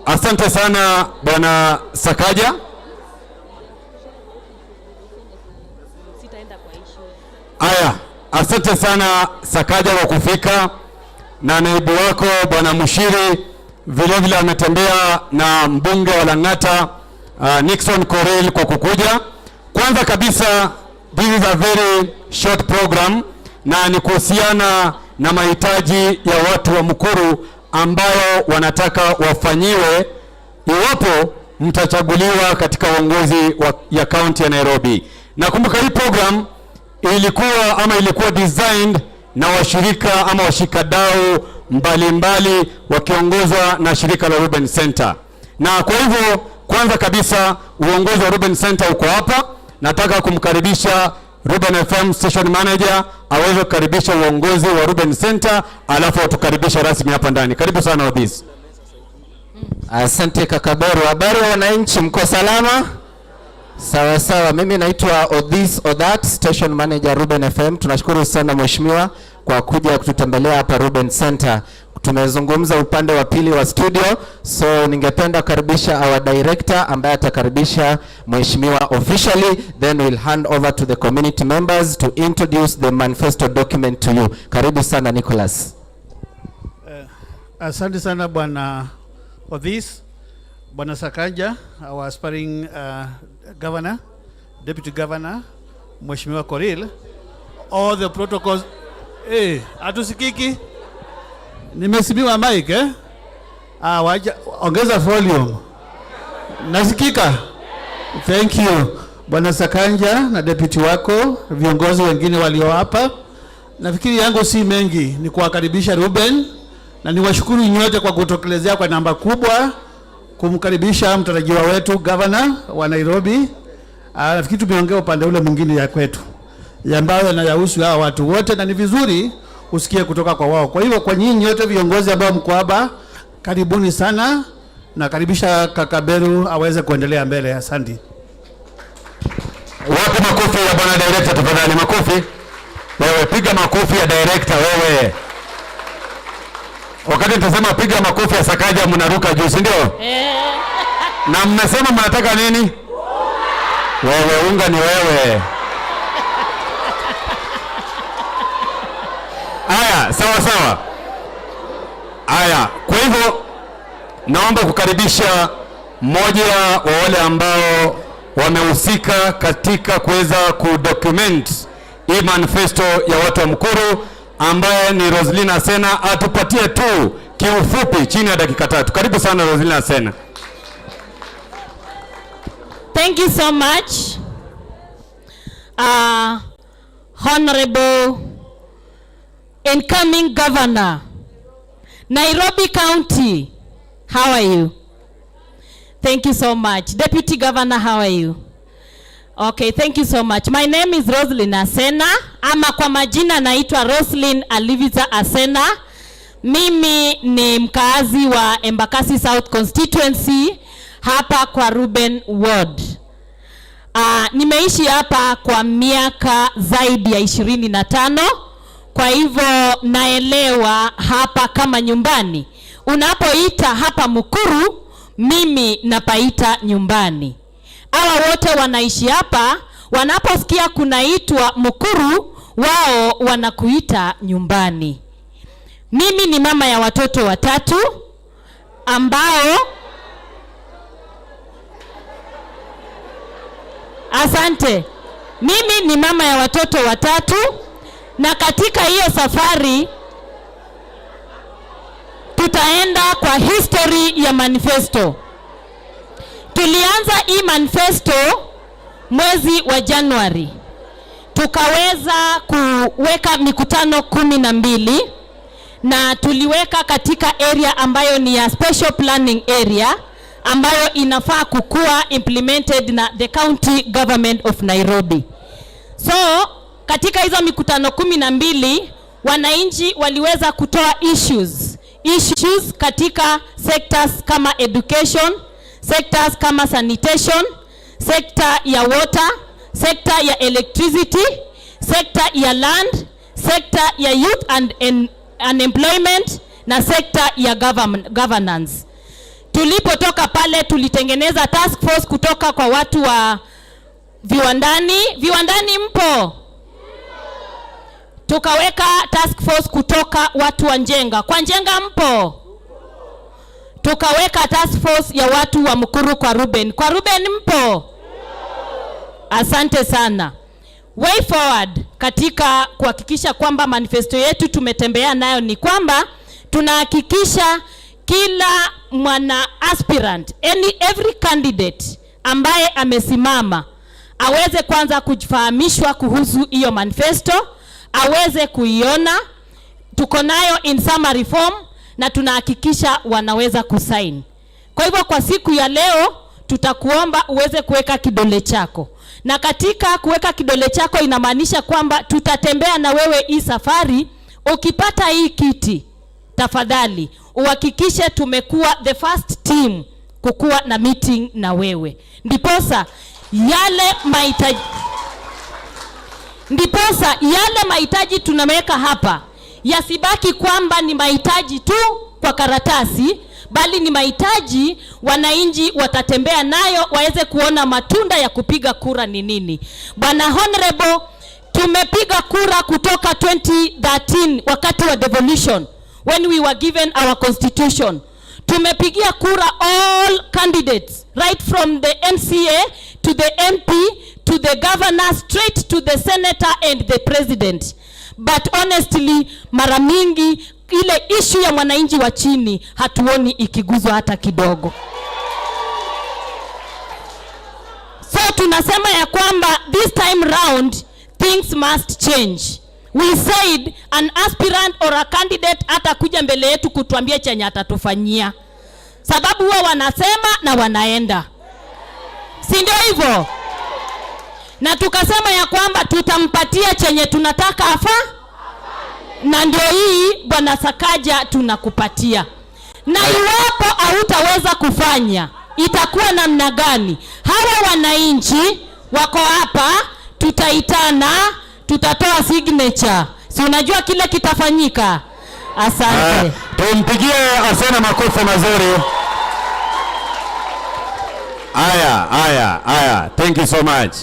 Asante sana Bwana Sakaja. Aya, asante sana Sakaja kwa kufika na naibu wako Bwana Mushiri vile vile ametembea na mbunge wa Lang'ata Nixon Korir kwa kukuja. Kwanza kabisa, this is a very short program na ni kuhusiana na mahitaji ya watu wa Mukuru ambayo wanataka wafanyiwe iwapo mtachaguliwa katika uongozi ya kaunti ya Nairobi. Nakumbuka hii program ilikuwa ama ilikuwa designed na washirika ama washikadau mbalimbali wakiongozwa na shirika la Ruben Center. Na kwa hivyo kwanza kabisa uongozi wa Ruben Center uko hapa. Nataka kumkaribisha Ruben FM station manager aweze kukaribisha uongozi wa Ruben Center, alafu watukaribisha rasmi hapa ndani. Karibu sana Odhis. Asante kaka Boru. Habari wa wananchi, mko salama? Sawa sawa, mimi naitwa Odhis Odhat, station manager Ruben FM. Tunashukuru sana mheshimiwa kwa kuja kututembelea hapa Ruben Center. Tumezungumza upande wa pili wa studio, so ningependa kukaribisha our director ambaye atakaribisha mheshimiwa officially, then we'll hand over to the community members to introduce the manifesto document to you. Karibu sana Nicholas. Asante sana Bwana Odhis, Bwana Sakaja, our aspiring governor, deputy governor, Mheshimiwa Korir, all the protocols. Eh, hatusikiki? Nimezimiwa mic, eh? Ah, waja, ongeza volume. Nasikika? Thank you. Bwana Sakaja na deputy wako, viongozi wengine walio hapa. Nafikiri yangu si mengi, ni kuwakaribisha Ruben na niwashukuru nyote kwa kutokelezea kwa namba kubwa kumkaribisha mtarajiwa wetu governor wa Nairobi. Nafikiri tumeongea upande ule mwingine ya kwetu ambayo yanayahusu hawa watu wote, na ni vizuri usikie kutoka kwa wao. Kwa hivyo kwa nyinyi nyote viongozi ambao mko hapa, karibuni sana. Nakaribisha kaka Beru aweze kuendelea mbele. Asante. Wapi makofi ya bwana director tafadhali, makofi. Wewe piga makofi ya director wewe. Wakati nitasema piga makofi ya Sakaja mnaruka juu, si ndio? Eh. Na mmesema mnataka nini? Wewe unga ni wewe. Aya, sawa sawa. Aya, kwa hivyo naomba kukaribisha mmoja wa wale ambao wamehusika katika kuweza kudocument hii manifesto ya watu wa Mukuru ambaye ni Roselyn Asena, atupatie tu kiufupi chini ya dakika 3. Karibu sana Roselyn Asena. Thank you so much. Honorable incoming governor, Nairobi County, how are you? Thank you so much. Deputy Governor, how are you? Okay, thank you so much. My name is Roselyn Asena, ama kwa majina naitwa Roselyn Alivita Asena. Mimi ni mkaazi wa Embakasi South Constituency hapa kwa Ruben Ward. Nimeishi hapa kwa miaka zaidi ya 25, kwa hivyo naelewa hapa kama nyumbani. Unapoita hapa Mukuru, mimi napaita nyumbani. Hawa wote wanaishi hapa, wanaposikia kunaitwa Mukuru, wao wanakuita nyumbani. Mimi ni mama ya watoto watatu ambao, asante. Mimi ni mama ya watoto watatu, na katika hiyo safari tutaenda kwa history ya manifesto. Tulianza hii manifesto mwezi wa Januari. Tukaweza kuweka mikutano 12 na tuliweka katika area ambayo ni ya special planning area ambayo inafaa kukua implemented na the county government of Nairobi. So katika hizo mikutano 12 wananchi waliweza kutoa issues katika sectors kama education, sectors kama sanitation, sector ya water, sector ya electricity, sector ya land, sector ya youth and unemployment na sector ya governance. Tulipotoka pale tulitengeneza task force kutoka kwa watu wa viwandani. Viwandani mpo? Tukaweka task force kutoka watu wa Njenga. Kwa Njenga mpo? Tukaweka task force ya watu wa Mukuru kwa Ruben. Kwa Ruben mpo? Asante sana. Way forward katika kuhakikisha kwamba manifesto yetu tumetembea nayo ni kwamba tunahakikisha kila mwana aspirant, every candidate ambaye amesimama aweze kwanza kufahamishwa kuhusu hiyo manifesto, aweze kuiona. Tuko nayo in summary form na tunahakikisha wanaweza kusign. Kwa hivyo kwa siku ya leo tutakuomba uweze kuweka kidole chako, na katika kuweka kidole chako inamaanisha kwamba tutatembea na wewe hii safari. Ukipata hii kiti, tafadhali uhakikishe tumekuwa the first team kukuwa na meeting na wewe, ndiposa yale mahitaji tunaweka hapa yasibaki kwamba ni mahitaji tu kwa karatasi, bali ni mahitaji wananchi watatembea nayo waweze kuona matunda ya kupiga kura ni nini. Bwana Honorable, tumepiga kura kutoka 2013 wakati wa devolution, when we were given our constitution. Tumepigia kura all candidates, right from the MCA to the MP to the governor, straight to the senator and the president. But honestly, mara mingi ile issue ya mwananchi wa chini hatuoni ikiguzwa hata kidogo. So tunasema ya kwamba this time round things must change. We said an aspirant or a candidate atakuja mbele yetu kutuambia chenye atatufanyia, sababu huwa wanasema na wanaenda, si ndio hivyo? Na tukasema ya kwamba tutampatia chenye tunataka afa, na ndio hii, Bwana Sakaja, tunakupatia. Na iwapo hautaweza kufanya, itakuwa namna gani? Hawa wananchi wako hapa, tutaitana, tutatoa signature, si unajua kile kitafanyika? Asante. Tumpigie Asena makofi mazuri. Aya, aya, aya. Thank you so much.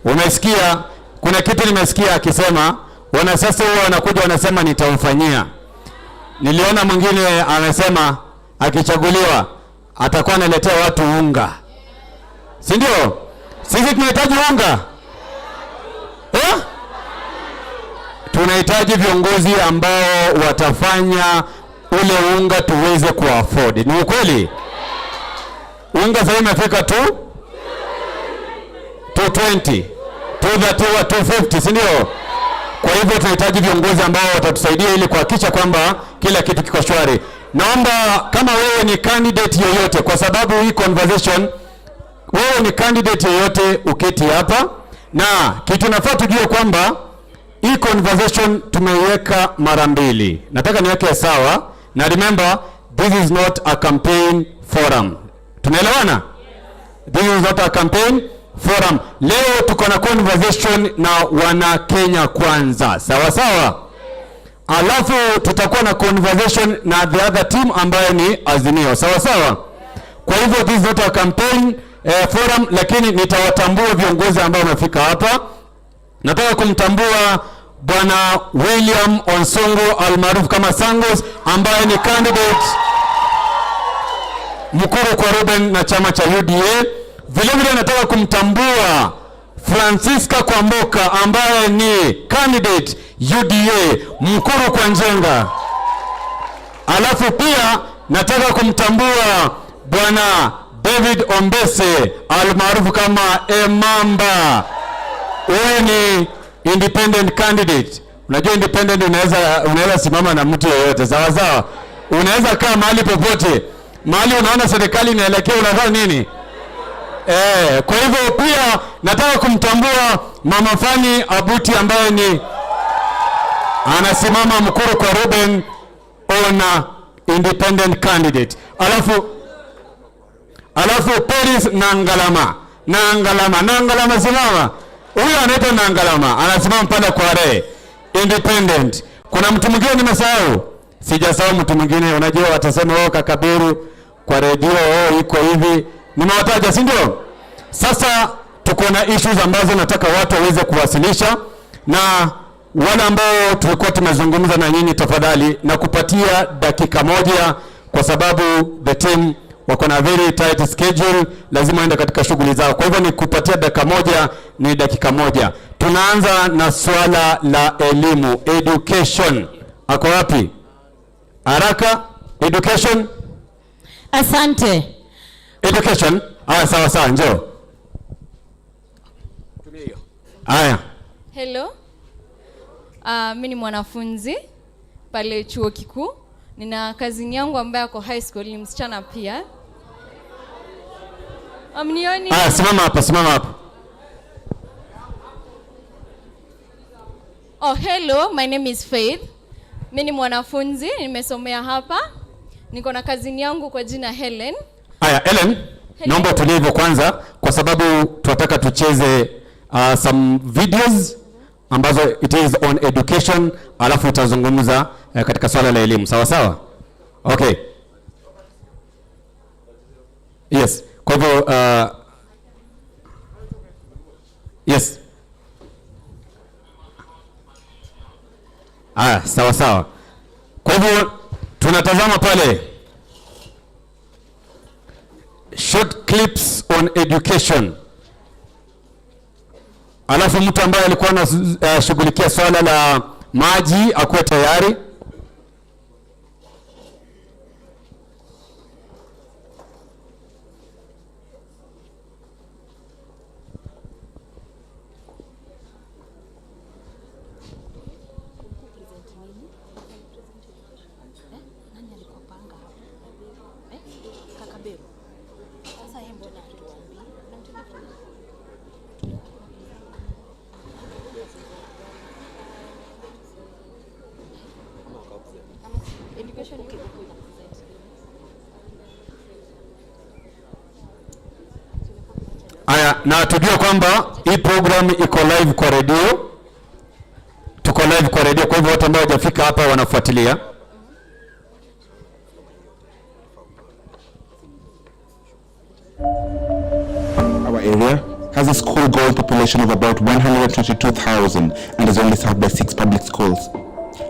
Umesikia, kuna kitu nimesikia akisema wanasiasa huwa wanakuja wanasema nitamfanyia. Niliona mwingine amesema akichaguliwa atakuwa analetea watu unga, si ndio? Sisi tunahitaji unga, eh? Tunahitaji viongozi ambao watafanya ule unga tuweze kuafford. Ni ukweli? Unga sasa imefika tu 220, 230, 250, si ndio? Kwa hivyo tunahitaji viongozi ambao watatusaidia ili kuhakikisha kwamba kila kitu kiko shwari. Naomba kama wewe ni candidate yoyote, kwa sababu hii conversation, wewe ni candidate yoyote uketi hapa, na kitu nafaa tujue kwamba hii conversation tumeiweka mara mbili. Nataka niweke sawa, na remember, this is not a campaign forum. Tunaelewana? This is not a campaign forum. Leo tuko na conversation na wana Kenya Kwanza, sawa sawa. Alafu tutakuwa na conversation na the other team ambayo ni Azimio, sawa sawa. Kwa hivyo this is not a campaign forum, lakini nitawatambua viongozi ambao wamefika hapa. Nataka kumtambua Bwana William Onsongo almaarufu kama Sangos, ambaye ni candidate Mukuru kwa Ruben na chama cha UDA. Vile vile nataka kumtambua Francisca Kwamboka ambaye ni candidate UDA Mukuru kwa Njenga. Alafu pia nataka kumtambua Bwana David Ombese almaarufu kama Emamba. Huyu ni independent candidate. Unajua independent unaweza simama na mtu yeyote, sawa sawa. Unaweza kaa mahali popote, mahali unaona serikali inaelekea, unafanya nini? Kwa hivyo pia nataka kumtambua Mama Fani Abuti ambaye ni anasimama Mukuru kwa Ruben ona independent candidate. Alafu Peris Nangalama. Nangalama, Nangalama simama. Huyu anaitwa Nangalama, anasimama pale Kware independent. Kuna mtu mwingine nimesahau? Sijasahau mtu mwingine. Unajua watasema, "Oh, Kakabiru kwa redio, oh, iko hivi. Nimewataja, si ndio? Sasa tuko na issues ambazo nataka watu waweze kuwasilisha, na wale ambao tulikuwa tumezungumza na nyinyi, tafadhali na kupatia dakika moja, kwa sababu the team wako na very tight schedule, lazima waende katika shughuli zao. Kwa hivyo ni kupatia dakika moja, ni dakika moja. Tunaanza na swala la elimu, education. Ako wapi? Haraka, education. Asante. Education. Haya, sawa sawa, njoo. Haya. Hello. Mi ni mwanafunzi pale chuo kikuu. Nina cousin yangu ambaye ako high school, ni msichana pia. Amnioni? Haya, simama hapa, simama hapa. Oh, hello, my name is Faith. Mi ni mwanafunzi, nimesomea hapa. Niko na cousin yangu kwa jina Helen. Haya, Ellen, naomba utulie hivyo kwanza kwa sababu tunataka tucheze some videos ambazo it is on education, alafu utazungumza katika swala la elimu. Sawa sawa? Okay. Yes. Kwa hivyo yes. Aya, sawa sawa. Kwa hivyo tunatazama pale short clips on education, alafu mtu ambaye alikuwa anashughulikia swala la maji akuwe tayari. Aya, na tujue kwamba hii program iko live kwa redio, tuko live kwa redio, kwa hivyo watu ambao hawajafika hapa wanafuatilia. Our area has a school-going population of about 122,000 and is only served by 6 public schools.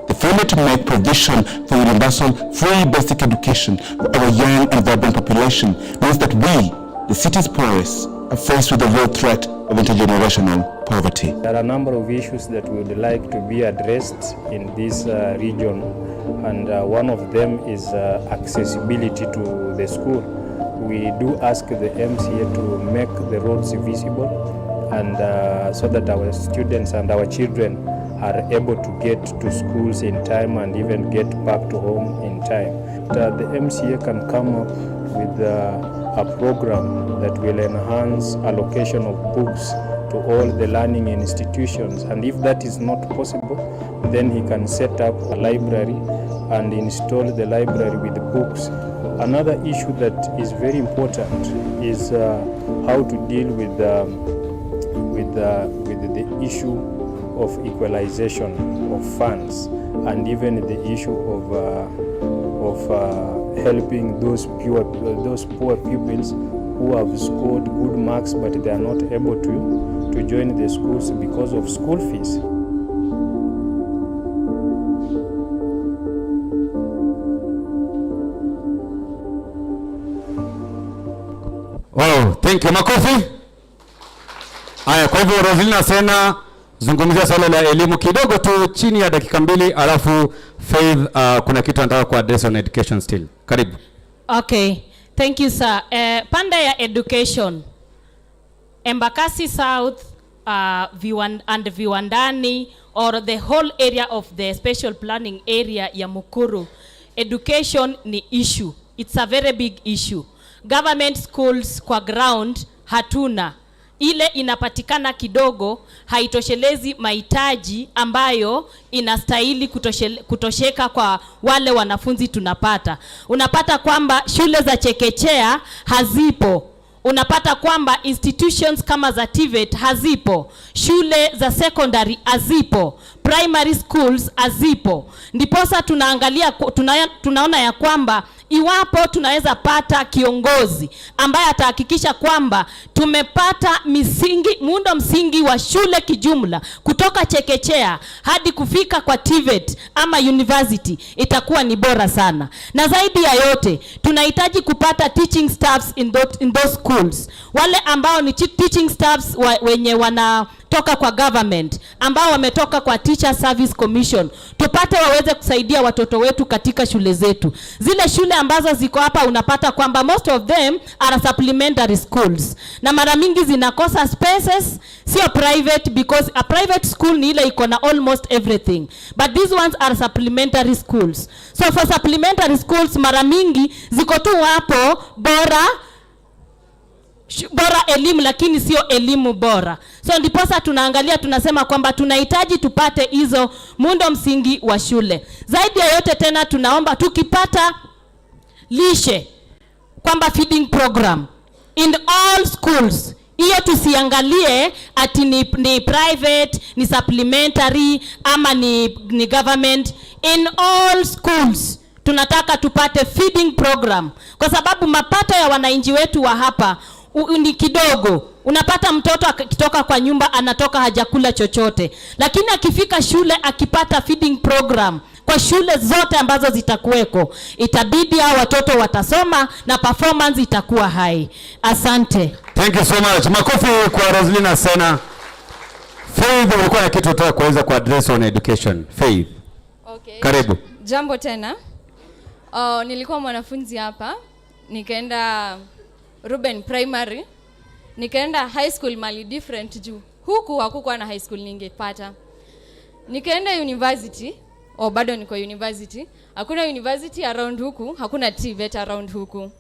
The failure to make provision for universal, free basic education for our young and vibrant population means that we, the city's poorest, are faced with the real threat of intergenerational poverty. There are a number of issues that we would like to be addressed in this region, and one of them is accessibility to the school. We do ask the MCA to make the roads visible, and so that our students and our children are able to get to schools in time and even get back to home in time. The MCA can come up with a program that will enhance allocation of books to all the learning institutions, and if that is not possible, then he can set up a library and install the library with books. Another issue that is very important is how to deal with the issue of equalization of funds, and even the issue of helping those poor pupils who have scored good marks but they are not able to join the schools because of school fees. Wow, thank you. Makofi. Haya, kwa hivyo Roselina Sena, zungumzia swala la elimu kidogo tu chini ya dakika 2, alafu Faith kuna kitu anataka ku address on education still. Karibu. Okay, thank you sir. Pande ya education, Embakasi South and Viwandani, or the whole area of the special planning area ya Mukuru, education ni issue. It's a very big issue. Government schools kwa ground hatuna. Ile inapatikana kidogo haitoshelezi mahitaji ambayo inastahili kutosheka kwa wale wanafunzi tunapata. Unapata kwamba shule za chekechea hazipo. Unapata kwamba institutions kama za TVET hazipo, shule za secondary hazipo, primary schools hazipo. Ndiposa tunaangalia tunaona ya kwamba Iwapo tunaweza pata kiongozi ambaye atahakikisha kwamba tumepata misingi, muundo msingi wa shule kijumla kutoka chekechea hadi kufika kwa TVET ama university, itakuwa ni bora sana. Na zaidi ya yote, tunahitaji kupata teaching staffs in those schools, wale ambao ni teaching staffs wenye wanatoka kwa government, ambao wametoka kwa Teacher Service Commission, tupate waweze kusaidia watoto wetu katika shule zetu. Zile shule ambazo ziko hapa, unapata kwamba most of them are supplementary schools, na mara mingi zinakosa spaces, sio private, because a private school ni ile iko na almost everything, but these ones are supplementary schools. So for supplementary schools, mara mingi ziko tu hapo bora elimu, lakini sio elimu bora. So ndiposa tunaangalia, tunasema kwamba tunahitaji tupate hizo muundo msingi wa shule. Zaidi ya yote tena, tunaomba tukipata lishe, kwamba feeding program in all schools, hiyo tusiangalie ati ni private, ni supplementary ama ni government. In all schools tunataka tupate feeding program, kwa sababu mapato ya wananchi wetu wa hapa ni kidogo. Unapata mtoto akitoka kwa nyumba, anatoka hajakula chochote, lakini akifika shule, akipata feeding program kwa shule zote ambazo zitakuweko, itabidi hao watoto watasoma na performance itakuwa high. Asante. Thank you so much. Makofi kwa Roslina Sena. Faith, ulikuwa na kitu unataka kuweza kuaddress on education. Faith. Okay. Karibu. Jambo tena. Nilikuwa mwanafunzi hapa, nikaenda Ruben Primary, nikaenda high school mali different juu huku hakukuwa na high school ningepata. Nikaenda university, oh, bado niko university. Hakuna university around huku, hakuna TVET around huku.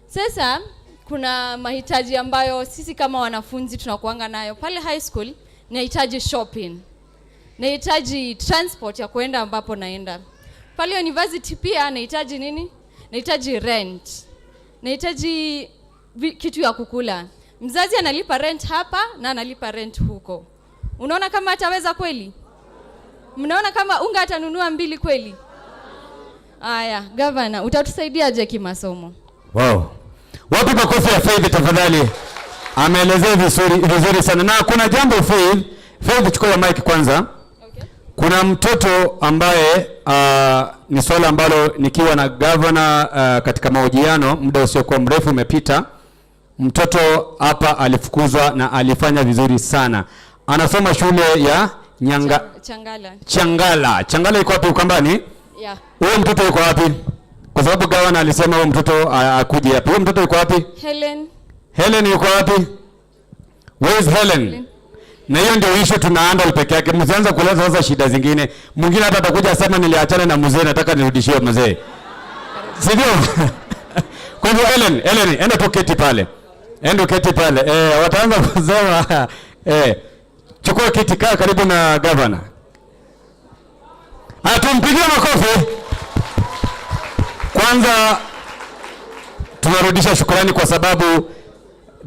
Sasa kuna mahitaji ambayo sisi kama wanafunzi tunakuanga nayo pale high school. Nahitaji shopping, nahitaji transport ya kuenda ambapo naenda. Pale university pia nahitaji nini? Nahitaji rent, nahitaji kitu ya kukula. Mzazi analipa rent hapa na analipa rent huko. Unaona kama ataweza kweli? Mnaona kama unga atanunua mbili kweli? Aya, gavana, utatusaidiaje kimasomo? Wow. Wapi makofi ya Faith tafadhali? Ameelezea vizuri vizuri sana. Na kuna jambo, Faith, Faith, chukua mic kwanza. Okay. Kuna mtoto ambaye ni swala ambalo nikiwa na governor katika mahojiano muda usiokuwa mrefu umepita, mtoto hapa alifukuzwa na alifanya vizuri sana. Anasoma shule ya Nyanga Changala. Changala. Changala iko wapi, Ukambani? Yeah. Huyo mtoto yuko wapi? Kwa sababu gavana alisema huyo mtoto akuje hapa. Huyo mtoto yuko wapi? Helen. Helen yuko wapi? Where is Helen? Helen. Na hiyo ndio issue tuna handle peke yake. Msianze kuleta sasa shida zingine. Mwingine hata atakuja asema, "Niliachana na mzee, nataka nirudishiwe mzee." Si ndio? Kwa hivyo Helen, Helen, enda tu keti pale. Enda keti pale. Wataanza kusema, chukua kiti, kaa karibu na governor. Ah, tumpigie makofi. Kwanza tunarudisha shukrani kwa sababu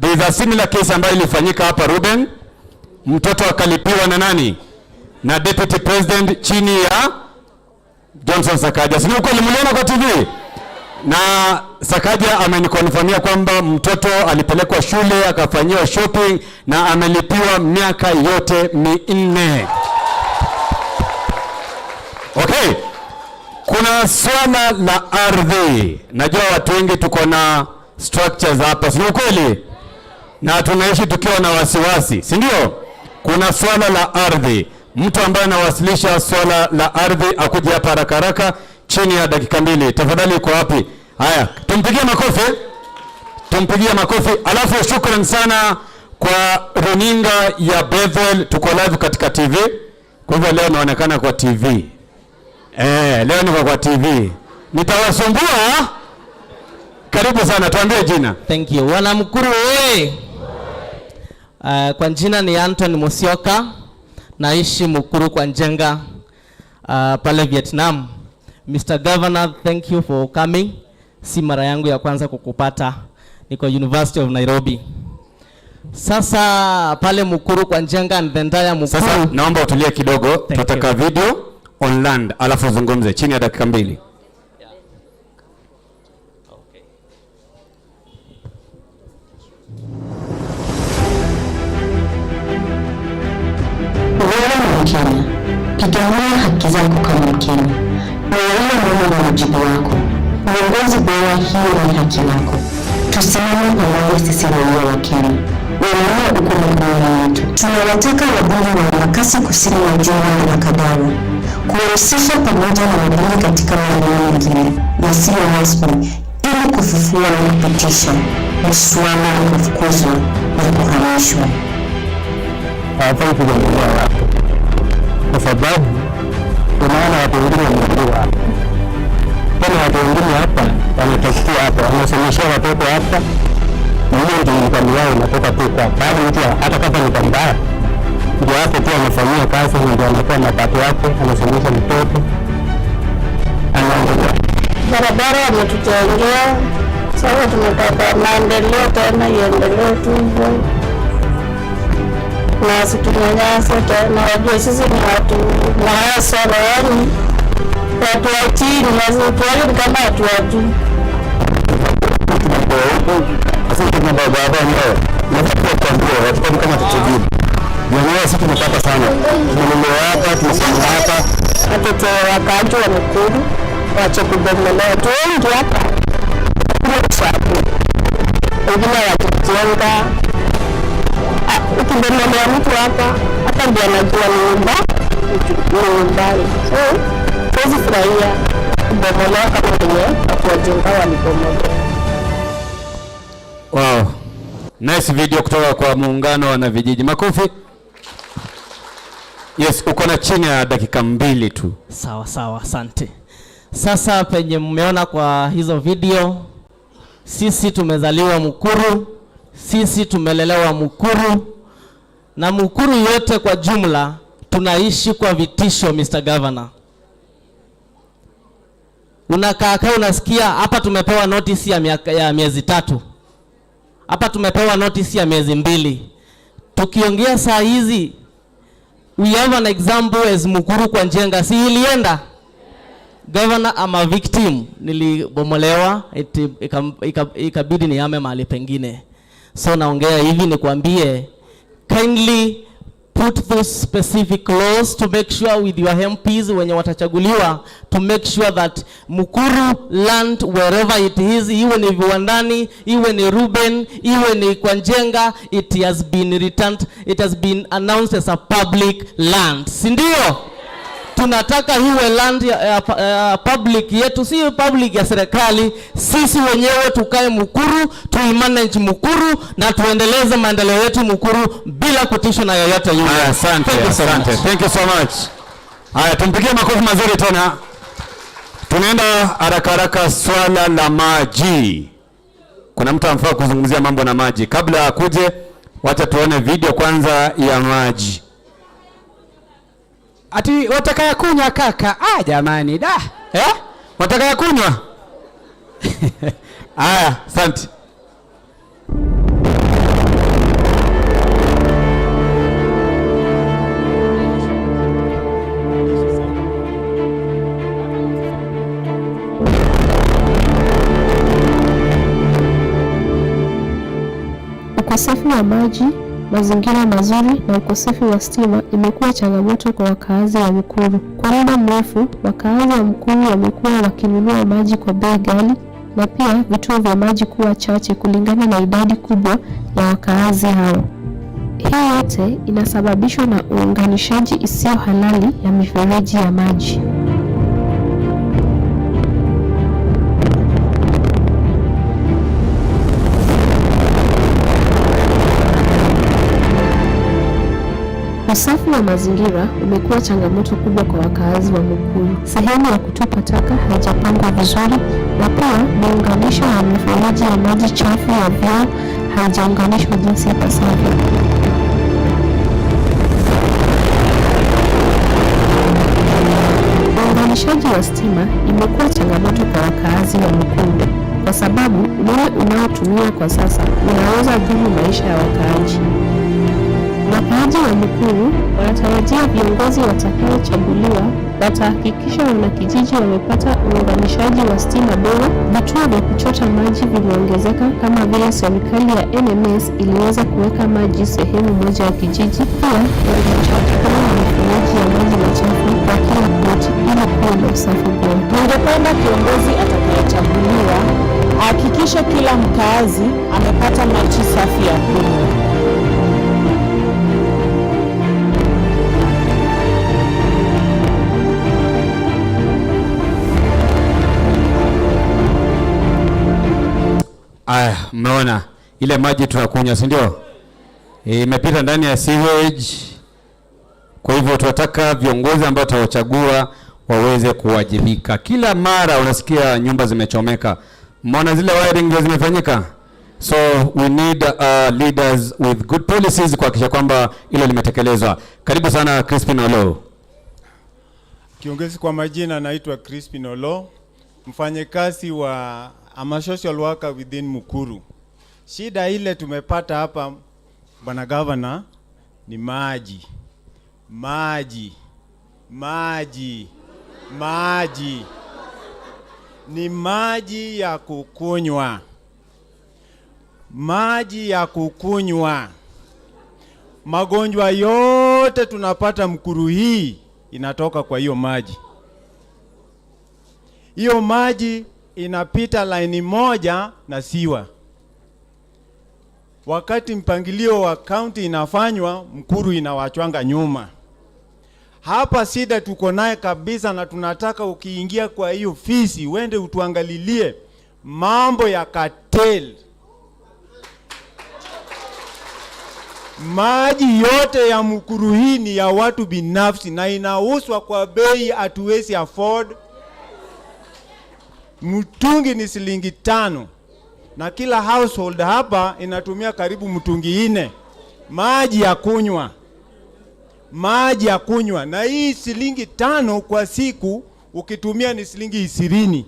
there is a similar case ambayo ilifanyika hapa Ruben. Mtoto akalipiwa na nani? Na deputy president chini ya Johnson Sakaja. Si ni ukweli, mliona kwa TV? Na Sakaja amenikonfirmia kwamba mtoto alipelekwa shule, akafanyiwa shopping na amelipiwa miaka yote 4. Okay. Kuna swala la ardhi. Najua watu wengi tuko na structures hapa, si ni ukweli? Na tunaishi tukiwa na wasiwasi, si ndio? Kuna swala la ardhi. Mtu ambaye anawasilisha swala la ardhi akuje hapa haraka haraka chini ya dakika 2. Tafadhali, uko wapi? Haya, tumpigie makofi. Tumpigie makofi. Alafu shukran sana kwa runinga ya Bethel, tuko live katika TV. Kwa hivyo leo naonekana kwa TV. Leo niko kwa TV. Nitawasumbua. Karibu sana, tuambie jina. Thank you. Wanamkuru we. Kwa jina ni Anton Musyoka, naishi Mukuru kwa Njenga, pale Vietnam. Mr. Governor, thank you for coming. Si mara yangu ya kwanza kukupata. Niko University of Nairobi. Sasa pale Mukuru kwa Njenga and the entire Mukuru. Sasa naomba utulie kidogo, tutataka you. Video on land alafu uzungumze chini ya dakika 2. Pigania haki zako kama Mkenya. Uelewa muhimu wa wajibu wako. Uongozi bora, hiyo ni haki yako. Tusimame pamoja sisi raia wa Kenya. Uelewa uko mikononi yetu. Tunawataka wabunge wa Embakasi Kusini wa Jumla na Makadara kuwahusisha pamoja na wabunge katika maeneo mengine yasiyo rasmi ili kufufua na kupitisha mswada wa kufukuzwa na kuhamishwa. Hawafai kugongelea watu, kwa sababu unaona watu wengine wamekuwa hapa tena, watu wengine hapa wametokea hapa, wamesomeshia watoto hapa, na hiyo ndio income yao inatoka tu kwa bado, mtu hata kama ni kwa mbaya, ndio hapo tu amefanyia kazi na ndio anatoa mapato yake, anasomesha mtoto, anaendelea. Barabara wametujengea, sasa tunataka maendeleo tena iendelee tu hivyo na wasitunyanyase tena. Wajue sisi ni watu mahasara, yaani watu wa chini, wasituone ni kama watu wa juu. Sisi tuna baba wenyewe nafaa kuambia watu kama tutujibu wenyewe, sisi tumepata sana, tumelelewa hapa, tumesoma hapa. Watoto wakaaji wa Mukuru wache kubomolewa. Watu wengi hapa uchafu, wengine wakijenga. Ukibomolea mtu hapa hapa ndio anajua ni nyumba ni nyumbani, so huwezi furahia kubomolewa kama venye watu wajenga walibomolewa. Wow. Nice video kutoka kwa muungano wa wanavijiji. Makofi. Yes, uko na chini ya dakika 2 tu. Sawa sawa, asante. Sasa penye mmeona kwa hizo video, sisi tumezaliwa Mukuru, sisi tumelelewa Mukuru, na Mukuru yote kwa jumla tunaishi kwa vitisho, Mr. Governor. Unakaa kaa unasikia hapa tumepewa notice ya miezi 3. Hapa tumepewa notice ya miezi 2. Tukiongea saa hizi, we have an example as Mukuru kwa Njenga. Si ilienda? Governor, I'm a victim. Nilibomolewa, ikabidi nihame mahali pengine. So naongea hivi nikwambie, kindly put those specific laws to make sure with your MPs wenye watachaguliwa, to make sure that Mukuru land wherever it is, iwe ni viwandani, iwe ni Ruben, iwe ni kwa Njenga, it has been returned, it has been announced as a public land. Si ndio? Tunataka iwe land ya public yetu, si public ya serikali. Sisi wenyewe tukae Mukuru, tuimanage Mukuru na tuendeleze maendeleo yetu Mukuru bila kutishwa na yoyote yule. Asante, Thank you so asante. much. Thank you so much. Haya, tumpigie makofi mazuri tena. Tunaenda haraka haraka swala la maji. Kuna mtu anafaa kuzungumzia mambo na maji. Kabla akuje, wacha tuone video kwanza ya maji. Ati wataka ya kunywa kaka? Ah, jamani da. Eh? Wataka ya kunywa? Aya, asante. Ukosefu wa maji, mazingira mazuri na ukosefu wa stima imekuwa changamoto kwa wakaazi wa Mukuru. Kwa muda mrefu, wakaazi wa Mukuru wamekuwa wakinunua maji kwa bei ghali na pia vituo vya maji kuwa chache kulingana na idadi kubwa ya wakaazi hao. Hii yote inasababishwa na uunganishaji isiyo halali ya mifereji ya maji. Usafi wa mazingira umekuwa changamoto kubwa kwa wakaazi wa Mukuru. Sehemu ya kutupa taka haijapangwa vizuri na pia muunganisho wa mifereji ya maji chafu ya vyoo haijaunganishwa jinsi ipasavyo. Uunganishaji wa stima imekuwa changamoto kwa wakaazi wa Mukuru kwa sababu umeme unaotumiwa kwa sasa unaweza dhuru maisha ya wakaaji. Wakaaji wa Mukuru wanatarajia viongozi watakaochaguliwa watahakikisha wanakijiji wamepata uunganishaji wa stima bora, vituo vya kuchota maji vimeongezeka kama vile serikali ya NMS iliweza kuweka maji sehemu moja ya kijiji, pia uunganishaji wa mifereji ya maji machafu iliyo na usafi bora. Ningependa kiongozi atakayechaguliwa ahakikishe kila mkaazi amepata maji safi ya kunywa. Aya, mmeona ile maji tunakunywa, si ndio? Imepita ndani ya sewage. Kwa hivyo tunataka viongozi ambao tutawachagua waweze kuwajibika. Kila mara unasikia nyumba zimechomeka, mmeona zile wiring ndio zimefanyika. So we need leaders with good policies kuhakikisha kwamba hilo limetekelezwa. Karibu sana Crispin Olo. Kiongozi, kwa majina naitwa Crispin Olo, mfanyakazi wa, I'm a social worker within Mukuru. Shida ile tumepata hapa, Bwana Governor, ni maji, maji, maji, maji, ni maji ya kukunywa, maji ya kukunywa. Magonjwa yote tunapata Mukuru hii inatoka kwa hiyo maji. Hiyo maji inapita laini moja na sewer. Wakati mpangilio wa county inafanywa, Mukuru inawachwanga nyuma. Hapa shida tuko naye kabisa, na tunataka ukiingia kwa hiyo ofisi uende utuangalilie mambo ya cartel. Maji yote ya Mukuru hii ni ya watu binafsi na inauzwa kwa bei hatuwezi afford. Mtungi ni shilingi 5 na kila household hapa inatumia karibu mtungi 4 maji ya kunywa, maji ya kunywa. Na hii shilingi 5 kwa siku ukitumia ni shilingi 20.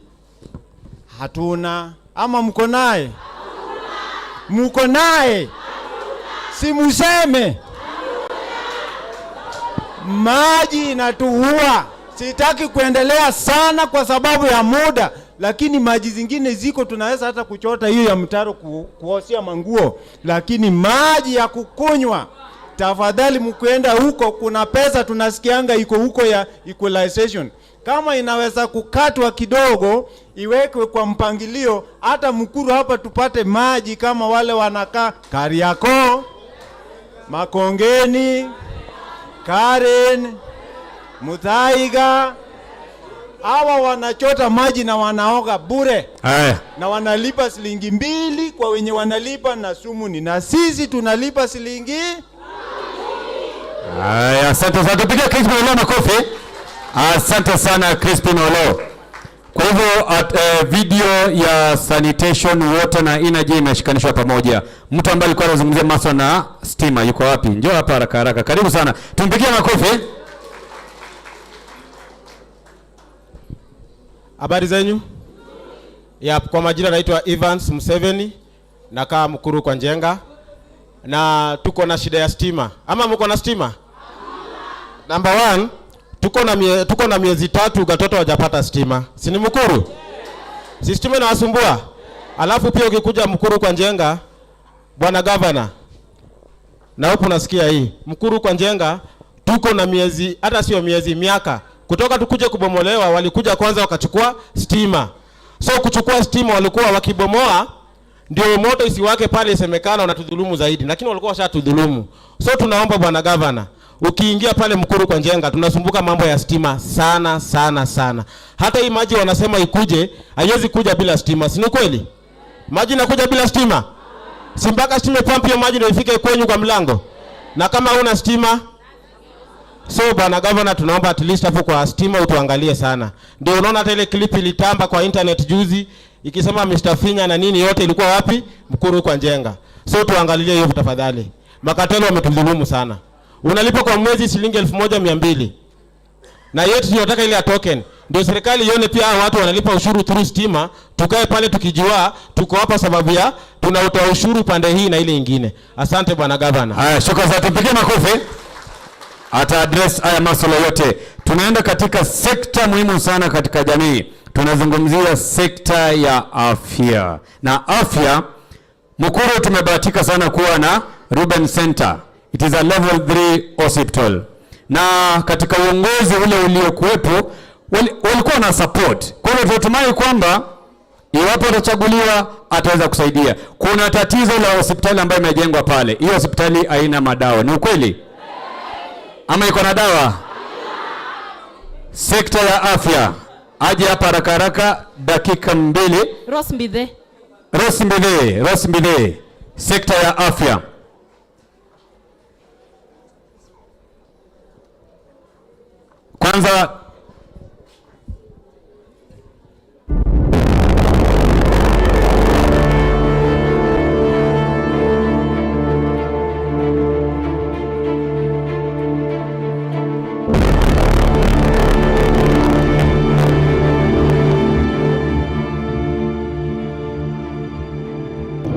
Hatuna. Ama mko naye? Mko naye? Si museme. Maji inatuua. Sitaki kuendelea sana kwa sababu ya muda, lakini maji zingine ziko tunaweza hata kuchota hiyo ya mtaro kuoshea manguo, lakini maji ya kukunywa tafadhali, mkienda huko kuna pesa tunasikianga iko huko ya equalization. Kama inaweza kukatwa kidogo iwekwe kwa mpangilio, hata Mukuru hapa tupate maji kama wale wanakaa Kariakoo, Makongeni, Karen, Muthaiga. Hawa wanachota maji na wanaoga bure. Haya. Na wanalipa shilingi 2 kwa wenye wanalipa na sumu ni, na sisi tunalipa shilingi. Haya, asante sana. Tupige Crispin Olo makofi. Asante sana Crispin Olo. Kwa hivyo video ya sanitation, water na energy imeshikanishwa pamoja. Mtu ambaye alikuwa anazungumzia masuala na stima yuko wapi? Njoo hapa haraka haraka. Karibu sana. Tumpigie makofi. Habari zenyu? Yep, kwa majina naitwa Evans Museveni, nakaa Mukuru kwa Njenga, na tuko na shida ya stima. Ama mko na stima? Number 1, tuko na miezi 3 watoto hawajapata stima. Si ni Mukuru? Si stima inawasumbua? Alafu pia ukikuja Mukuru kwa Njenga, Bwana Governor, na huko unasikia hii. Mukuru kwa Njenga tuko na miezi, hata sio miezi, miaka. Kutoka tukuje kubomolewa, walikuja kwanza wakachukua stima. So kuchukua stima walikuwa wakibomoa ndio moto isiwake pale, isemekana wanatudhulumu zaidi, lakini walikuwa washatudhulumu. So tunaomba Bwana Governor, ukiingia pale Mukuru kwa Njenga tunasumbuka mambo ya stima sana sana sana. Hata hii maji wanasema ikuje, haiwezi kuja bila stima, si ni kweli? Maji inakuja bila stima? Si mpaka stima pump hiyo maji ndio ifike kwenyu kwa mlango. Na kama huna stima, so Bwana Governor tunaomba at least hapo kwa stima utuangalie sana. Ndio unaona hata ile clip ilitamba kwa internet juzi ikisema Mr. Finya na nini yote ilikuwa wapi? Mukuru kwa Njenga. So tuangalie hiyo tafadhali. Makatelo wametudhulumu sana. Unalipa kwa mwezi shilingi 1200. Na yetu tunataka ile ya token. Ndio serikali ione pia hawa watu wanalipa ushuru through stima, tukae pale tukijua tuko hapa sababu ya tunautoa ushuru pande hii na ile nyingine. Asante Bwana Governor. Haya, shukrani sana. Tupige makofi. Ata address haya masuala yote. Tunaenda katika sekta muhimu sana katika jamii. Tunazungumzia sekta ya afya. Na afya, Mukuru tumebahatika sana kuwa na Ruben Center. It is a level 3 hospital. Na katika uongozi ule uliokuwepo Walikuwa na support. Kwa hiyo tunatumai kwamba iwapo atachaguliwa ataweza kusaidia. Kuna tatizo la hospitali ambayo imejengwa pale. Hiyo hospitali haina madawa. Ni ukweli? Ama iko na dawa? Sekta ya afya. Aje hapa haraka haraka dakika 2. Rose Mbithe. Rose Mbithe, Rose Mbithe. Sekta ya afya. Kwanza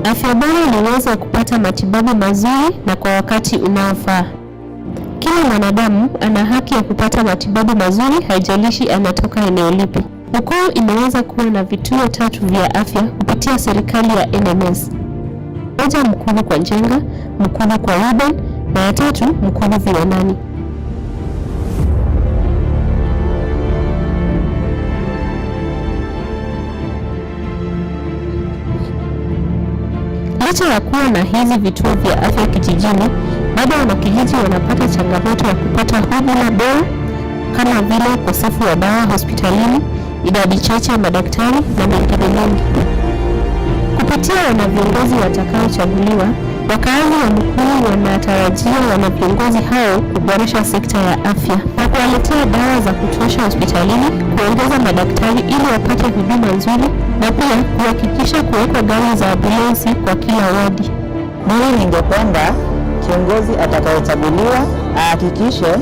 afya bora ni uwezo wa kupata matibabu mazuri na kwa wakati unaofaa. Kila mwanadamu ana haki ya kupata matibabu mazuri, haijalishi anatoka eneo lipi. Mukuru imeweza kuwa na vituo 3 vya afya kupitia serikali ya NMS. Moja Mukuru kwa Njenga, Mukuru kwa Ruben na ya 3 Mukuru Viwandani. Licha ya kuwa na hizi vituo vya afya kijijini, bado wanakijiji wanapata changamoto ya kupata huduma bora kama vile ukosefu wa dawa hospitalini, idadi chache ya madaktari na mengine mengi. Kupitia wana viongozi watakaochaguliwa, wakaazi wa Mukuru wanatarajia wana viongozi hao kuboresha sekta ya afya na kuwaletea dawa za kutosha hospitalini, kuongeza madaktari ili wapate huduma nzuri na pia kuhakikisha kuwekwa gari za ambulensi kwa kila wadi. Mimi ningependa kiongozi atakayechaguliwa ahakikishe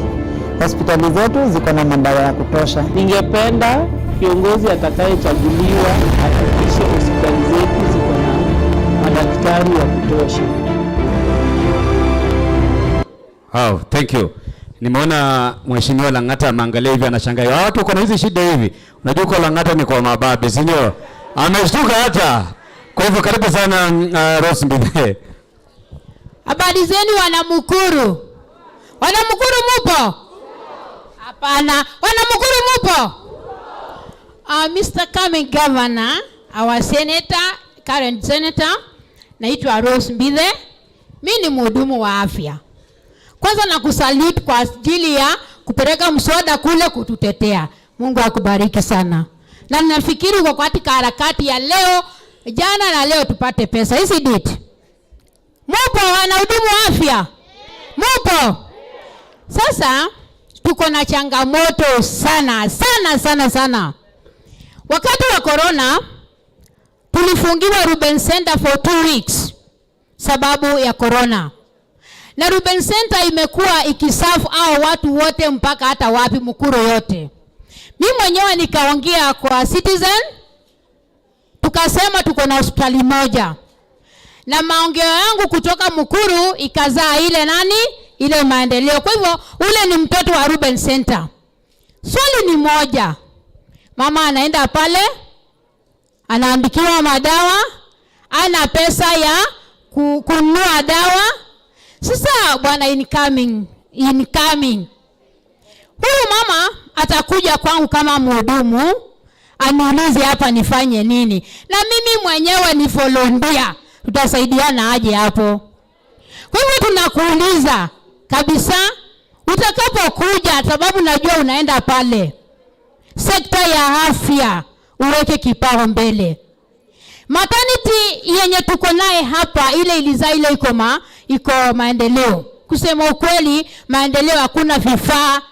hospitali zetu ziko na madawa ya kutosha. Ningependa kiongozi atakayechaguliwa ahakikishe hospitali zetu ziko na madaktari wa kutosha. Oh, thank you. Nimeona Mheshimiwa Lang'ata ameangalia hivi anashangaa. Watu wako na hizi shida hivi. Unajua kwa Lang'ata ni kwa mababe, si ndio? Ameshtuka hata. Kwa hivyo karibu sana Rose Mbithe. Habari zenu wana Mukuru? Wana Mukuru mupo? Hapana. Wana Mukuru mupo? Mr. Coming Governor, our senator, current senator, naitwa Rose Mbithe. Mimi ni mhudumu wa afya. Kwanza nakusalute kwa ajili ya kupeleka mswada kule kututetea. Mungu akubariki sana. Na ninafikiri uko katika harakati ya leo, jana na leo tupate pesa. Hizi date. Mupo wanahudumu wa afya? Mupo? Sasa tuko na changamoto sana sana sana sana. Wakati wa corona tulifungiwa Ruben Center for 2 weeks sababu ya corona. Na Ruben Center imekuwa ikisafu hao watu wote mpaka hata wapi Mukuru yote. Mimi mwenyewe nikaongea kwa Citizen, tukasema tuko na hospitali moja. Na maongeo yangu kutoka Mukuru ikazaa ile nani? Ile maendeleo. Kwa hivyo ule ni mtoto wa Ruben Center. Swali ni moja. Mama anaenda pale, anaandikiwa madawa, ana pesa ya kununua dawa. Sasa bwana incoming. Huyu mama atakuja kwangu kama mhudumu, aniulize hapa nifanye nini. Na mimi mwenyewe ni volunteer. Tutasaidiana aje hapo? Kwa hivyo tunakuuliza kabisa, utakapokuja, sababu najua unaenda pale, sekta ya afya uweke kipao mbele. Maternity yenye tuko naye hapa, ile ilizaa ile iko maendeleo. Kusema ukweli, maendeleo hakuna vifaa.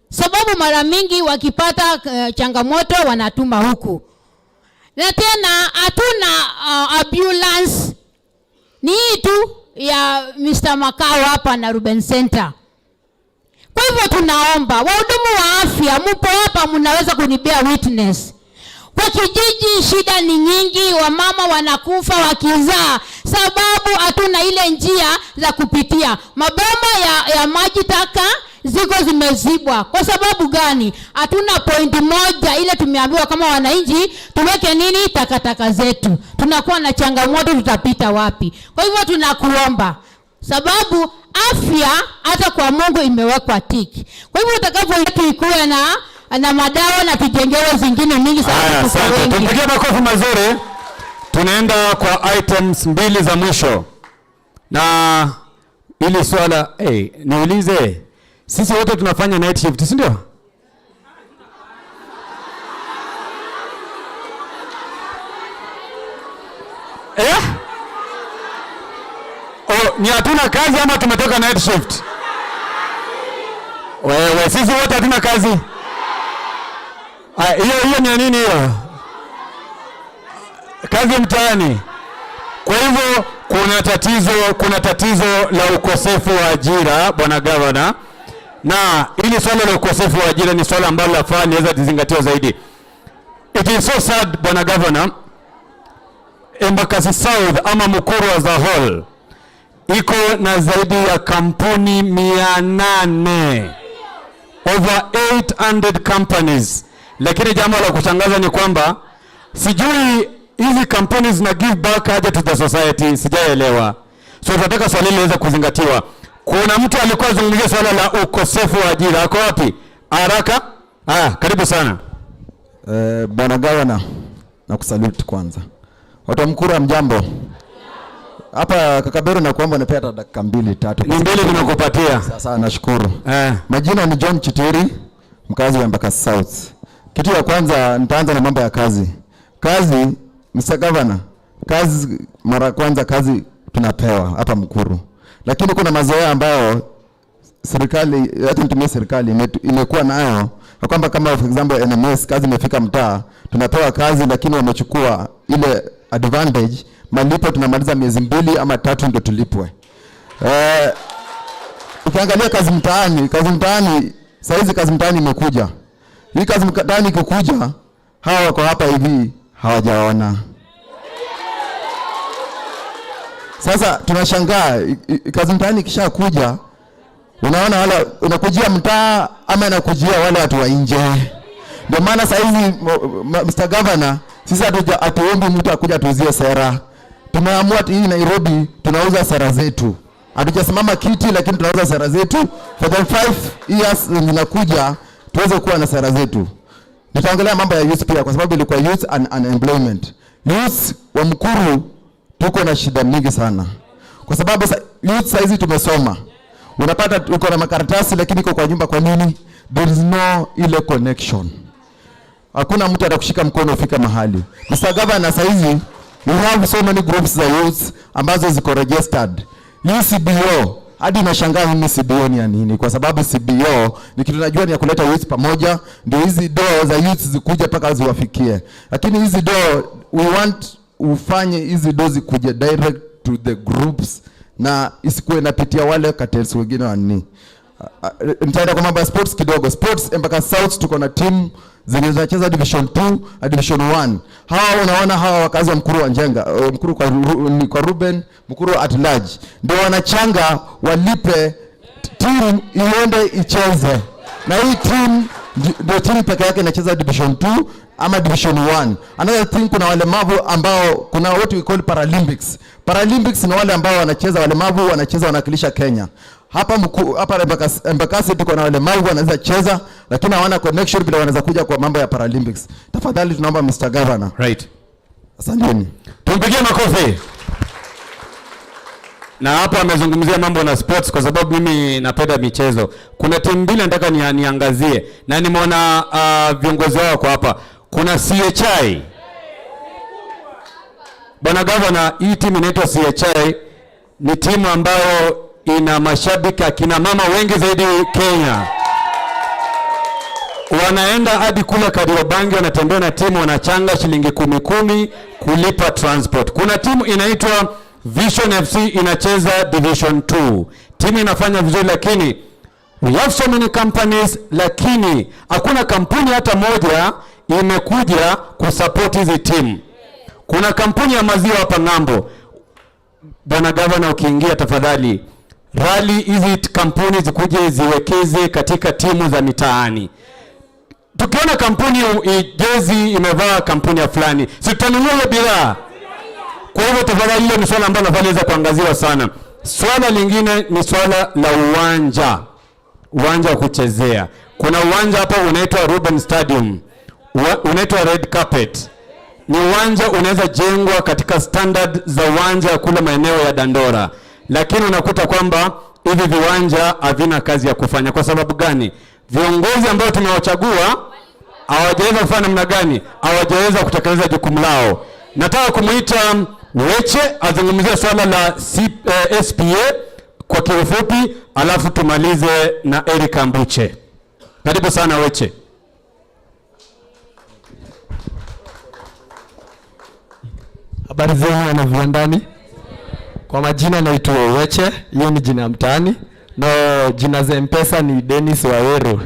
Sababu mara mingi wakipata changamoto wanatuma huku. Na tena hatuna ambulance. Ni hii tu ya Mr. Makao hapa na Ruben Center. Kwa hivyo tunaomba wahudumu wa afya, mpo hapa, mnaweza kunibea witness. Kwa kijiji shida ni nyingi, wamama wanakufa wakizaa sababu hatuna ile njia za kupitia. Maboma ya maji taka ziko zimezibwa. Kwa sababu gani? Hatuna point moja ile tumeambiwa kama wananchi tuweke nini takataka zetu. Tunakuwa na changamoto, tutapita wapi? Kwa hivyo tunakuomba, sababu afya hata kwa Mungu imewekwa tiki. Kwa hivyo utakapoikuwa na na madawa na tujengewe zingine mingi sana. Haya, Tuko asante. wengi. Tumpigie makofi mazuri. Tunaenda kwa items mbili za mwisho, na ili swala hey, niulize, sisi wote tunafanya night shift, si ndio? Eh? Oh, ni hatuna kazi ama tumetoka night shift? Wewe, sisi wote hatuna kazi. Hiyo hiyo ni ya nini hiyo? Kazi mtaani. Kwa hivyo kuna tatizo la ukosefu wa ajira, bwana gavana, na hili swala la ukosefu wa ajira ni swala ambalo lafaa liweza kuzingatiwa zaidi. It is so sad, bwana gavana, Embakasi South ama Mukuru as a whole iko na zaidi ya kampuni 800, over 800 companies, lakini jambo la kushangaza ni kwamba sijui hizi kampuni zina give back aje to the society, sijaelewa. So tunataka swali hili liweze kuzingatiwa. Kuna mtu alikuwa azungumzia swala la ukosefu wa ajira, ako wapi? Haraka. Ah, karibu sana. Bwana Gavana, nakusalute kwanza. Watu wa Mukuru, mjambo? Hapa Kakaberu nakuomba nipe hata dakika mbili tatu. Ni mbili nimekupatia. Sasa nashukuru. Majina ni John Chiteri, mkazi wa Embakasi South. Kitu ya kwanza nitaanza na mambo ya kazi. Kazi, Mr. Governor, kazi mara kwanza kazi tunapewa hapa Mukuru. Lakini kuna mazoea ambayo serikali, hata nitumie serikali imekuwa nayo ya kwamba kama for example NMS kazi imefika mtaa, tunapewa kazi lakini wamechukua ile advantage, malipo tunamaliza miezi 2 ama 3 ndio tulipwe. Ukiangalia kazi mtaani saizi kazi mtaani imekuja. Hii kazi mtaani ikikuja, hawa wako hapa hivi hawajaona. Sasa tunashangaa kazi mtaani ikishakuja, unaona wala unakujia mtaa ama inakujia wale watu wa nje. Ndio maana saa hizi Mr. Governor, sisi hatuombi mtu akuja tuuzie sera. Tumeamua hii Nairobi tunauza sera zetu. Hatujasimama kiti, lakini tunauza sera zetu for the 5 years zinakuja tuweze kuwa na sera zetu. Nitaongelea mambo ya youth pia kwa sababu ilikuwa youth and unemployment. Youth wa Mukuru tuko na shida mingi sana. Kwa sababu youth saizi tumesoma. Unapata uko na makaratasi lakini iko kwa nyumba kwa nini? There is no ile connection. Hakuna mtu atakushika mkono ufika mahali. Mr. Governor, saizi we have so many groups za youth ambazo ziko registered. UCBO hadi nashangaa mimi CBO ni ya nini? Kwa sababu CBO ni kitu najua ni ya kuleta youth pamoja, ndio hizi doo za youth zikuje mpaka ziwafikie. Lakini hizi doo we want ufanye hizi doo zikuje direct to the groups na isikuwe inapitia wale cartels wengine wa nini. Nitaenda kwa mambo ya sports kidogo. Sports, Embakasi South tuko na timu zenye zinacheza Division 2 na Division 1. Hawa unaona hawa wakazi wa Mukuru wa Njenga, Mukuru ni kwa Ruben, Mukuru at large. Ndio wanachanga walipe timu iende icheze. Na hii timu ndio timu peke yake inacheza Division 2 ama Division 1. Another thing, kuna walemavu ambao kuna what we call Paralympics. Paralympics ni wale ambao wanacheza, walemavu wanacheza, wanawakilisha Kenya. Hapa Embakasi tuko na walemavu wanaweza cheza lakini hawana connection bila wanaweza kuja kwa mambo ya Paralympics. Tafadhali tunaomba Mr. Governor. Right. Asanteni. Tumpigie makofi. Na hapa amezungumzia mambo na sports kwa sababu mimi napenda michezo. Kuna timu mbili nataka niangazie na nimeona viongozi wao kwa hapa. Kuna CHI. Bwana Governor, hii timu inaitwa CHI ni timu ambayo ina mashabiki akina mama wengi zaidi Kenya. Wanaenda hadi kule Kariobangi, wanatembea na timu, wanachanga shilingi kumi kumi kulipa transport. Kuna timu inaitwa Vision FC inacheza Division 2. Timu inafanya vizuri, lakini we have so many companies, lakini hakuna kampuni hata moja imekuja kusupport hizi timu. Kuna kampuni ya maziwa hapa ng'ambo. Bwana Gavana, ukiingia tafadhali rally hizi kampuni zikuje ziwekeze katika timu za mitaani. Tukiona kampuni jezi imevaa kampuni ya fulani, si tutanunua hiyo bidhaa? Kwa hivyo tafadhali, hilo ni swala ambalo nafaa liweze kuangaziwa sana. Swala lingine ni swala la uwanja, uwanja wa kuchezea. Kuna uwanja hapo unaitwa Ruben Stadium, unaitwa Red Carpet. Ni uwanja unaweza jengwa katika standard za uwanja kule maeneo ya Dandora, lakini unakuta kwamba hivi viwanja havina kazi ya kufanya. Kwa sababu gani? Viongozi ambao tumewachagua hawajaweza kufanya namna gani? Hawajaweza kutekeleza jukumu lao. Nataka kumuita Weche azungumzie swala la SPA kwa kiufupi, alafu tumalize na Eric Ambuche. Karibu sana Weche. Habari zenu wana viwandani. Kwa majina naitwa Weche, hiyo ni jina mtaani. No, jina za M-Pesa ni Dennis Waweru.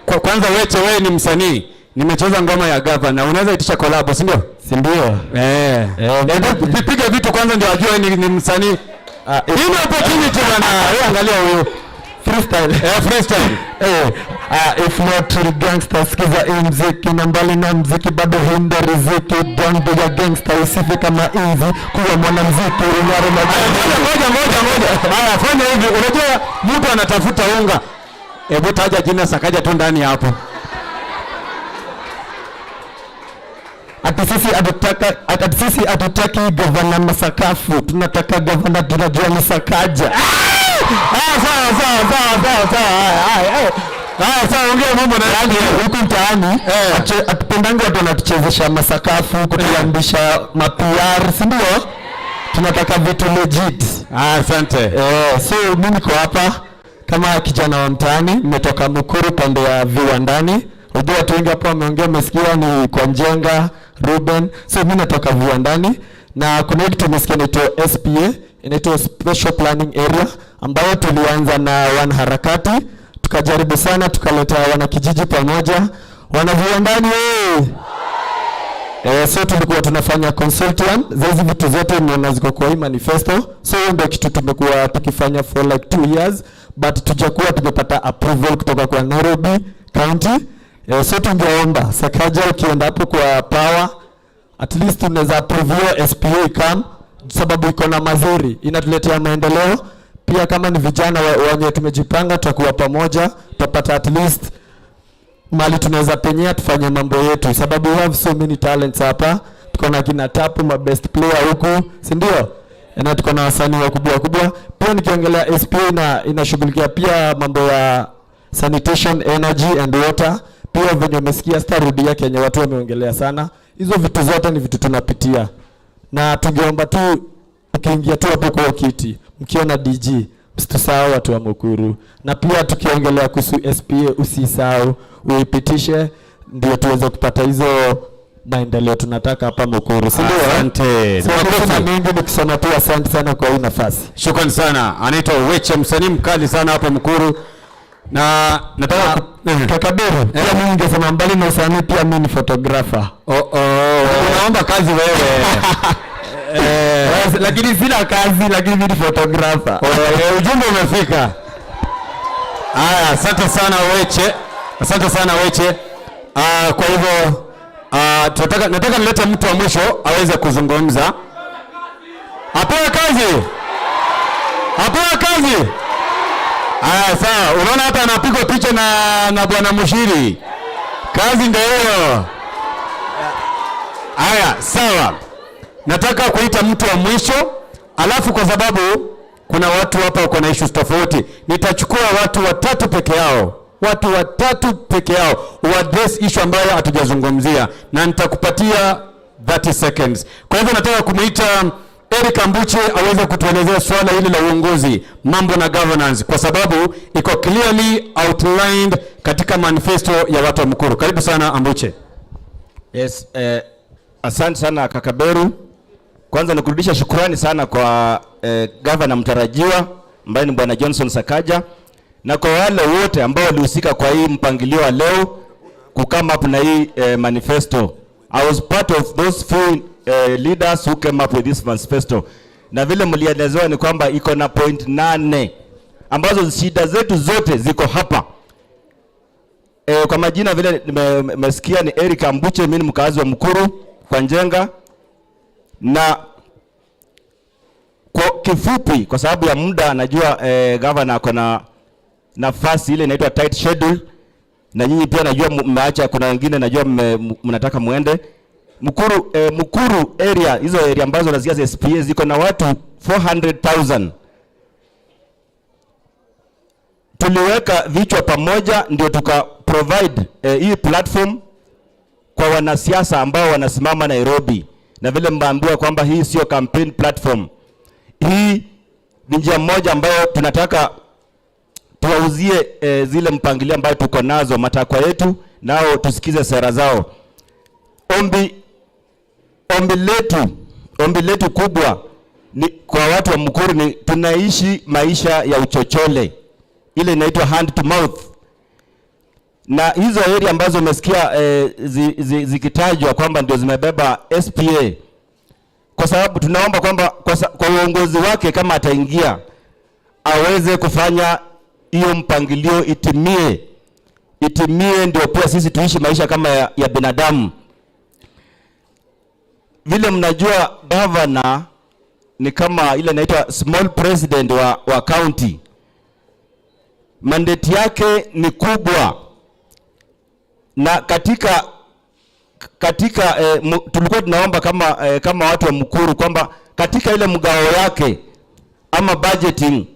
Kwa kwanza Weche, wewe ni msanii. Nimecheza ngoma ya gavana. Unaweza itisha collab, si ndio? Si ndio? Piga vitu kwanza ndio ajue ni msanii. Hii ni opportunity bwana. Wewe angalia huyo. Freestyle. Freestyle. If not real gangster, sikiza hii mziki na mbali na mziki bado hinda riziki. Don't be a gangster, usife kama hivi kuwa mwanamziki unyare na Ngoja, ngoja, ngoja. Haya, fanya hivi. Unajua mtu anatafuta unga. Hebu taja jina Sakaja tu ndani hapo. Ati sisi hatutaki gavana masakafu, tunataka gavana tunajua ni Sakaja. Sawa, sawa, sawa, sawa, sawa. Haya, haya. Haya, sawa, ongea mambo na yaani huku mtaani hatupendangi watu wanatuchezesha masakafu, kutuambisha ma PR, si ndio? Tunataka vitu legit. Asante. So mimi niko hapa kama kijana wa mtaani, nimetoka Mukuru pande ya viwandani. Unajua watu wengi hapa wameongea, umesikia ni kwa Njenga, Ruben. So mimi natoka viwandani na kuna kitu tumesikia inaitwa SPA, inaitwa Special Planning Area, ambayo tulianza na wanaharakati, tukajaribu sana, tukaleta wanakijiji pamoja, wana viwandani So tulikuwa tunafanya consultant za hizi vitu zote mnaona ziko kwa hii manifesto. So hiyo ndio kitu tumekuwa tukifanya for like 2 years, but tujakuwa tumepata approval kutoka kwa Nairobi County. So tungeomba Sakaja, ukienda hapo kwa power, at least unaweza approve hiyo SPA come, sababu iko na mazuri, inatuletea maendeleo. Pia kama ni vijana wenye tumejipanga, tutakuwa pamoja, tutapata at least mali tunaweza penyea tufanye mambo yetu, sababu we have so many talents hapa. Tuko na kina Tapu, ma best player huku, si ndio? Na tuko na wasanii wakubwa wakubwa. Pia nikiongelea SPA inashughulikia pia mambo ya sanitation, energy and water. Pia venye umesikia sitarudia Kenya, watu wameongelea sana. Hizo vitu zote ni vitu tunapitia. Na tungeomba tu ukiingia tu hapo kwa kiti, mkiona DG msitusahau watu wa Mukuru. Na pia tukiongelea kuhusu SPA usisahau uipitishe, ndio tuweze kupata hizo maendeleo tunataka hapa Mukuru, si ndio? Asante. So, sina mengi nikisema tu asante sana kwa hii nafasi. Shukrani sana. Anaitwa Weche, msanii mkali sana hapa Mukuru. Na nataka Kaka Beru, pia mimi ningesema mbali na usanii pia mimi ni photographer. Unaomba kazi wewe. Lakini sina kazi, lakini mimi ni photographer. Ujumbe umefika. Haya, asante sana Weche. Asante sana Weche. Kwa hivyo nataka nilete mtu wa mwisho aweze kuzungumza. Apewe kazi. Apewe kazi. Haya, sawa. Unaona hapa anapigwa picha na Bwana Mushiri. Kazi ndio hiyo. Haya, sawa. Nataka kuita mtu wa mwisho, alafu kwa sababu kuna watu hapa wako na issues tofauti, nitachukua watu watatu peke yao. Watu watatu peke yao uaddress issue ambayo hatujazungumzia, na nitakupatia 30 seconds. Kwa hivyo nataka kumuita Eric Ambuche aweze kutuelezea swala hili la uongozi, mambo na governance, kwa sababu iko clearly outlined katika manifesto ya watu wa Mukuru. Karibu sana Ambuche. Yes, asante sana Kaka Beru. Kwanza nikurudisha shukrani sana kwa governor mtarajiwa ambaye ni Bwana Johnson Sakaja, na kwa wale wote ambao walihusika kwa hii mpangilio wa leo ku come up na hii manifesto. I was part of those few leaders who came up with this manifesto. Na vile mlielezewa ni kwamba iko na point 8 ambazo shida zetu zote ziko hapa. Kwa majina vile nimesikia ni Eric Ambuche, mimi ni mkazi wa Mukuru kwa Njenga. Na kwa kifupi, kwa sababu ya muda, najua governor ako na nafasi ile inaitwa tight schedule, na nyinyi pia najua mmeacha, kuna wengine najua mnataka muende Mukuru. Mukuru area, hizo area ambazo nasikia za SPA ziko na watu 400,000. Tuliweka vichwa pamoja ndio tuka provide hii platform kwa wanasiasa ambao wanasimama Nairobi, na vile mmeambiwa kwamba hii sio campaign platform, hii ni njia moja ambayo tunataka tuwauzie zile mpangilio ambayo tuko nazo, matakwa yetu, nao tusikize sera zao. Ombi letu kubwa ni kwa watu wa Mukuru ni tunaishi maisha ya uchochole, ile inaitwa hand to mouth, na hizo area ambazo umesikia zikitajwa kwamba ndio zimebeba SPA, kwa sababu tunaomba kwamba kwa uongozi wake kama ataingia aweze kufanya hiyo mpangilio itimie, itimie, ndio pia sisi tuishi maisha kama ya binadamu. Vile mnajua governor ni kama ile inaitwa small president wa county. Mandate yake ni kubwa, na katika tulikuwa tunaomba kama watu wa Mukuru kwamba katika ile mgao yake ama budgeting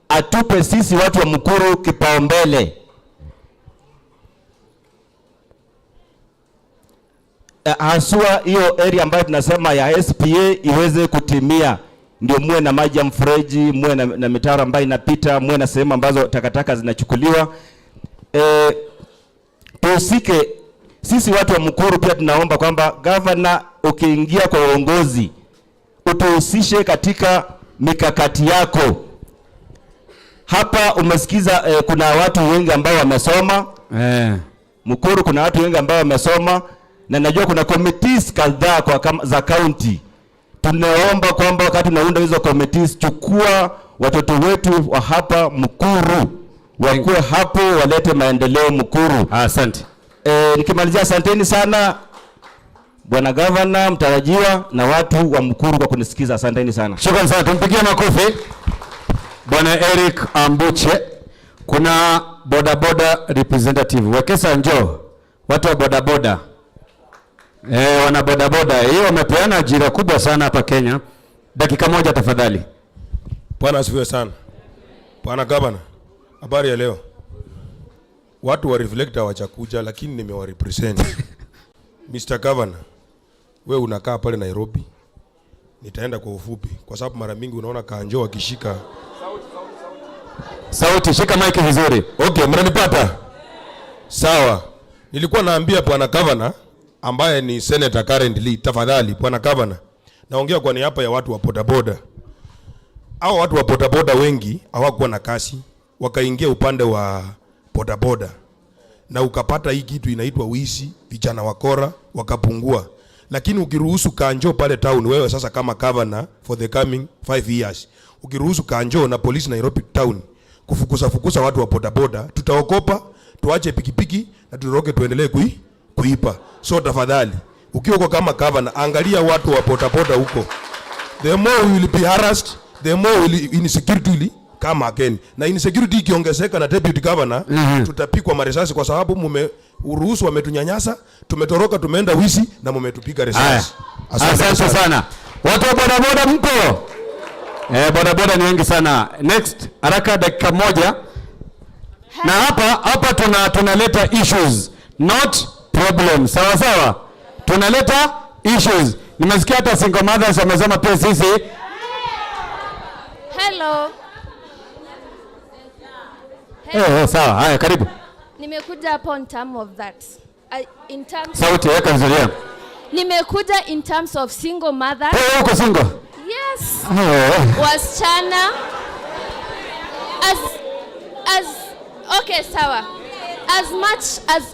atupe sisi watu wa Mukuru kipaumbele. Haswa hiyo area ambayo tunasema ya SPA iweze kutimia, ndio muwe na maji ya mfereji, muwe na mitaro ambayo inapita, muwe na sehemu ambazo takataka zinachukuliwa. Tuhusike sisi watu wa Mukuru. Pia tunaomba kwamba gavana, ukiingia kwa uongozi, utuhusishe katika mikakati yako. Hapa umesikiza kuna watu wengi ambao wamesoma Mukuru, kuna watu wengi ambao wamesoma na najua kuna committees kadhaa za county. Tunaomba kwamba wakati unaunda hizo committees, chukua watoto wetu wa hapa Mukuru wakuwe hapo, walete maendeleo Mukuru. Asante. Nikimalizia, asanteni sana Bwana Gavana mtarajiwa na watu wa Mukuru kwa kunisikiza. Asanteni sana. Shukrani sana, tumpigie makofi Bwana Eric Ambuche. Kuna bodaboda representative Wekesa, njoo. Watu wa bodaboda, wana bodaboda hiyo wamepeana ajira kubwa sana hapa Kenya. Dakika moja tafadhali. Bwana asifiwe sana. Bwana Gavana, habari ya leo. Watu wa reflector hawajakuja lakini nimewa represent. Mr. Governor, we unakaa pale Nairobi. Nitaenda kwa ufupi kwa sababu mara mingi unaona kanjo wakishika. Sauti, shika mic vizuri. Okay, mnanipata? Sawa. Nilikuwa naambia Bwana Governor ambaye ni senator currently, tafadhali Bwana Governor, naongea kwa niaba ya watu wa bodaboda. Hao watu wa bodaboda wengi hawakuwa na kasi, wakaingia upande wa bodaboda na ukapata hii kitu inaitwa wizi, vijana wakora wakapungua. Lakini ukiruhusu kanjo pale town, wewe sasa kama governor for the coming 5 years, ukiruhusu kanjo na polisi Nairobi town kufukuza fukuza watu wa bodaboda, tutaogopa tuache pikipiki na tutoroke tuendelee kuiba. So tafadhali, ukiwa uko kama governor, angalia watu wa bodaboda huko. The more we will be harassed, the more will insecurity will come again. Na insecurity ikiongezeka na deputy governor, tutapigwa marisasi kwa sababu mume uruhusu wametunyanyasa, tumetoroka, tumeenda wizi na mumetupiga risasi. Asante sana. Watu wa bodaboda mpo? Bodaboda ni wengi sana. Next, haraka dakika moja. Na hapa tunaleta issues, not problems. Sawa sawa? Tunaleta issues. Nimesikia hata single mothers wamesema pia sisi. Hello. Sawa. Haya, karibu. Nimekuja hapo in term of that. In terms Sauti weka vizuri. Nimekuja in terms of single mothers. Wewe uko single? Yes. Oh. Wasichana as okay, sawa.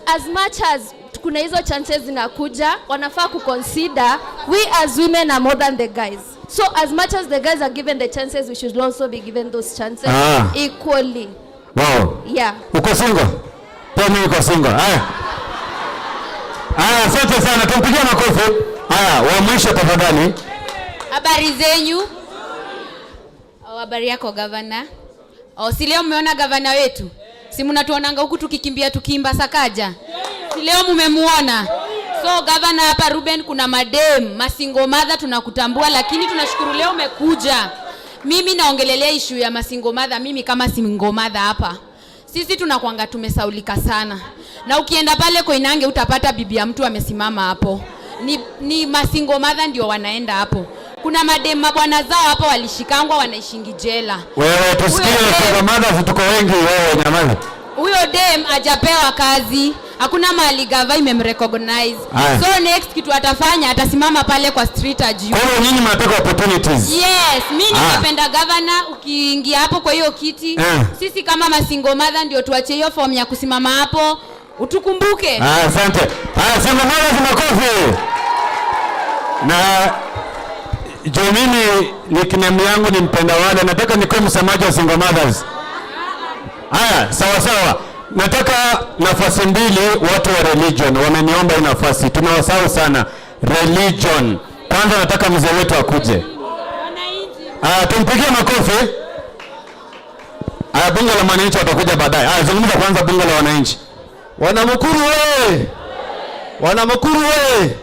As much as kuna hizo chances zinakuja, wanafaa kuconsider we as women are more than the guys. So as much as the guys are given the chances, we should also be given those chances equally. Wow. Yeah. Uko single? Pia mimi niko single. Haya. Haya, asante sana. Tumpigie makofi. Haya, wa mwisho tafadhali. Habari zenyu? Oh, habari yako, gavana. Oh, si leo mmeona gavana wetu? Si mnatuonanga huku tukikimbia tukiimba Sakaja? Si leo mumemuona? So gavana hapa Ruben, kuna madem masingle mother tunakutambua, lakini tunashukuru leo umekuja. Mimi naongelelea issue ya masingle mother. Mimi kama single mother hapa, sisi tunakwanga tumesaulika sana, na ukienda pale Koinange utapata bibi ya mtu amesimama hapo. Ni masingle mother ndio wanaenda hapo. Kuna madem mabwana zao hapo walishikangwa wanaishingi jela. Wewe tusikie Huyo dem- single mothers tuko wengi wewe nyamaza. Huyo dem hajapewa kazi, hakuna mahali gava imemrecognize. Aya. So next kitu atafanya atasimama pale kwa street ajiu. Kwa hiyo nyinyi mnataka opportunities. Yes, mi Ah. ningependa governor ukiingia hapo kwa hiyo kiti sisi kama masingle mother ndio tuache hiyo form ya kusimama hapo, utukumbuke. Ah, asante. Ah, single mothers makofi. Na juu mimi nickname yangu ni mpenda wale, nataka nikuwe msemaji wa single mothers. Haya, sawa sawa. Nataka nafasi mbili, watu wa religion wameniomba hii nafasi, tumewasahau sana religion. Kwanza nataka mzee wetu akuje. Ah, tumpigie makofi. Ah, bunge la mwananchi watakuja baadaye. Ah, zungumza kwanza bunge la wananchi. Wanamukuru we! Wanamukuru we!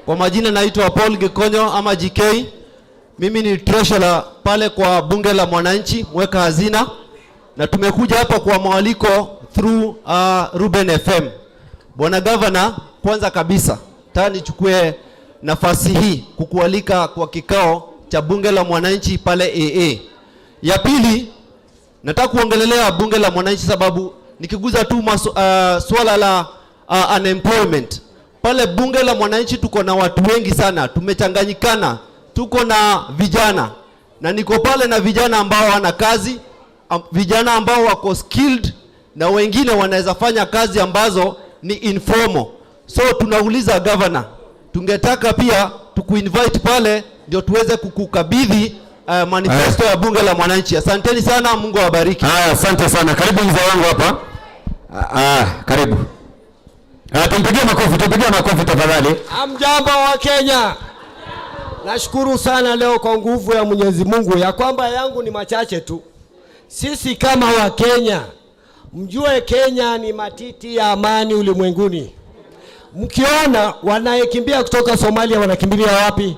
Kwa majina naitwa Paul Gikonyo ama GK. Mimi ni treasurer pale kwa bunge la mwananchi, mweka hazina, na tumekuja hapa kwa mwaliko through Ruben FM. Bwana Governor, kwanza kabisa nataka nichukue nafasi hii kukualika kwa kikao cha bunge la mwananchi pale AA. Ya pili, nataka kuongelelea bunge la mwananchi sababu nikiguza tu swala la unemployment pale bunge la mwananchi tuko na watu wengi sana, tumechanganyikana, tuko na vijana na niko pale na vijana ambao hawana kazi, vijana ambao wako skilled na wengine wanaweza fanya kazi ambazo ni informal. So tunauliza governor, tungetaka pia tukuinvite pale ndio tuweze kukukabidhi manifesto ya bunge la mwananchi. Asanteni sana, Mungu awabariki. Haya, asante sana. Karibu mzee wangu hapa. Karibu. Tumpigie makofi, tumpigie makofi tafadhali. Hamjambo wa Kenya. Nashukuru sana leo kwa nguvu ya Mwenyezi Mungu ya kwamba yangu ni machache tu. Sisi kama Wakenya, mjue Kenya ni matiti ya amani ulimwenguni. Mkiona wanayekimbia kutoka Somalia wanakimbilia wapi?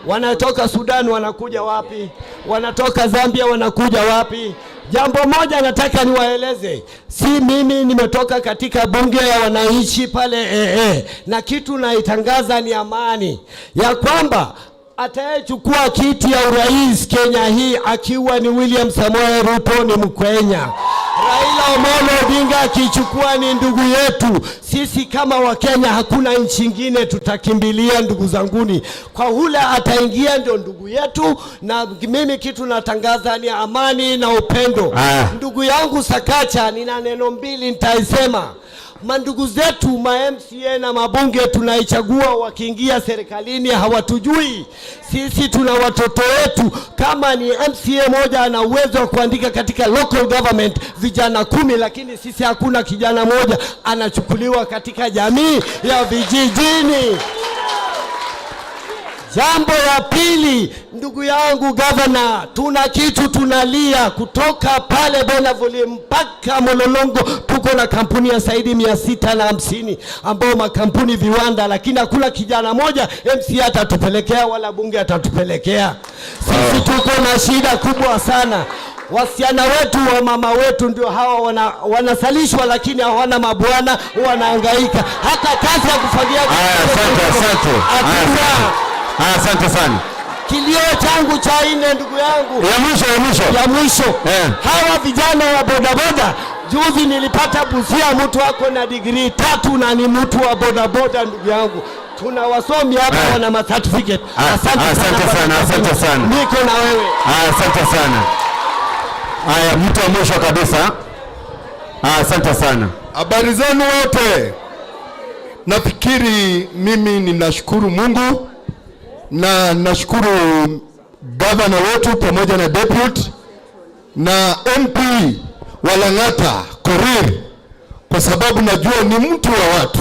Wanatoka Sudan wanakuja wapi? Wanatoka Zambia wanakuja wapi? Jambo moja nataka niwaeleze, si mimi nimetoka katika bunge ya wananchi pale AA, na kitu naitangaza ni amani, ya kwamba atayechukua kiti ya urais Kenya hii akiwa ni William Samoei Ruto ni Mkenya. Raila Amolo Odinga akichukua ni ndugu yetu. Sisi kama Wakenya hakuna nchi ingine tutakimbilia, ndugu zanguni. Kwa hule ataingia ndio ndugu yetu, na mimi kitu natangaza ni amani na upendo. Ndugu yangu Sakacha, nina neno mbili nitaisema. Mandugu zetu ma MCA na mabunge tunaichagua, wakiingia serikalini hawatujui sisi. Tuna watoto wetu, kama ni MCA moja ana uwezo wa kuandika katika local government vijana 10, lakini sisi hakuna kijana moja anachukuliwa katika jamii ya vijijini. Jambo la pili, ndugu yangu gavana, tuna kitu tunalia kutoka pale Bonavuli mpaka Mololongo, tuko na kampuni ya zaidi 650 ambao makampuni viwanda, lakini hakuna kijana moja MCA atatupelekea wala bunge atatupelekea. Sisi tuko na shida kubwa sana. Wasichana wetu wa mama wetu ndio hawa wanasalishwa, lakini hawana mabwana, wanahangaika hata kazi ya kufagia. Asante, asante. Hakuna. Asante sana. Kilio changu cha nne, ndugu yangu, ya mwisho, ya mwisho, ya mwisho. Hawa vijana wa bodaboda, juzi nilipata Busia, mtu ako na digrii 3 na ni mtu wa bodaboda. Ndugu yangu, tuna wasomi hapa wana ma certificate. Asante Asante sana, asante sana. Niko na wewe. Asante sana. Haya, mtu wa mwisho kabisa. Asante sana. Habari zenu wote. Nafikiri mimi ninashukuru Mungu na nashukuru gavana wetu pamoja na deputy na MP wa Lang'ata Korir, kwa sababu najua ni mtu wa watu.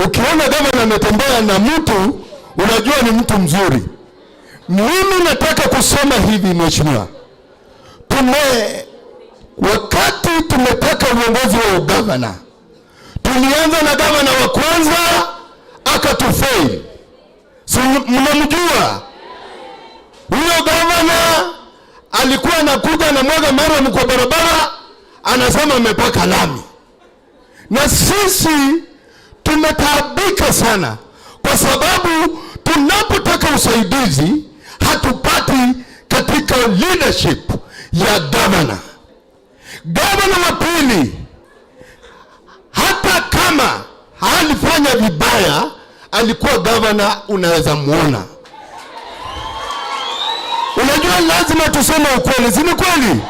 Ukiona gavana ametembea na mtu, unajua ni mtu mzuri. Mimi nataka kusema hivi mheshimiwa, Wakati tumetaka uongozi wa ugavana, tulianza na gavana wa kwanza akatufail. Si mnamjua huyo gavana? Alikuwa anakuja na mwaga mara kwa barabara, anasema amepaka lami, na sisi tumetaabika sana, kwa sababu tunapotaka usaidizi hatupati katika leadership ya gavana. Gavana wa pili, hata kama alifanya vibaya, alikuwa gavana unaweza muona. Unajua, lazima tuseme ukweli, si ni kweli?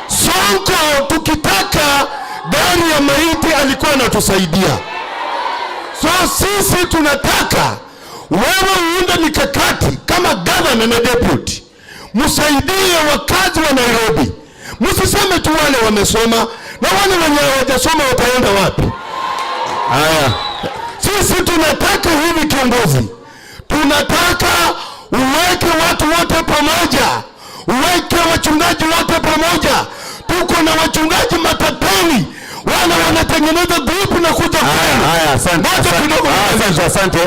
Sonko tukitaka gari ya maiti alikuwa anatusaidia. So sisi tunataka wewe uunde mikakati kama gavana na deputy, msaidie wakazi wa Nairobi. Msiseme tu wale wamesoma, na wale wenye hawajasoma wataenda wapi? Haya, sisi tunataka hivi kiongozi, tunataka uweke watu wote pamoja, uweke wachungaji wote pamoja. Tuko na wachungaji matapeli, wale wanatengeneza group na kuja kwenu. Haya, asante. Ngoja kidogo. Asante, asante.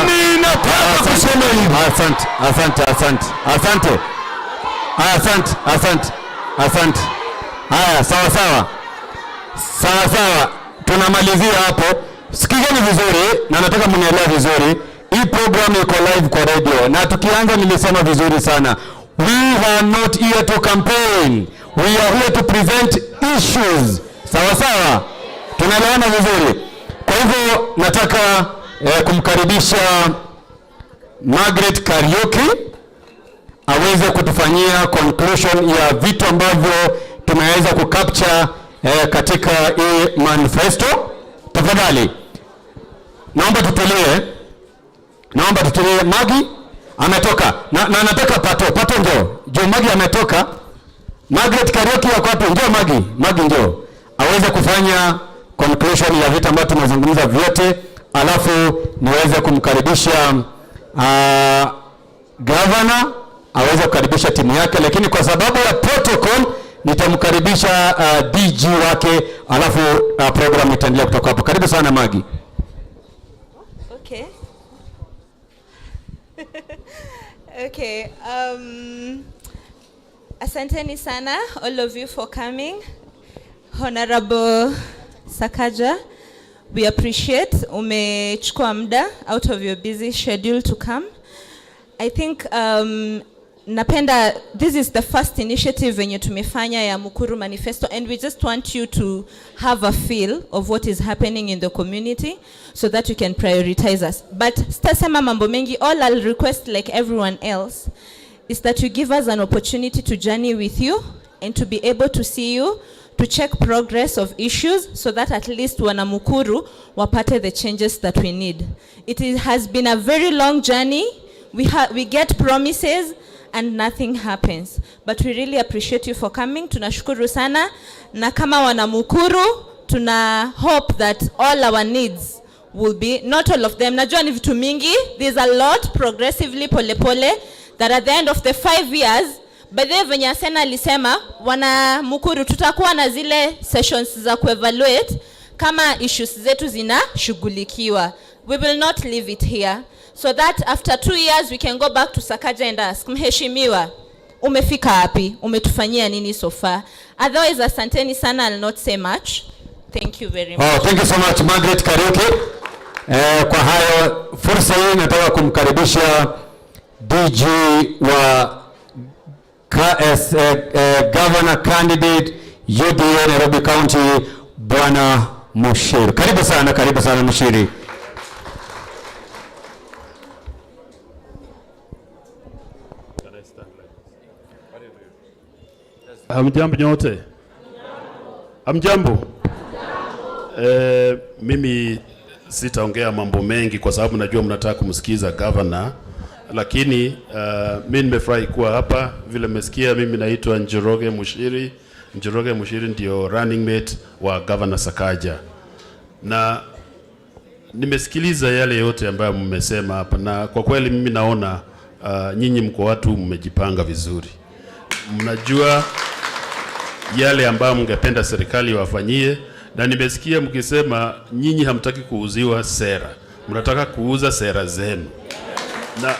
Mimi nataka kusema hivi. Asante, asante, asante, asante. Asante, asante, asante. Haya, sawa sawa, sawa sawa, tunamalizia hapo. Sikizeni vizuri na nataka mnielewe vizuri. Hii program iko live kwa radio, na tukianza nilisema vizuri sana, we are not here to campaign, we are here to present issues. Sawa sawa, tunaelewana vizuri. Kwa hivyo nataka kumkaribisha Margaret Kariuki aweze kutufanyia conclusion ya vitu ambavyo tumeweza kucapture katika hii manifesto. Tafadhali naomba tutulie, naomba tutulie. Magi ametoka na nataka Pato njoo juu. Magi ametoka. Margaret Kariuki yako wapi? Njoo Magi, Magi njoo aweze kufanya conclusion ya vitu ambavyo tumezungumza vyote, alafu niweze kumkaribisha governor aweze kukaribisha timu yake, lakini kwa sababu ya protocol nitamkaribisha DG wake, alafu program itaendelea kutoka hapo. Karibu sana Magi. Okay. Okay. Asanteni sana all of you for coming. Honorable Sakaja, we appreciate umechukua muda out of your busy schedule to come. I think napenda, this is the first initiative venye tumefanya ya Mukuru Manifesto, and we just want you to have a feel of what is happening in the community so that you can prioritize us. But sitasema mambo mengi. All I'll request, like everyone else, is that you give us an opportunity to journey with you and to be able to see you, to check progress of issues so that at least wanamukuru wapate the changes that we need. It has been a very long journey. We get promises and nothing happens. But we really appreciate you for coming. Tunashukuru sana. Na kama wanamukuru, tuna hope that all our needs will be, not all of them. Najua ni vitu mingi. There's a lot, progressively, pole pole, that at the end of the 5 years, by the way, venye Asena alisema, wanamukuru, tutakuwa na zile sessions za kuevaluate kama issues zetu zinashughulikiwa. We will not leave it here. So that after 2 years we can go back to Sakaja and ask, Mheshimiwa, umefika wapi? Umetufanyia nini so far? Otherwise, asanteni sana, I'll not say much. Thank you very much. Oh, thank you so much Margaret Kariuki. Kwa hayo, fursa hii nataka kumkaribisha DG wa KS, Governor Candidate UDA Nairobi County, Bwana Mushiri. Karibu sana Mushiri. Hamjambo nyote? Hamjambo? Mimi sitaongea mambo mengi kwa sababu najua mnataka kumsikiza governor, lakini mimi nimefurahi kuwa hapa. Vile mmesikia, mimi naitwa Njoroge Mushiri. Njoroge Mushiri ndio running mate wa Governor Sakaja, na nimesikiliza yale yote ambayo mmesema hapa, na kwa kweli mimi naona nyinyi mko watu mmejipanga vizuri. Mnajua yale ambayo mngependa serikali wafanyie, na nimesikia mkisema nyinyi hamtaki kuuziwa sera, mnataka kuuza sera zenu, na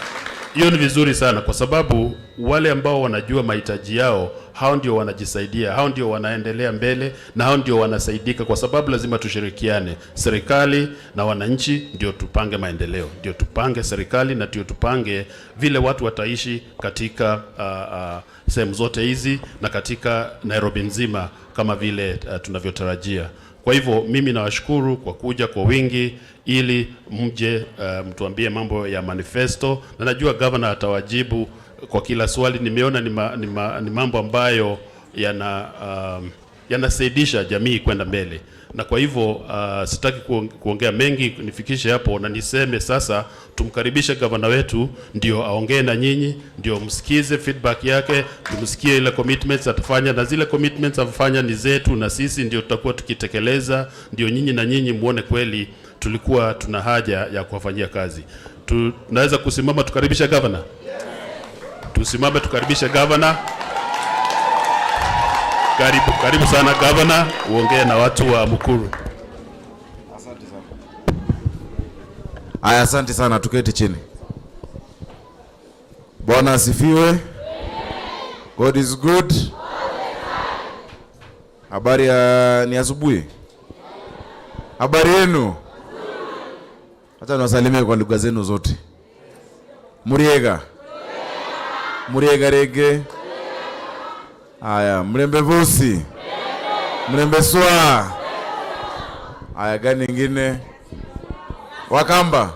hiyo ni vizuri sana, kwa sababu wale ambao wanajua mahitaji yao, hao ndio wanajisaidia, hao ndio wanaendelea mbele na hao ndio wanasaidika, kwa sababu lazima tushirikiane, serikali na wananchi, ndio tupange maendeleo, ndio tupange serikali na ndio tupange vile watu wataishi katika sehemu zote hizi na katika Nairobi nzima kama vile tunavyotarajia. Kwa hivyo mimi nawashukuru kwa kuja kwa wingi ili mje mtuambie mambo ya manifesto, na najua governor atawajibu kwa kila swali. Nimeona ni mambo ambayo yanasaidisha jamii kwenda mbele, na kwa hivyo sitaki kuongea mengi, nifikishe hapo na niseme sasa tumkaribishe gavana wetu ndio aongee na nyinyi, ndio msikize feedback yake, tumsikie ile commitments atafanya, na zile commitments atafanya ni zetu na sisi ndio tutakuwa tukitekeleza, ndio nyinyi na nyinyi muone kweli tulikuwa tuna haja ya kuwafanyia kazi. Tunaweza kusimama tukaribisha gavana? Tusimame tukaribishe gavana. Karibu, karibu sana gavana, uongee na watu wa Mukuru. Asante sana. Aya, asante sana, tuketi chini. Bwana asifiwe. God is good. Habari ya ni asubuhi. Habari yenu? Acha niwasalimie kwa lugha zenu zote. Muriega. Muriega rege. Aya, mrembe vusi. Mrembe swa. Aya, gani ingine? Wakamba.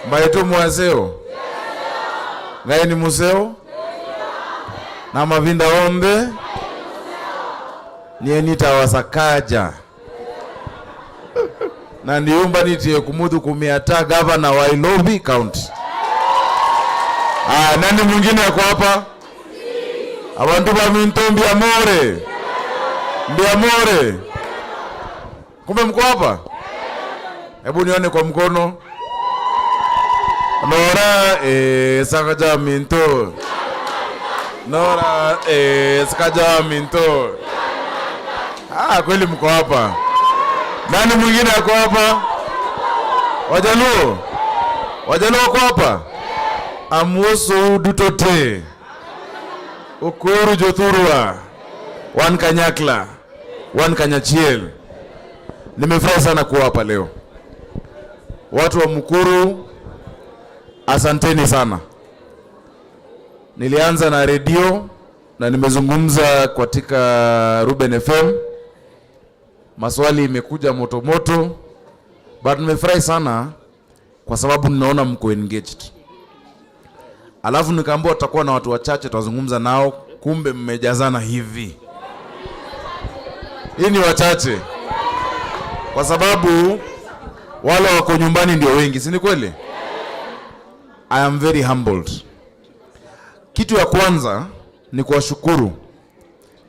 Mbayetu mwaseo. Ngai ni museo. Na mavinda ombe. Nienita wasakaja. Na niumba nitie kumudhu kumiata gavana wa Nairobi County. Ah, nani mwingine ako hapa? Abantu ba minto mbiamore. Mbiamore. Kumbe mko hapa? Hebu nione kwa mkono. Nora sakaja minto. Nora sakaja minto. Ah, kweli mko hapa. Nani mwingine ako hapa? Wajaluo. Wajaluo wako hapa? Amuoso udutote. Ukuru jothurwa. Wan kanyakla. Wan kanyachiel. Nimefurahi sana kuwa hapa leo. Watu wa Mukuru, asanteni sana. Nilianza na redio na nimezungumza katika Ruben FM. Maswali imekuja moto moto, but nimefurahi sana kwa sababu ninaona mko engaged. Alafu nikaambiwa tutakuwa na watu wachache tutazungumza nao, kumbe mmejazana hivi. Hii ni wachache, kwa sababu wale wako nyumbani ndio wengi, si ni kweli? I am very humbled. Kitu ya kwanza ni kuwashukuru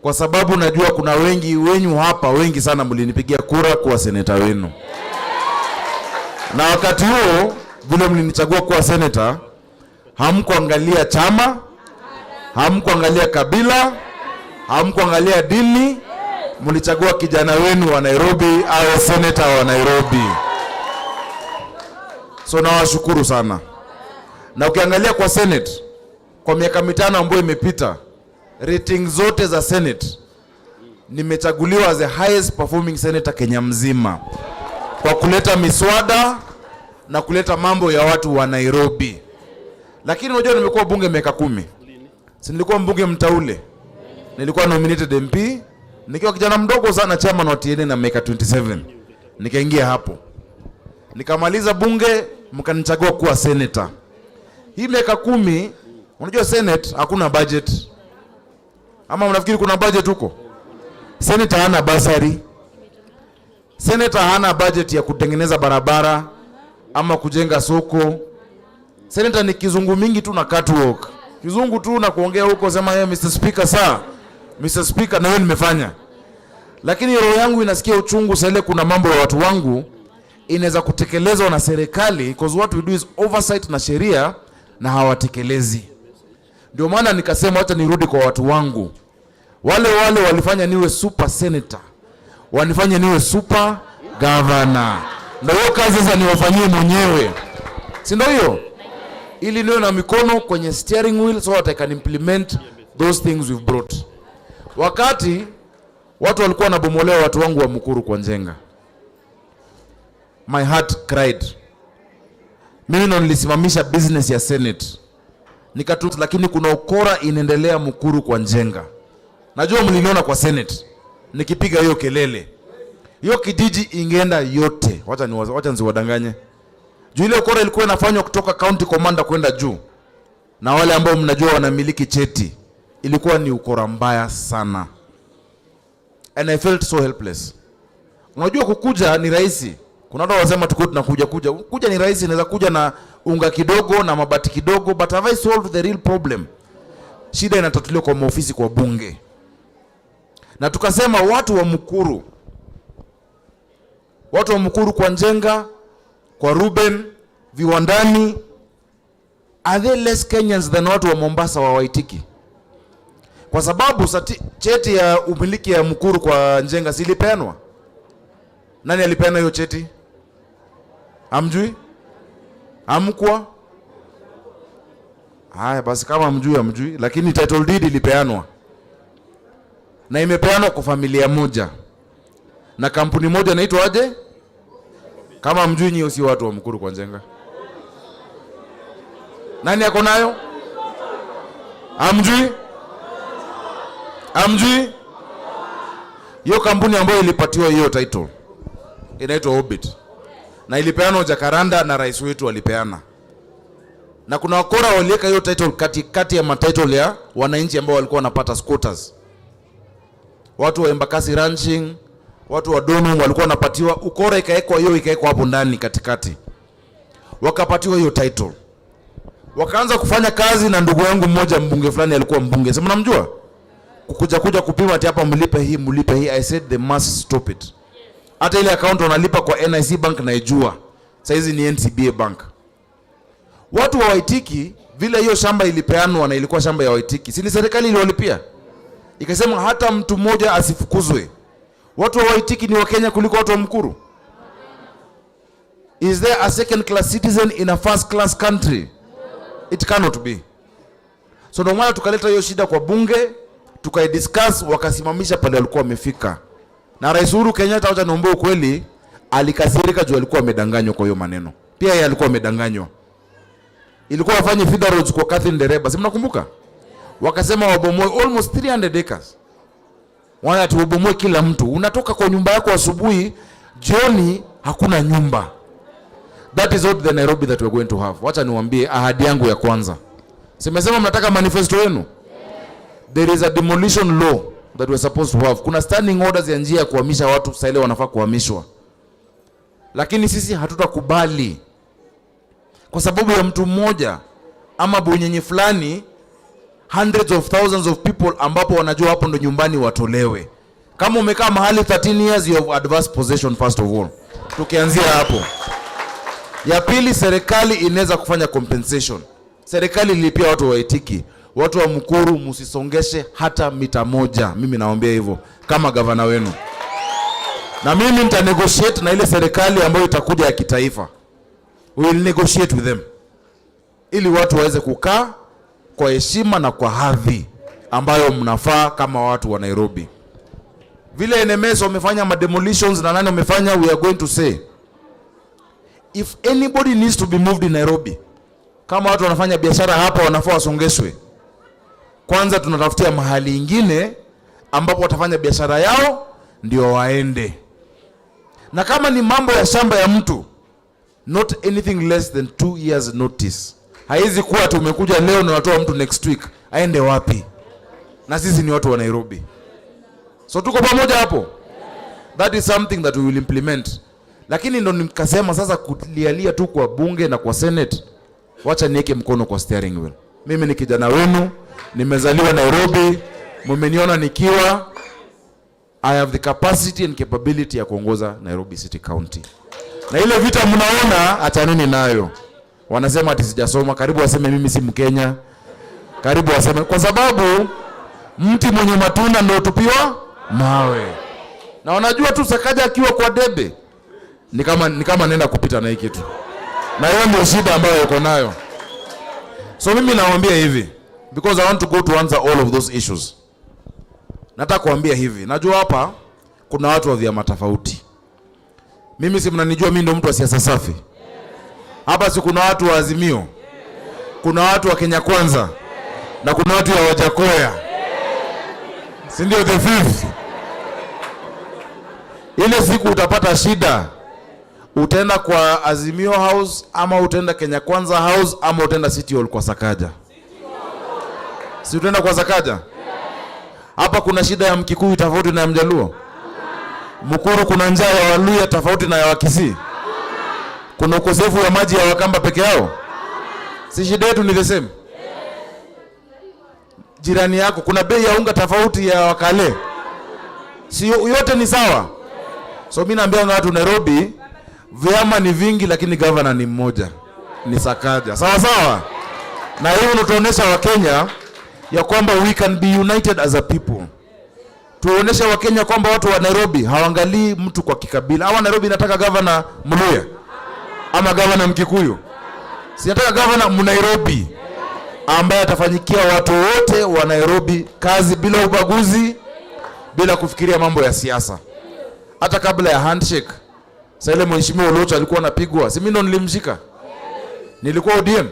kwa sababu najua kuna wengi wenyu hapa, wengi sana mlinipigia kura kuwa seneta wenu, na wakati huo vile mlinichagua kuwa seneta, hamkuangalia chama, hamkuangalia kabila, hamkuangalia dini, mlichagua kijana wenu wa Nairobi awe seneta wa Nairobi. So nawashukuru sana. Na ukiangalia kwa Senate kwa miaka 5 ambayo imepita, rating zote za Senate nimechaguliwa as the highest performing senator Kenya mzima kwa kuleta miswada na kuleta mambo ya watu wa Nairobi. Lakini unajua nimekuwa bunge miaka 10. Si nilikuwa mbunge mtaule. Nilikuwa nominated MP nikiwa kijana mdogo sana, chairman wa TNA na miaka 27. Nikaingia hapo. Nikamaliza bunge, mkanichagua kuwa senator. Hii miaka 10, unajua Senate hakuna budget. Ama mnafikiri kuna budget huko? Senator hana basari. Senator hana budget ya kutengeneza barabara ama kujenga soko. Senator ni kizungu mingi tu na catwalk. Kizungu tu na kuongea huko, sema hey, Mr. Speaker sir. Mr. Speaker, na wewe nimefanya. Lakini roho yangu inasikia uchungu sasa ile kuna mambo ya watu wangu inaweza kutekelezwa na serikali, because what we do is oversight na sheria na hawatekelezi. Ndio maana nikasema acha nirudi kwa watu wangu. Wale wale walifanya niwe super senator, wanifanye niwe super governor. Ndio hiyo kazi sasa niwafanyie mwenyewe, si ndio hiyo? Ili niwe na mikono kwenye steering wheel so that I can implement those things we've brought. Wakati watu walikuwa wanabomolewa watu wangu wa Mukuru kwa Njenga, my heart cried. Mimi ndo nilisimamisha business ya Senate nikatu, lakini kuna ukora inaendelea Mukuru kwa Njenga. Najua mliniona kwa Senate nikipiga hiyo kelele, hiyo kijiji ingeenda yote. Wacha nisiwadanganye, juu ile ukora ilikuwa inafanywa kutoka county commander kwenda juu, na wale ambao mnajua wanamiliki cheti, ilikuwa ni ukora mbaya sana, and I felt so helpless. Unajua kukuja ni rahisi. Kuna watu wanasema tuko tunakuja kuja. Kuja ni rahisi, naweza kuja na unga kidogo na mabati kidogo, but have I solved the real problem? Shida inatatuliwa kwa maofisi, kwa bunge. Na tukasema watu wa Mukuru, watu wa Mukuru kwa Njenga, kwa Ruben, Viwandani, are they less Kenyans than watu wa Mombasa wa Waitiki? Kwa sababu cheti ya umiliki ya Mukuru kwa Njenga silipeanwa. Nani alipeana hiyo cheti? Hamjui? Hamkuwa? Haya basi, kama hamjui hamjui, lakini title deed ilipeanwa na imepeanwa kwa familia moja na kampuni moja inaitwa aje? Kama hamjui nyinyi si watu wa Mukuru kwa Njenga. Nani ako nayo? Hamjui? Hamjui? Hiyo kampuni ambayo ilipatiwa hiyo title inaitwa Orbit na ilipeanwa Jacaranda na rais wetu alipeana, na kuna wakora waliweka hiyo title kati ya matitle ya wananchi ambao walikuwa wanapata squatters. Watu wa Embakasi Ranching, watu wa Donum walikuwa wanapatiwa ukora, ikawekwa hiyo, ikawekwa hapo ndani katikati, wakapatiwa hiyo title, wakaanza kufanya kazi na ndugu yangu mmoja, mbunge fulani alikuwa mbunge, si mnamjua, kukuja kuja kupima ati hapa mlipe hii, mlipe hii. I said they must stop it. Hata ile account wanalipa kwa NIC Bank naijua, saizi ni NCBA Bank. Watu wa Waitiki, vile hiyo shamba ilipeanwa na ilikuwa shamba ya Waitiki, si ni serikali iliwalipia, ikasema hata mtu mmoja asifukuzwe. Watu wa Waitiki ni Wakenya kuliko watu wa Mukuru? Is there a second class citizen in a first class country? It cannot be. So ndio maana tukaleta hiyo shida kwa bunge, tukaidiscuss, wakasimamisha pale walikuwa wamefika. Na Rais Uhuru Kenyatta, wacha niombe ukweli, alikasirika juu alikuwa amedanganywa kwa hiyo maneno. Pia yeye alikuwa amedanganywa. Ilikuwa wafanye feeder roads kwa Catherine Dereba, si mnakumbuka? Wakasema wabomoe almost 300 acres. Wana tubomoe kila mtu. Unatoka kwa nyumba yako asubuhi, jioni hakuna nyumba. That is not the Nairobi that we are going to have. Wacha niwaambie ahadi yangu ya kwanza. Simesema mnataka manifesto yenu? There is a demolition law that we are supposed to have. Kuna standing orders ya njia ya kuhamisha watu sasa ile wanafaa kuhamishwa. Lakini sisi hatutakubali kwa sababu ya mtu mmoja ama bwenyenye fulani, hundreds of thousands of people ambapo wanajua hapo ndo nyumbani watolewe. Kama umekaa mahali 13 years, you have adverse possession first of all. Tukianzia hapo. Ya pili, serikali inaweza kufanya compensation. Serikali ilipia watu waitiki. Watu wa Mukuru msisongeshe hata mita moja. Mimi nawaambia hivyo kama gavana wenu. Na mimi nita negotiate na ile serikali ambayo itakuja ya kitaifa. We will negotiate with them ili watu waweze kukaa kwa heshima na kwa hadhi ambayo mnafaa kama watu wa Nairobi. Vile NMS wamefanya ma demolitions na nani wamefanya, we are going to say if anybody needs to be moved in Nairobi, kama watu wanafanya biashara hapa wanafaa wasongeshwe. Kwanza tunatafutia mahali ingine ambapo watafanya biashara yao ndio waende. Na kama ni mambo ya shamba ya mtu, not anything less than 2 years notice. Haizi kuwa tumekuja leo na unatoa mtu next week, aende wapi? Na sisi ni watu wa Nairobi. So tuko pamoja hapo. That is something that we will implement. Lakini ndo nikasema sasa kulialia tu kwa bunge na kwa Senate, wacha niweke mkono kwa steering wheel. Mimi ni kijana wenu, nimezaliwa Nairobi, mmeniona nikiwa, I have the capacity and capability ya kuongoza Nairobi City County. Na ile vita mnaona, achaneni nayo. Wanasema ati sijasoma, karibu waseme mimi si Mkenya. Karibu waseme, kwa sababu Mti mwenye matunda ndio tupiwa mawe. Na wanajua tu Sakaja akiwa kwa debe ni kama nenda kupita na hii kitu, na hiyo ndio shida ambayo yuko nayo. So mimi nawaambia hivi, because I want to go to answer all of those issues. Nataka kuambia hivi, najua hapa kuna watu wa vyama tofauti. Mimi si mnanijua, mimi ndio mtu wa siasa safi. Hapa si kuna watu wa Azimio, kuna watu wa Kenya Kwanza na kuna watu ya Wajackoyah, si ndio? The fifth. Ile siku utapata shida, utaenda kwa Azimio House ama utaenda Kenya Kwanza House ama utaenda City Hall kwa Sakaja. Si utaenda kwa Sakaja? Hapa kuna shida ya Mkikuyu tofauti na ya Mjaluo. Mukuru kuna njaa ya Waluya tofauti na ya Wakisii. Kuna ukosefu wa maji ya Wakamba peke yao. Si shida yetu ni the same? Jirani yako kuna bei ya unga tofauti ya Wakale. Si yote ni sawa? So mimi naambia watu Nairobi, vyama ni vingi lakini governor ni mmoja, ni Sakaja. Sawa sawa. Na hiyo ndio Wakenya ya kwamba we can be united as a people. Tuoneshe Wakenya kwamba watu wa Nairobi hawaangalii mtu kwa kikabila. Hawa Nairobi nataka governor Mluya ama governor Mkikuyu. Si nataka governor Mnairobi ambaye atafanyikia watu wote wa Nairobi kazi bila ubaguzi, bila kufikiria mambo ya siasa. Hata kabla ya handshake, sasa ile mheshimiwa Oloch alikuwa anapigwa, si mimi ndo nilimshika? Nilikuwa ODM.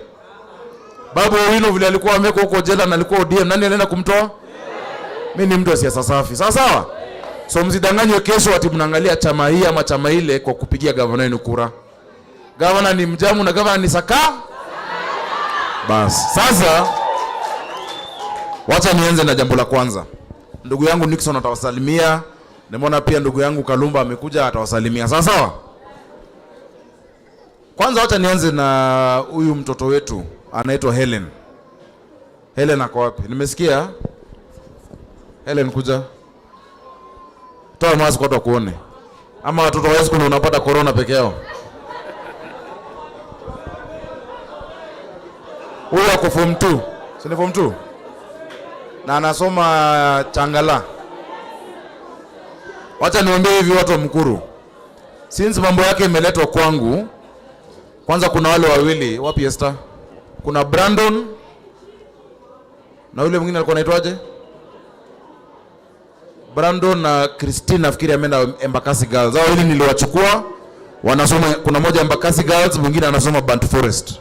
Babu Owino vile alikuwa amewekwa huko jela na alikuwa ODM, nani alienda kumtoa? Mimi ni mtu wa siasa safi. Sawa sawa? So msidanganywe kesho ati mnaangalia chama hii ama chama ile kwa kupigia gavana wenu kura. Gavana ni mjamu na gavana ni Saka. Bas. Sasa wacha nianze na jambo la kwanza. Ndugu yangu Nixon atawasalimia. Nimeona pia ndugu yangu Kalumba amekuja atawasalimia. Sawa sawa? Kwanza wacha nianze na huyu mtoto wetu anaitwa Helen. Helen ako wapi? Nimesikia Helen, kuja. Toa mask watu wakuone. Ama watoto wa high school unapata corona peke yao. Huyu ako form 2. Si ni form 2? Na anasoma Changala. Wacha niwaambie hivi watu wa Mukuru. Since mambo yake imeletwa kwangu, kwanza kuna wale wawili, wapi Esther? Kuna Brandon na yule mwingine alikuwa anaitwaje? Brandon na Christine nafikiri ameenda Embakasi Girls. Hao wawili niliwachukua, wanasoma, kuna moja Embakasi Girls, mwingine anasoma Bantu Forest.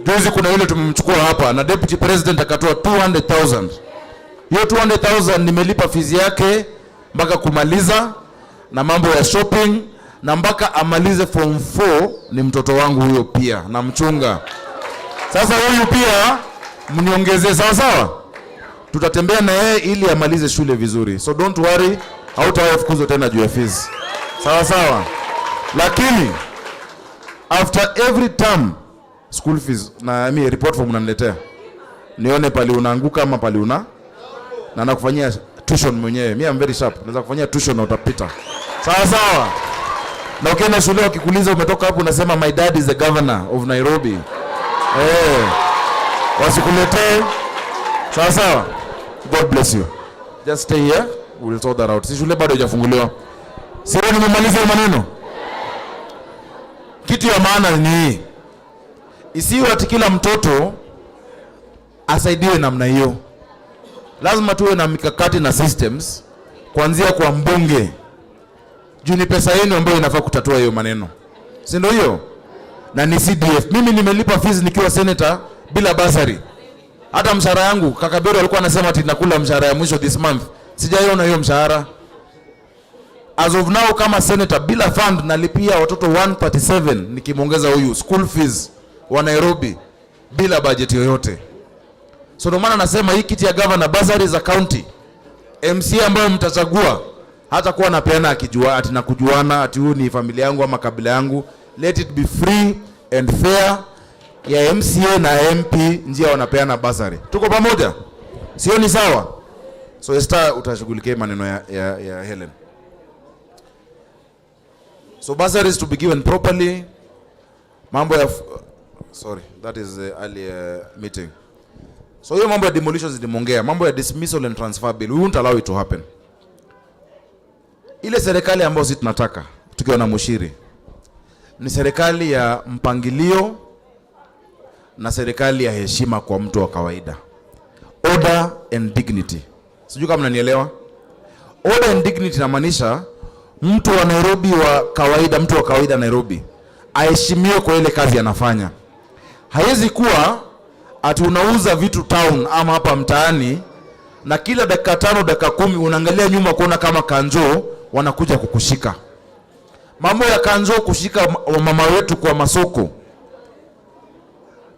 Juzi kuna yule tumemchukua hapa na deputy president akatoa 200,000. Hiyo 200,000 nimelipa fees yake mpaka kumaliza na mambo ya shopping na mpaka amalize form 4. Ni mtoto wangu huyo pia, namchunga. Sasa huyu pia mniongezee, sawa sawa? Tutatembea na yeye ili amalize shule vizuri. So don't worry, hautawahi fukuzwa tena juu ya fees. Sawa sawa. Lakini after every term school fees na mi report form unaniletea. Nione pali unaanguka ama pali una na nakufanyia tuition mwenyewe. Mi am very sharp. Naweza kufanyia tuition na utapita. Sawa sawa. Na ukienda shule wakikuuliza umetoka hapo, unasema, "My dad is the governor of Nairobi." Eh. Wasikuletee. Sawa sawa. God bless you. Just stay here. We'll sort that out. Si shule bado haijafunguliwa. Sio nimemaliza maneno. Kitu ya maana ni hii. Isiwe ati kila mtoto asaidiwe namna hiyo. Lazima tuwe na mikakati na systems kuanzia kwa mbunge. Juu ni pesa yenu ambayo inafaa kutatua hiyo maneno. Si ndio hiyo? Na ni CDF. Mimi nimelipa fees nikiwa senator bila bursary. Hata mshahara yangu, kaka Bero alikuwa anasema ati nakula mshahara ya mwisho this month. Sijaiona hiyo mshahara. As of now kama senator bila fund nalipia watoto 137 nikimwongeza huyu school fees wa Nairobi bila budget yoyote. So ndio maana nasema hii kiti ya governor, bursary za county, MCA ambayo mtachagua hata kuwa napeana akijua ati na kujuana ati huyu ni familia yangu ama kabila yangu. Let it be free and fair ya MCA na MP, njia wanapeana bursary. Tuko pamoja? Sio ni sawa? So Esther utashughulikia maneno ya Helen. So bursaries to be given properly. Mambo ya sorry, that is the earlier meeting. So hiyo mambo ya demolitions nimeongea, mambo ya dismissal and transfer bill, we won't allow it to happen. Ile serikali ambayo sisi tunataka tukiwa na Mushiri ni serikali ya mpangilio na serikali ya heshima kwa mtu wa kawaida. Order and dignity. Sijui kama mnanielewa. Order and dignity inamaanisha mtu wa Nairobi wa kawaida, mtu wa kawaida Nairobi aheshimiwe kwa ile kazi anafanya. Haiwezi kuwa ati unauza vitu town ama hapa mtaani na kila dakika 5 dakika 10 unaangalia nyuma kuona kama kanjo wanakuja kukushika. Mambo ya kanjo kushika wamama wetu kwa masoko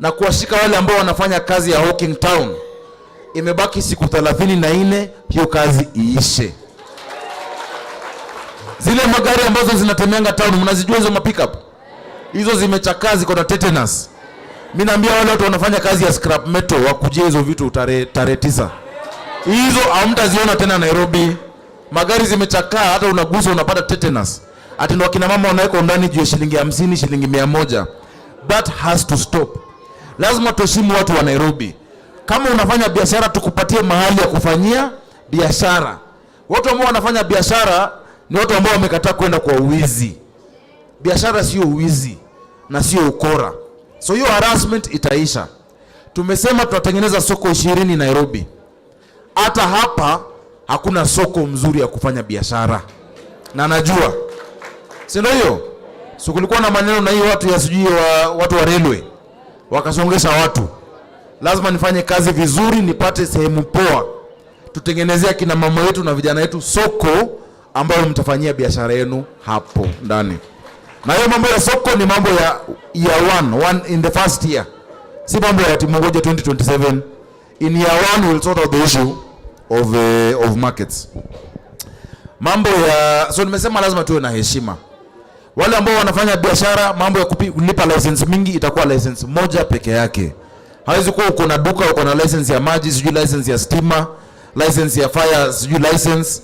na kuwashika wale ambao wanafanya kazi ya hawking town, imebaki siku 34 hiyo kazi iishe. Zile magari ambazo zinatembeanga town, mnazijua hizo ma pickup? Hizo zimechakaa, ziko na tetanus. Mimi naambia wale watu wanafanya kazi ya scrap metal wakujie hizo vitu tarehe 9. Hizo hamtaziona tena Nairobi. Magari zimechakaa, hata unagusa unapata tetanus. Ati ndo akina mama wanaweka ndani juu ya shilingi 50, shilingi 100. That has to stop. Lazima tuheshimu watu wa Nairobi. Kama unafanya biashara, tukupatie mahali ya kufanyia biashara. Watu ambao wanafanya biashara ni watu ambao wamekataa kwenda kwa uwizi. Biashara sio uwizi na sio ukora. So hiyo harassment itaisha. Tumesema tutatengeneza soko 20 Nairobi. Hata hapa hakuna soko mzuri ya kufanya biashara. Na najua. Si ndio hiyo? So kulikuwa na maneno na hiyo watu ya sijui watu wa railway wakasongesha watu. Lazima nifanye kazi vizuri, nipate sehemu poa. Tutengenezea kina mama wetu na vijana wetu soko ambayo mtafanyia biashara yenu hapo ndani. Na hiyo mambo ya soko ni mambo ya year one in the first year. Si mambo ya timungoje 2027. In year one we'll sort out the issue of markets. Mambo ya, so nimesema lazima tuwe na heshima. Wale ambao wanafanya biashara, mambo ya kulipa license mingi, itakuwa license moja peke yake. Hawezi kuwa uko na duka, uko na license ya maji, sijui license ya stima, license ya fire, sijui license.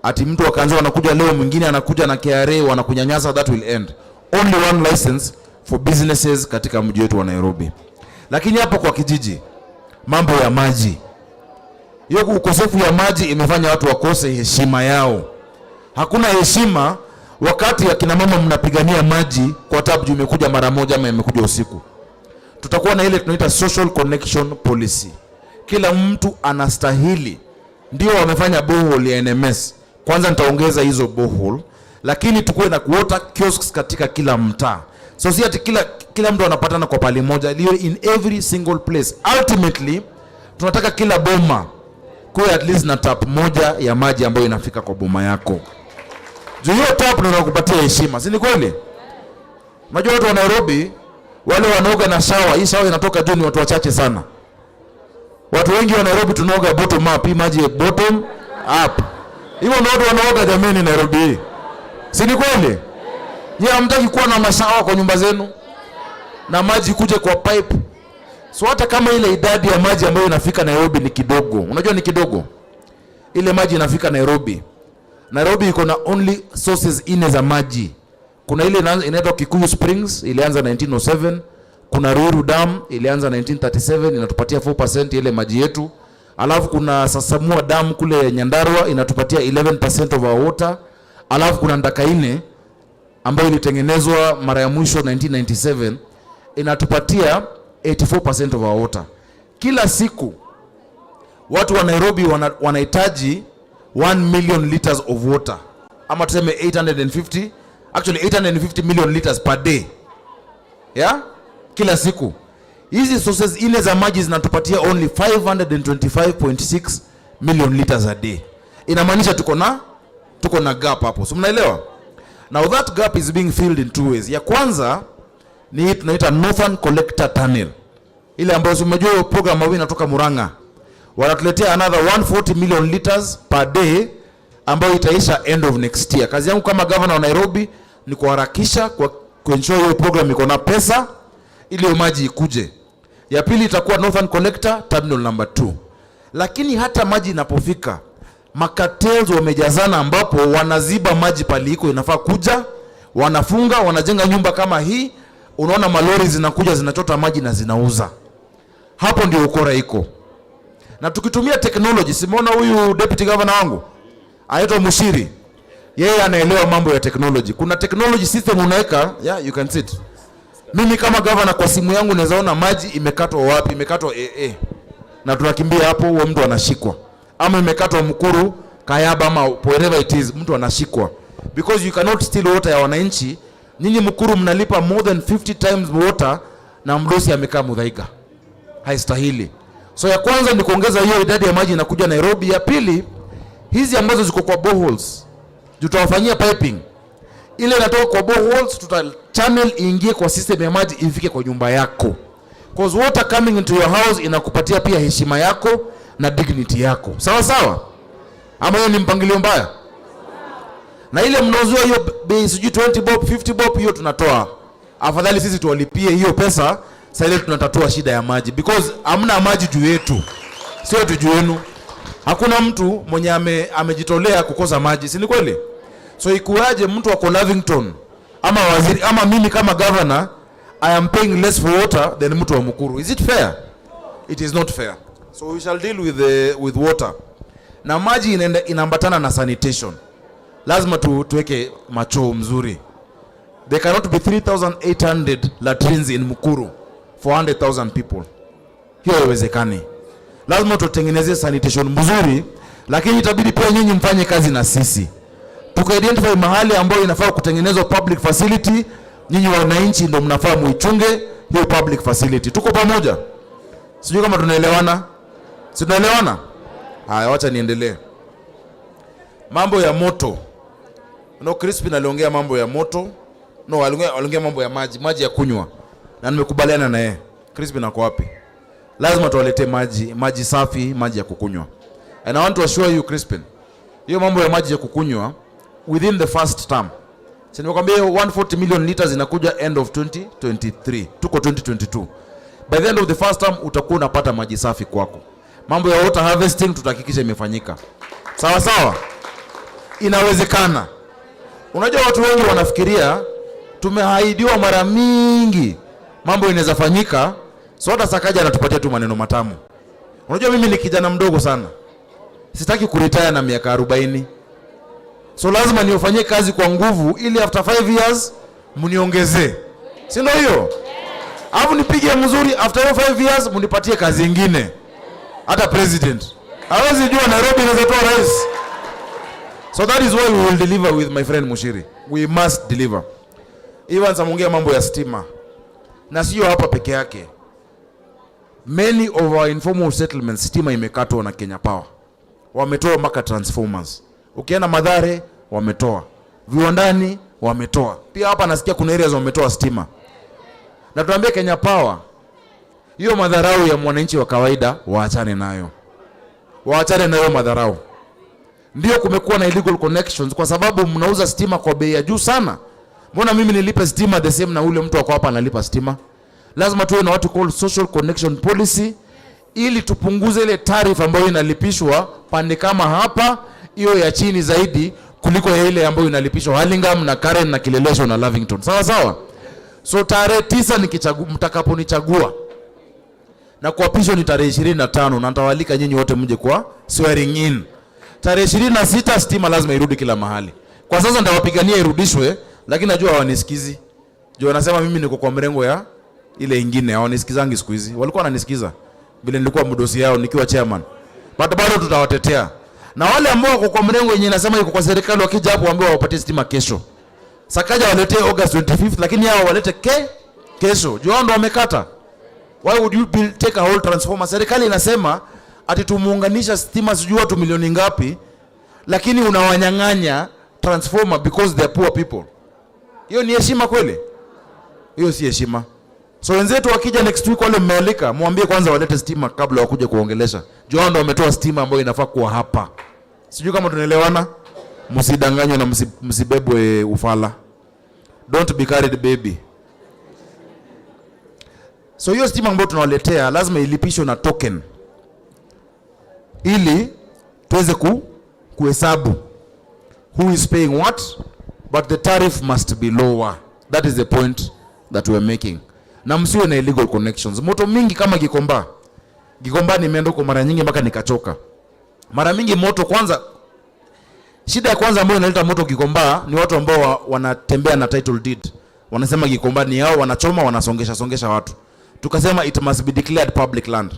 Ati mtu akaanza anakuja leo, mwingine anakuja na KRA, wanakunyanyasa. That will end. Only one license for businesses katika mji wetu wa Nairobi. Lakini hapo kwa kijiji, mambo ya maji, hiyo ukosefu ya maji imefanya watu wakose heshima yao. Hakuna heshima wakati akina mama mnapigania maji kwa tabu juu imekuja mara moja ama imekuja usiku. Tutakuwa na ile tunaita social connection policy. Kila mtu anastahili. Ndio wamefanya borehole ya NMS. Kwanza nitaongeza hizo borehole, lakini tukuwe na water kiosks katika kila mtaa. So si ati kila mtu anapatana kwa pali moja, liwe in every single place. Ultimately tunataka kila boma kuwe at least na tap moja ya maji ambayo inafika kwa boma yako. Juu hiyo tap ndio inakupatia heshima, si ni kweli? Unajua watu wa Nairobi wale wanaoga na shower, hii shower inatoka juu ni watu wachache sana. Watu wengi wa Nairobi tunaoga bottom up, hii maji bottom up. Hivyo ndio watu wanaoga jameni Nairobi hii. Si ni kweli? Nyie hamtaki kuwa na mashawa kwa nyumba zenu na maji kuje kwa pipe. So hata kama ile idadi ya maji ambayo inafika Nairobi ni kidogo. Unajua ni kidogo. Ile maji inafika Nairobi. Nairobi iko na only sources 4 za maji. Kuna ile inaitwa Kikuyu Springs ilianza 1907, kuna Ruiru Dam ilianza 1937 inatupatia 4% ile maji yetu. Alafu kuna Sasamua Dam kule Nyandarua inatupatia 11% of our water. Alafu kuna Ndakaine ambayo ilitengenezwa mara ya mwisho 1997 inatupatia 84% of our water. Kila siku watu wa Nairobi wanahitaji 1 million liters of water, ama tuseme 850, actually 850 million liters per day. Yeah? Kila siku. Hizi sources ile za maji zinatupatia only 525.6 million liters a day. Inamaanisha tuko na gap hapo. So mnaelewa? Now that gap is being filled in two ways. Ya kwanza ni hii tunaita Northern Collector Tunnel. Ile ambayo umejua hiyo program ambayo inatoka Murang'a. Wanatuletea another 140 million liters per day ambayo itaisha end of next year. Kazi yangu kama governor wa Nairobi ni kuharakisha kwa kuensure hiyo program iko na pesa ili hiyo maji ikuje. Ya pili itakuwa Northern Collector Terminal number 2. Lakini hata maji inapofika, macartels wamejazana ambapo wanaziba maji pali iko inafaa kuja, wanafunga, wanajenga nyumba kama hii, unaona malori zinakuja zinachota maji na zinauza. Hapo ndio ukora iko. Na tukitumia technology, simuona huyu deputy governor wangu anaitwa Mushiri, yeye anaelewa mambo ya technology. Kuna technology system unaweka, yeah, you can sit. Mimi kama governor kwa simu yangu naweza ona maji imekatwa wapi, imekatwa AA, na tunakimbia hapo, huo mtu anashikwa, ama imekatwa Mukuru, Kayaba ama wherever it is, mtu anashikwa, because you cannot steal water ya wananchi. Nyinyi Mukuru mnalipa more than 50 times water na mdosi amekaa Muthaiga, haistahili. So ya kwanza ni kuongeza hiyo idadi ya maji inakuja Nairobi. Ya pili, hizi ambazo ziko kwa boreholes tutawafanyia piping, ile inatoka kwa boreholes tuta channel iingie kwa system ya maji ifike kwa nyumba yako, cause water coming into your house inakupatia pia heshima yako na dignity yako, sawa sawa. Ama hiyo ni mpangilio mbaya? Na ile mnauziwa hiyo bei sijui 20 bob 50 bob, hiyo tunatoa. Afadhali sisi tuwalipie hiyo pesa, sasa ile tunatatua shida ya maji, because hamna maji juu yetu, sio tu juu yenu. Hakuna mtu mwenye amejitolea kukosa maji, si ni kweli? So ikuwaje mtu ako Lavington ama waziri ama mimi kama governor, I am paying less for water than mtu wa Mukuru? Is it fair? It is not fair. So we shall deal with water. Na maji inaambatana na sanitation. Lazima tuweke machoo mzuri. There cannot be 3800 latrines in Mukuru for 100,000 people. Hiyo haiwezekani. Lazima tutengeneze sanitation mzuri, lakini itabidi pia nyinyi mfanye kazi na sisi. Tuka-identify mahali ambayo inafaa kutengenezwa public facility, nyinyi wananchi ndio mnafaa muichunge hiyo public facility. Tuko pamoja? Sijui kama tunaelewana. Si tunaelewana? Haya, wacha niendelee. Mambo ya moto. No, Crispin aliongea mambo ya moto. No, aliongea mambo ya maji, maji ya kunywa. Na nimekubaliana na yeye. Crispin ako wapi? Lazima tuwaletee maji, maji safi, maji ya kukunywa. And I want to assure you Crispin, hiyo mambo ya maji ya kukunywa within the first term. Si nimekwambia hiyo 140 million liters inakuja end of 2023. Tuko 2022. By the end of the first term utakuwa unapata maji safi kwako. Mambo ya water harvesting tutahakikisha imefanyika. Sawa sawa? Inawezekana. Unajua watu wengi wanafikiria tumeahidiwa mara mingi mambo inaweza fanyika, so hata Sakaja anatupatia tu maneno matamu. Unajua mimi ni kijana mdogo sana, sitaki kuretire na miaka 40, so lazima niufanyie kazi kwa nguvu ili after 5 years mniongezee, si ndio hiyo? Alafu nipige mzuri after hiyo 5 years mnipatie kazi ingine. Hata president hawezi jua Nairobi inaweza toa rais. So that is why we will deliver with my friend Mushiri. We must deliver. Evans ameongea mambo ya stima, na sio hapa peke yake. Many of our informal settlements stima imekatwa na Kenya Power. Wametoa mpaka transformers. Ukienda Mathare wametoa, Viwandani wametoa. Pia hapa nasikia kuna areas wametoa stima. Na tuambie Kenya Power, hiyo madharau ya mwananchi wa kawaida waachane nayo. Waachane nayo madharau. Ndio kumekuwa na illegal connections kwa sababu mnauza stima kwa bei ya juu sana. Mbona mimi nilipe stima the same na ule mtu wako hapa analipa stima? Lazima tuwe na what we call social connection policy ili tupunguze ile tariff ambayo inalipishwa pande kama hapa, hiyo ya chini zaidi kuliko ya ile ambayo inalipishwa Hurlingham na Karen na Kileleshwa na Lavington. Sawa sawa? So tarehe 9 mtakaponichagua na kuapishwa ni tarehe 25, na nitawaalika nyinyi wote mje kwa swearing in. Tarehe 26 stima lazima irudi kila mahali. Kwa sasa nitawapigania irudishwe, lakini najua hawanisikizi. Juu wanasema mimi niko kwa mrengo ya ile ingine, hawanisikizangi siku hizi. Walikuwa wananisikiza vile nilikuwa mdosi yao nikiwa chairman. But bado tutawatetea. Na wale ambao wako kwa mrengo yenye nasema iko kwa serikali wakija hapo waambiwe wapatie stima kesho. Sakaja waletee August 25th, lakini hao walete kesho. Juu hao ndo wamekata. Why would you take a whole transformer? Serikali inasema ati tumuunganisha stima sijui watu milioni ngapi, lakini unawanyang'anya transformer because they are poor people. Hiyo ni heshima kweli? Hiyo si heshima. So wenzetu wakija next week wale mmealika, mwambie kwanza walete stima kabla wakuje kuongelesha. Juu hao ndo wametoa stima ambayo inafaa kuwa hapa. Sijui kama tunaelewana. Msidanganywe na msibebwe ufala. Don't be carried baby. So hiyo stima ambayo tunawaletea lazima ilipishwe na token ili tuweze kuhesabu who is paying what, but the tariff must be lower. That is the point that we are making. Na msiwe na illegal connections. Moto mingi kama Gikomba, Gikomba nimeenda huko mara nyingi mpaka nikachoka. Mara mingi moto kwanza, shida ya kwanza ambayo inaleta moto Gikomba ni watu ambao wanatembea na title deed. Wanasema Gikomba ni yao, wanachoma, wanasongesha songesha watu. Tukasema it must be declared public land.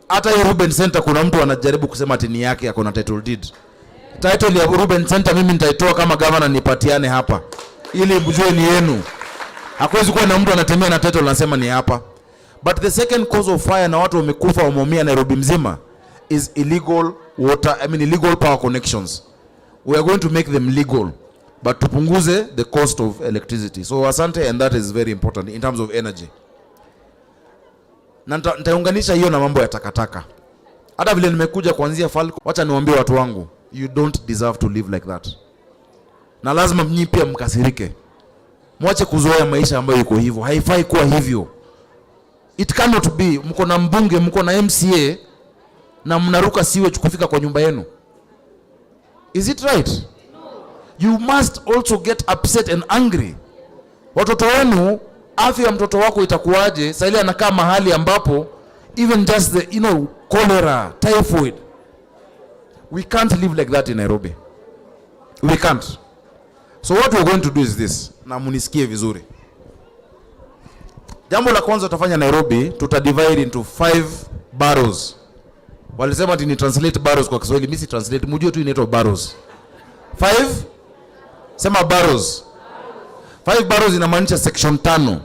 Hata hiyo Ruben Center kuna mtu anajaribu kusema ati ni yake, ako na title deed. Title ya Ruben Center mimi nitaitoa kama governor, nipatiane hapa ili mjue ni yenu. Hakuwezi kuwa na mtu anatembea na title anasema ni hapa. But the second cause of fire na watu wamekufa wameumia Nairobi mzima is illegal water, I mean illegal power connections. We are going to make them legal, but tupunguze the cost of electricity. So asante, and that is very important in terms of energy. Na nitaunganisha hiyo na mambo ya takataka. Hata vile nimekuja kuanzia Falco, wacha niwaambie watu wangu, you don't deserve to live like that. Na lazima mnyi pia mkasirike. Mwache kuzoea maisha ambayo iko hivyo. Haifai kuwa hivyo. It cannot be. Mko na mbunge, mko na MCA na mnaruka sewage kufika kwa nyumba yenu. Is it right? You must also get upset and angry. Watoto wenu, afya ya mtoto wako itakuwaje? Sasa ile anakaa mahali ambapo even just the, cholera, typhoid. We can't live like that in Nairobi. We can't. So what we're going to do is this. Na munisikie vizuri. Jambo la kwanza tutafanya Nairobi, tuta divide into 5 boroughs. Walisema ati ni translate boroughs kwa Kiswahili, mimi si translate, mjue tu inaitwa boroughs. 5, sema boroughs. 5 boroughs inamaanisha section 5.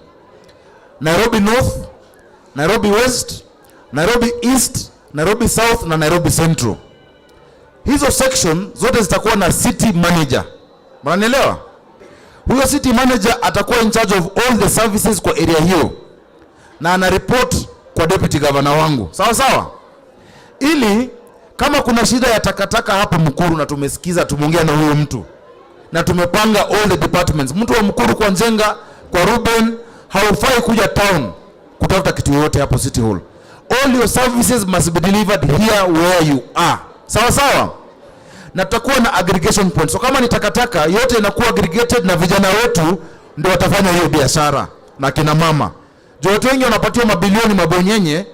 Nairobi North, Nairobi West, Nairobi East, Nairobi South na Nairobi Central. Hizo section zote zitakuwa na city manager. Mnanielewa? Huyo city manager atakuwa in charge of all the services kwa area hiyo, na ana report kwa deputy governor wangu. Sawa sawa? Ili kama kuna shida ya takataka hapo Mukuru, na tumesikiza, tumeongea na huyo mtu na tumepanga all the departments. Mtu wa Mukuru kwa Njenga, kwa Ruben, haufai kuja town kutafuta kitu yoyote hapo City Hall. All your services must be delivered here where you are. Sawa sawa? Na tutakuwa na aggregation point. So kama ni takataka yote inakuwa aggregated na vijana wetu ndio watafanya hiyo biashara na kina mama. Juu watu wengi wanapatiwa mabilioni mabonyenye,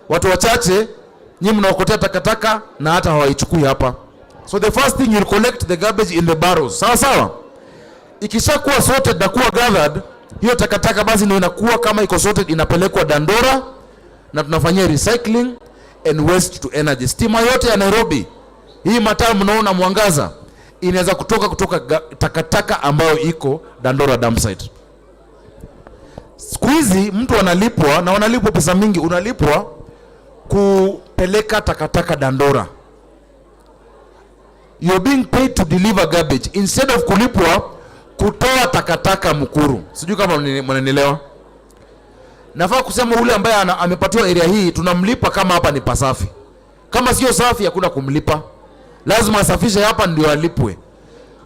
watu wachache nyinyi mnaokotea takataka na hata hawaichukui hapa. So the first thing, you'll collect the garbage in the barrels. Sawa sawa? Ikishakuwa sorted na kuwa gathered, hiyo takataka basi ndio inakuwa kama iko sorted, inapelekwa Dandora na tunafanyia recycling and waste to energy. Stima yote ya Nairobi, hii mataa mnaona mwangaza, inaweza kutoka takataka ambayo iko Dandora dump site. Siku hizi mtu analipwa, na wanalipwa pesa mingi, unalipwa kupeleka takataka Dandora. You're being paid to deliver garbage instead of kulipwa kutoa takataka Mukuru. Sijui kama mnanielewa. Nafaa kusema ule ambaye amepatiwa area hii tunamlipa kama hapa ni pasafi. Kama sio safi hakuna kumlipa. Lazima asafishe hapa ndio alipwe.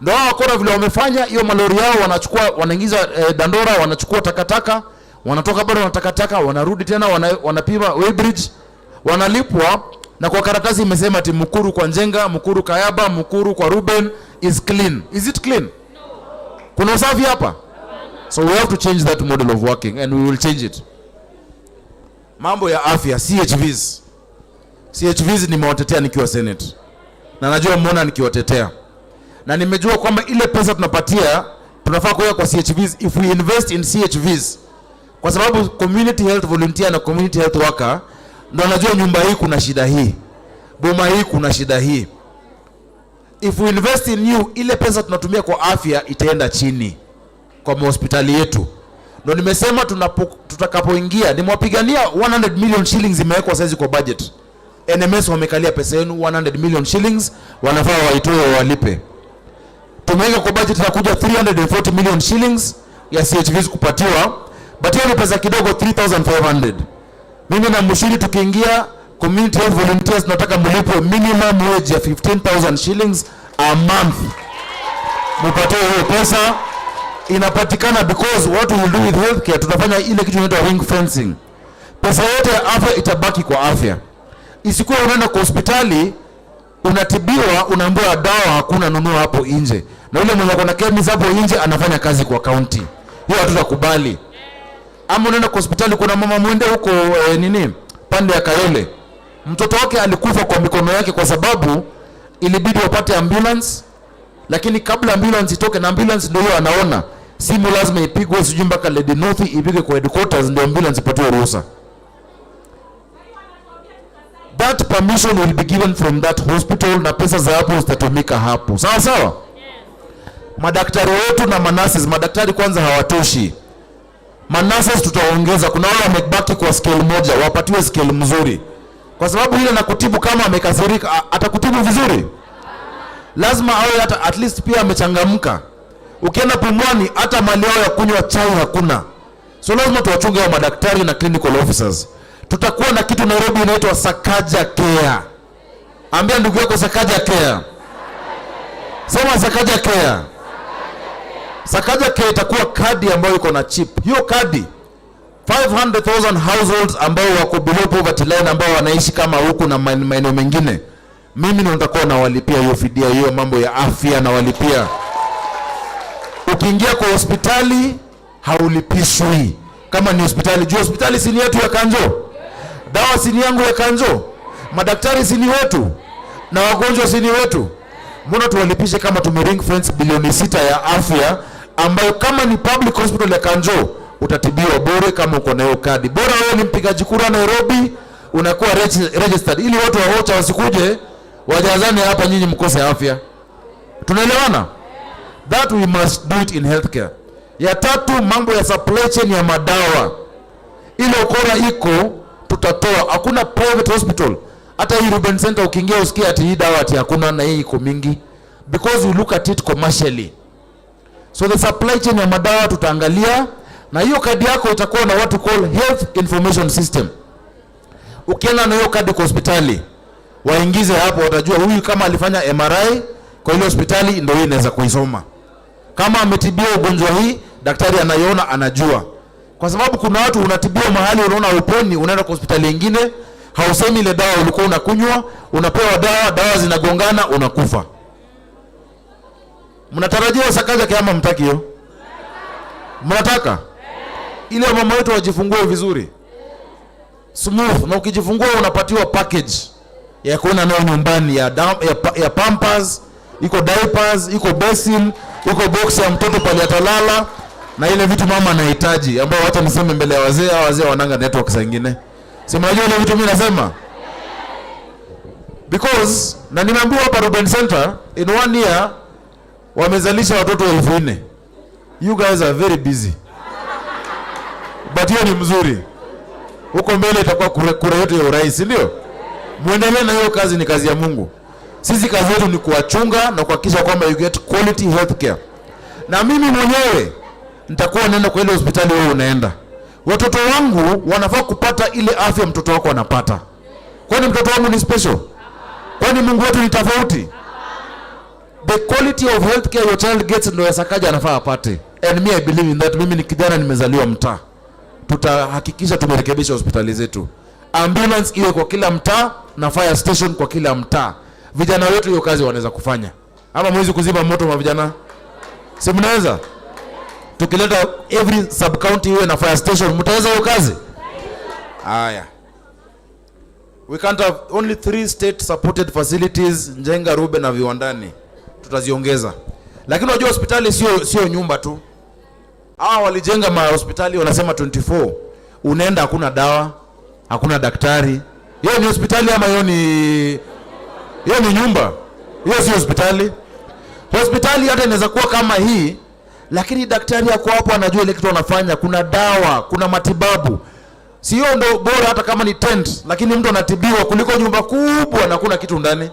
Ndio hao wakora vile wamefanya hiyo malori yao, wanachukua, wanaingiza Dandora, wanachukua takataka, wanatoka bado na takataka, wanarudi tena wanapima weighbridge, wanalipwa. Na kwa karatasi imesema ati Mukuru kwa Njenga, Mukuru Kayaba, Mukuru kwa Ruben is clean. Is it clean? Kuna usafi hapa? So we have to change that model of working, and we will change it. Mambo ya afya, CHVs. CHVs nimewatetea nikiwa Senate. Na najua mmeona nikiwatetea. Na nimejua kwamba ile pesa tunapatia tunafaa kuweka kwa CHVs if we invest in CHVs. Kwa sababu community health volunteer na community health worker ndio anajua nyumba hii kuna shida hii, boma hii kuna shida hii. If we invest in you, ile pesa tunatumia kwa afya itaenda chini kwa hospitali yetu. Ndio nimesema tutakapoingia, nimewapigania 100 million shillings imewekwa saizi kwa budget. NMS wamekalia pesa yenu 100 million shillings, wanafaa waitoe walipe. Tumeweka kwa budget inakuja 340 million shillings ya CHVs kupatiwa, but hiyo ni pesa kidogo, 3500. Mimi na Mushiri tukiingia community health volunteers tunataka mlipwe minimum wage ya 15,000 shillings a month. Mpatiwe hiyo pesa, inapatikana because what we will do with healthcare, tutafanya ile kitu inaitwa ring fencing. Pesa yote ya afya itabaki kwa afya. Isikuwe unaenda kwa hospitali unatibiwa, unaambiwa dawa hakuna, nunua hapo nje. Na yule mwenye ako na chemist hapo nje anafanya kazi kwa county. Hiyo hatutakubali. Ama unaenda kwa hospitali, kuna mama mwende huko nini pande ya Kayole, Mtoto wake alikufa kwa mikono yake kwa sababu ilibidi wapate ambulance, lakini kabla ambulance itoke, na ambulance ndio hiyo anaona simu lazima ipigwe, sijui mpaka Lady North ipigwe kwa headquarters ndio ambulance ipatiwe ruhusa. That permission will be given from that hospital na pesa za hapo zitatumika hapo. Sawa sawa? Madaktari wetu na manases, madaktari kwanza hawatoshi. Manases tutaongeza, kuna wale wamebaki kwa scale moja, wapatiwe scale mzuri. Kwa sababu ile nakutibu kama amekasirika, atakutibu vizuri. Lazima awe hata at least pia amechangamka. Ukienda Pumwani hata mali yao ya kunywa chai hakuna. So lazima tuwachunge hao madaktari na clinical officers. Tutakuwa na kitu Nairobi inaitwa Sakaja Care. Ambia ndugu yako Sakaja Care. Sema Sakaja Care. Sakaja Care itakuwa kadi ambayo iko na chip. Hiyo kadi 500,000 households ambao wako below poverty line, ambao wanaishi kama huku na maeneo mengine, mimi ndio nitakuwa nawalipia hiyo fidia, hiyo mambo ya afya nawalipia. Ukiingia kwa hospitali haulipishwi kama ni hospitali. Juu hospitali si ni yetu ya Kanjo, dawa si ni yangu ya Kanjo, madaktari si ni wetu, na wagonjwa si ni wetu. Mbona tuwalipishe kama tume ring fence bilioni 6 ya afya, ambayo kama ni public hospital ya Kanjo utatibiwa bure kama uko na hiyo kadi. Bora wewe ni mpigaji kura Nairobi, unakuwa registered, ili watu wa Ocha wasikuje wajazane hapa nyinyi mkose afya. Tunaelewana? That we must do it in healthcare. Ya tatu, mambo ya supply chain ya madawa. Ile ukora iko, tutatoa. Hakuna private hospital. Hata hii Ruben Center ukiingia usikie ati hii dawa ati hakuna na hii iko mingi. Because we look at it commercially. So the supply chain ya madawa tutaangalia, na hiyo kadi yako itakuwa na what we call health information system. Ukienda na hiyo kadi kwa hospitali, waingize hapo, watajua huyu kama alifanya MRI kwa ile hospitali ndio hii inaweza kuisoma. Kama ametibiwa ugonjwa hii, daktari anaiona, anajua. Kwa sababu kuna watu unatibiwa mahali unaona uponi, unaenda kwa hospitali nyingine, hausemi ile dawa ulikuwa unakunywa, unapewa dawa, dawa zinagongana, unakufa. Mnatarajia Sakaja kama mtaki hiyo? Mnataka? Ile mama wetu wajifungue vizuri. Smooth, na ukijifungua unapatiwa package ya kuona nayo nyumbani ya pampers, iko diapers, iko basin, iko box ya mtoto pale atalala, na ile vitu mama anahitaji, ambao wacha niseme mbele ya wazee, hao wazee wananga network saa nyingine. Si mnajua ile vitu mimi nasema? Because na nimeambiwa hapa Ruben Center in 1 year wamezalisha watoto 4,000. You guys are very busy. But hiyo ni mzuri. Huko mbele itakuwa kura yetu ya urais, ndio? Muendelee na hiyo kazi, ni kazi ya Mungu. Sisi kazi yetu ni kuwachunga na kuhakikisha kwamba you get quality healthcare. Na mimi mwenyewe nitakuwa naenda kwa ile hospitali wewe unaenda. Watoto wangu wanafaa kupata ile afya mtoto wako anapata. Kwani mtoto wangu ni special? Kwani Mungu wetu ni tofauti? The quality of healthcare your child gets ndio Sakaja anafaa apate. And me, I believe in that. Mimi ni kijana nimezaliwa mtaa. Tutahakikisha tumerekebisha hospitali zetu. Ambulance iwe kwa kila mtaa na fire station kwa kila mtaa. Vijana wetu hiyo kazi wanaweza kufanya. Ama mwezi kuzima moto wa vijana? Si mnaweza? Tukileta every sub county iwe na fire station, mtaweza hiyo kazi? Haya. We can't have only 3 state supported facilities, Njenga, Rube na Viwandani. Tutaziongeza. Lakini unajua hospitali sio nyumba tu. Hawa walijenga ma hospitali wanasema 24. Unaenda hakuna dawa, hakuna daktari. Hiyo ni hospitali ama hiyo ni nyumba? Hiyo si hospitali. Hospitali hata inaweza kuwa kama hii, lakini daktari yako hapo anajua ile kitu anafanya, kuna dawa, kuna matibabu. Sio ndo bora hata kama ni tent, lakini mtu anatibiwa kuliko nyumba kubwa na kuna kitu ndani.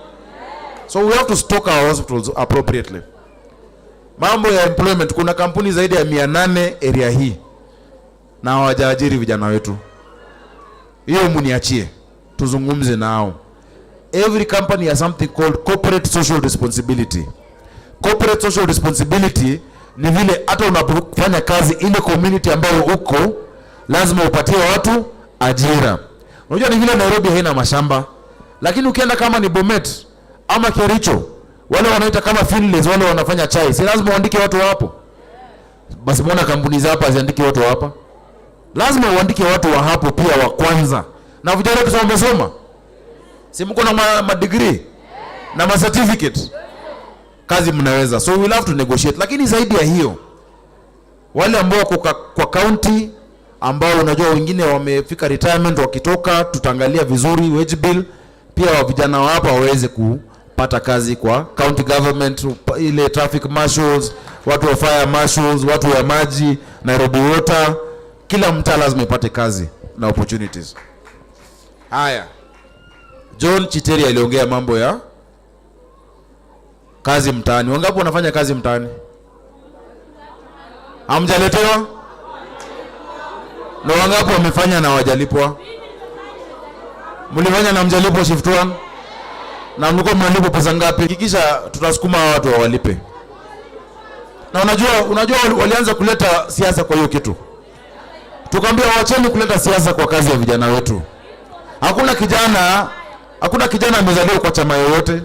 So we have to stock our hospitals appropriately. Mambo ya employment, kuna kampuni zaidi ya 800 area hii na hawajaajiri vijana wetu. Hiyo muniachie, tuzungumze nao. Every company has something called corporate social responsibility. Corporate social responsibility ni vile hata unapofanya kazi ile community ambayo uko, lazima upatie watu ajira. Unajua ni vile Nairobi haina mashamba, lakini ukienda kama ni Bomet ama Kericho, wale wanaita kama Finlays, wale wanafanya chai, si lazima uandike watu hapo? Basi mbona kampuni za hapa ziandike watu hapa? Lazima uandike watu wa hapo pia wa kwanza. Na vijana wetu wamesoma. Si mko na ma degree na ma certificate? Kazi mnaweza. So we'll have to negotiate. Lakini zaidi ya hiyo, wale ambao wako kwa county, ambao unajua wengine wamefika retirement, wakitoka tutaangalia vizuri wage bill, pia wa vijana wa hapa waweze kupata kazi kwa county government, ile traffic marshals, watu wa fire marshals, watu wa maji, Nairobi Water, kila mtaa lazima ipate kazi na opportunities. Haya, John Chiteri aliongea mambo ya kazi mtaani. Wangapi wanafanya kazi mtaani? Hamjaletewa? Na wangapi wamefanya na hawajalipwa? Mlifanya na hamjalipwa shift 1? Na mlikuwa mnalipwa pesa ngapi? Hakikisha tutasukuma watu wawalipe. Na unajua walianza kuleta siasa kwa hiyo kitu. Tukamwambia waacheni kuleta siasa kwa kazi ya vijana wetu. Hakuna kijana amezaliwa kwa chama yoyote.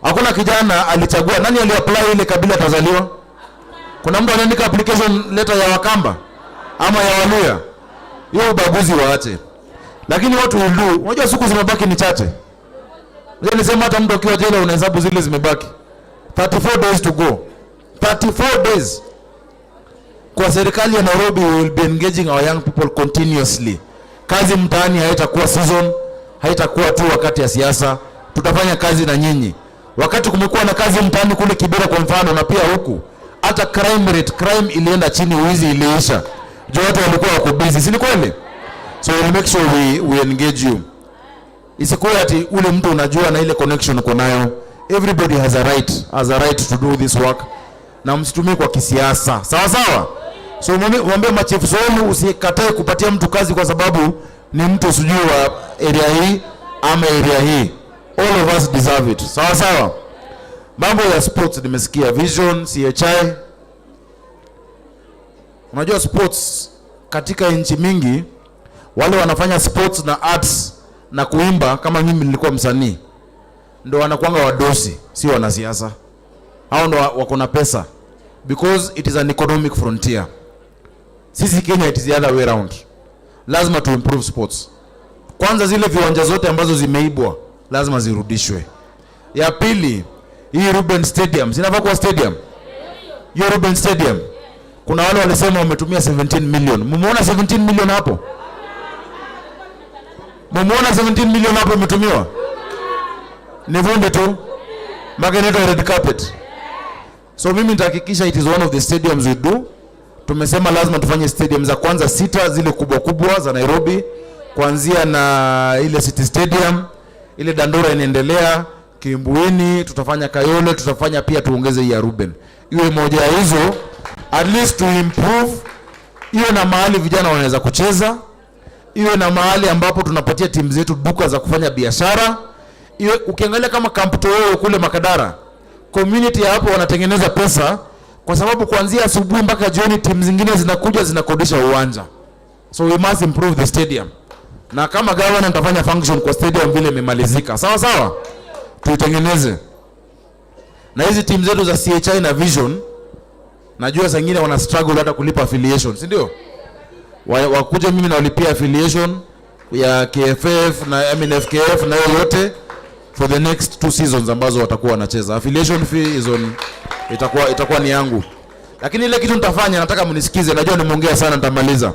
Hakuna kijana alichagua. Nani aliapply ile kabila atazaliwa? Kuna mtu anaandika application letter ya Wakamba ama ya Waluya? Hiyo ubaguzi waache. Lakini watu will do. Unajua siku zimebaki ni chache. Unajua nisema hata mtu akiwa jela unahesabu zile zimebaki. 34 days to go. 34 days. Kwa serikali ya Nairobi we will be engaging our young people continuously. Kazi mtaani haitakuwa season, haitakuwa tu wakati ya siasa. Tutafanya kazi na nyinyi. Wakati kumekuwa na kazi mtaani kule Kibera kwa mfano na pia huku, hata crime rate, crime ilienda chini, wizi iliisha. Juu watu walikuwa wako busy, si ni kweli? So we'll make sure we engage you. Isikuwe ati ule mtu unajua na ile connection uko nayo. Everybody has a right to do this work. Na msitumie kwa kisiasa. Sawa sawa? So mwambie machifu wenu usikatae kupatia mtu kazi kwa sababu ni mtu sijui wa area hii ama area hii. All of us deserve it. Sawa sawa? Mambo ya sports nimesikia Vision, CHI. Unajua sports katika nchi mingi wale wanafanya sports na arts na kuimba, kama mimi nilikuwa msanii, ndo wanakuanga wadosi, si wanasiasa. Hao ndo wako na pesa because it is an economic frontier. Sisi Kenya it is the other way round. Lazima to improve sports. Kwanza zile viwanja zote ambazo zimeibwa lazima zirudishwe. Ya pili, hii Ruben Stadium, sinafaa kuwa stadium. Hiyo Ruben Stadium, kuna wale walisema wametumia 17 million. Mumeona 17 million hapo? Mumeona 17 million hapo imetumiwa? Ni vumbi tu. Mpaka inaitwa red carpet. So mimi nitahakikisha it is one of the stadiums we do. Tumesema lazima tufanye stadium za kwanza 6 zile kubwa kubwa za Nairobi, kuanzia na ile City Stadium, ile Dandora inaendelea, Kimbuini, tutafanya Kayole, tutafanya pia tuongeze hii ya Ruben. Iwe moja ya hizo, at least to improve, iwe na mahali vijana wanaweza kucheza, iwe na mahali ambapo tunapatia timu zetu duka za kufanya biashara. Iwe ukiangalia kama Camp Toyoyo kule Makadara, community ya hapo wanatengeneza pesa kwa sababu kuanzia asubuhi mpaka jioni timu zingine zinakuja zinakodisha uwanja. So we must improve the stadium. Na kama governor nitafanya function kwa stadium vile imemalizika. Sawa sawa? Tuitengeneze. Na hizi timu zetu za CHI na Vision, najua saa nyingine wana struggle hata kulipa affiliation, si ndio? Wakuje mimi nawalipia affiliation ya KFF na I mean FKF na hiyo yote for the next 2 seasons ambazo watakuwa wanacheza. Affiliation fee is on, itakuwa ni yangu. Lakini ile kitu nitafanya, nataka mnisikize, najua nimeongea sana, nitamaliza.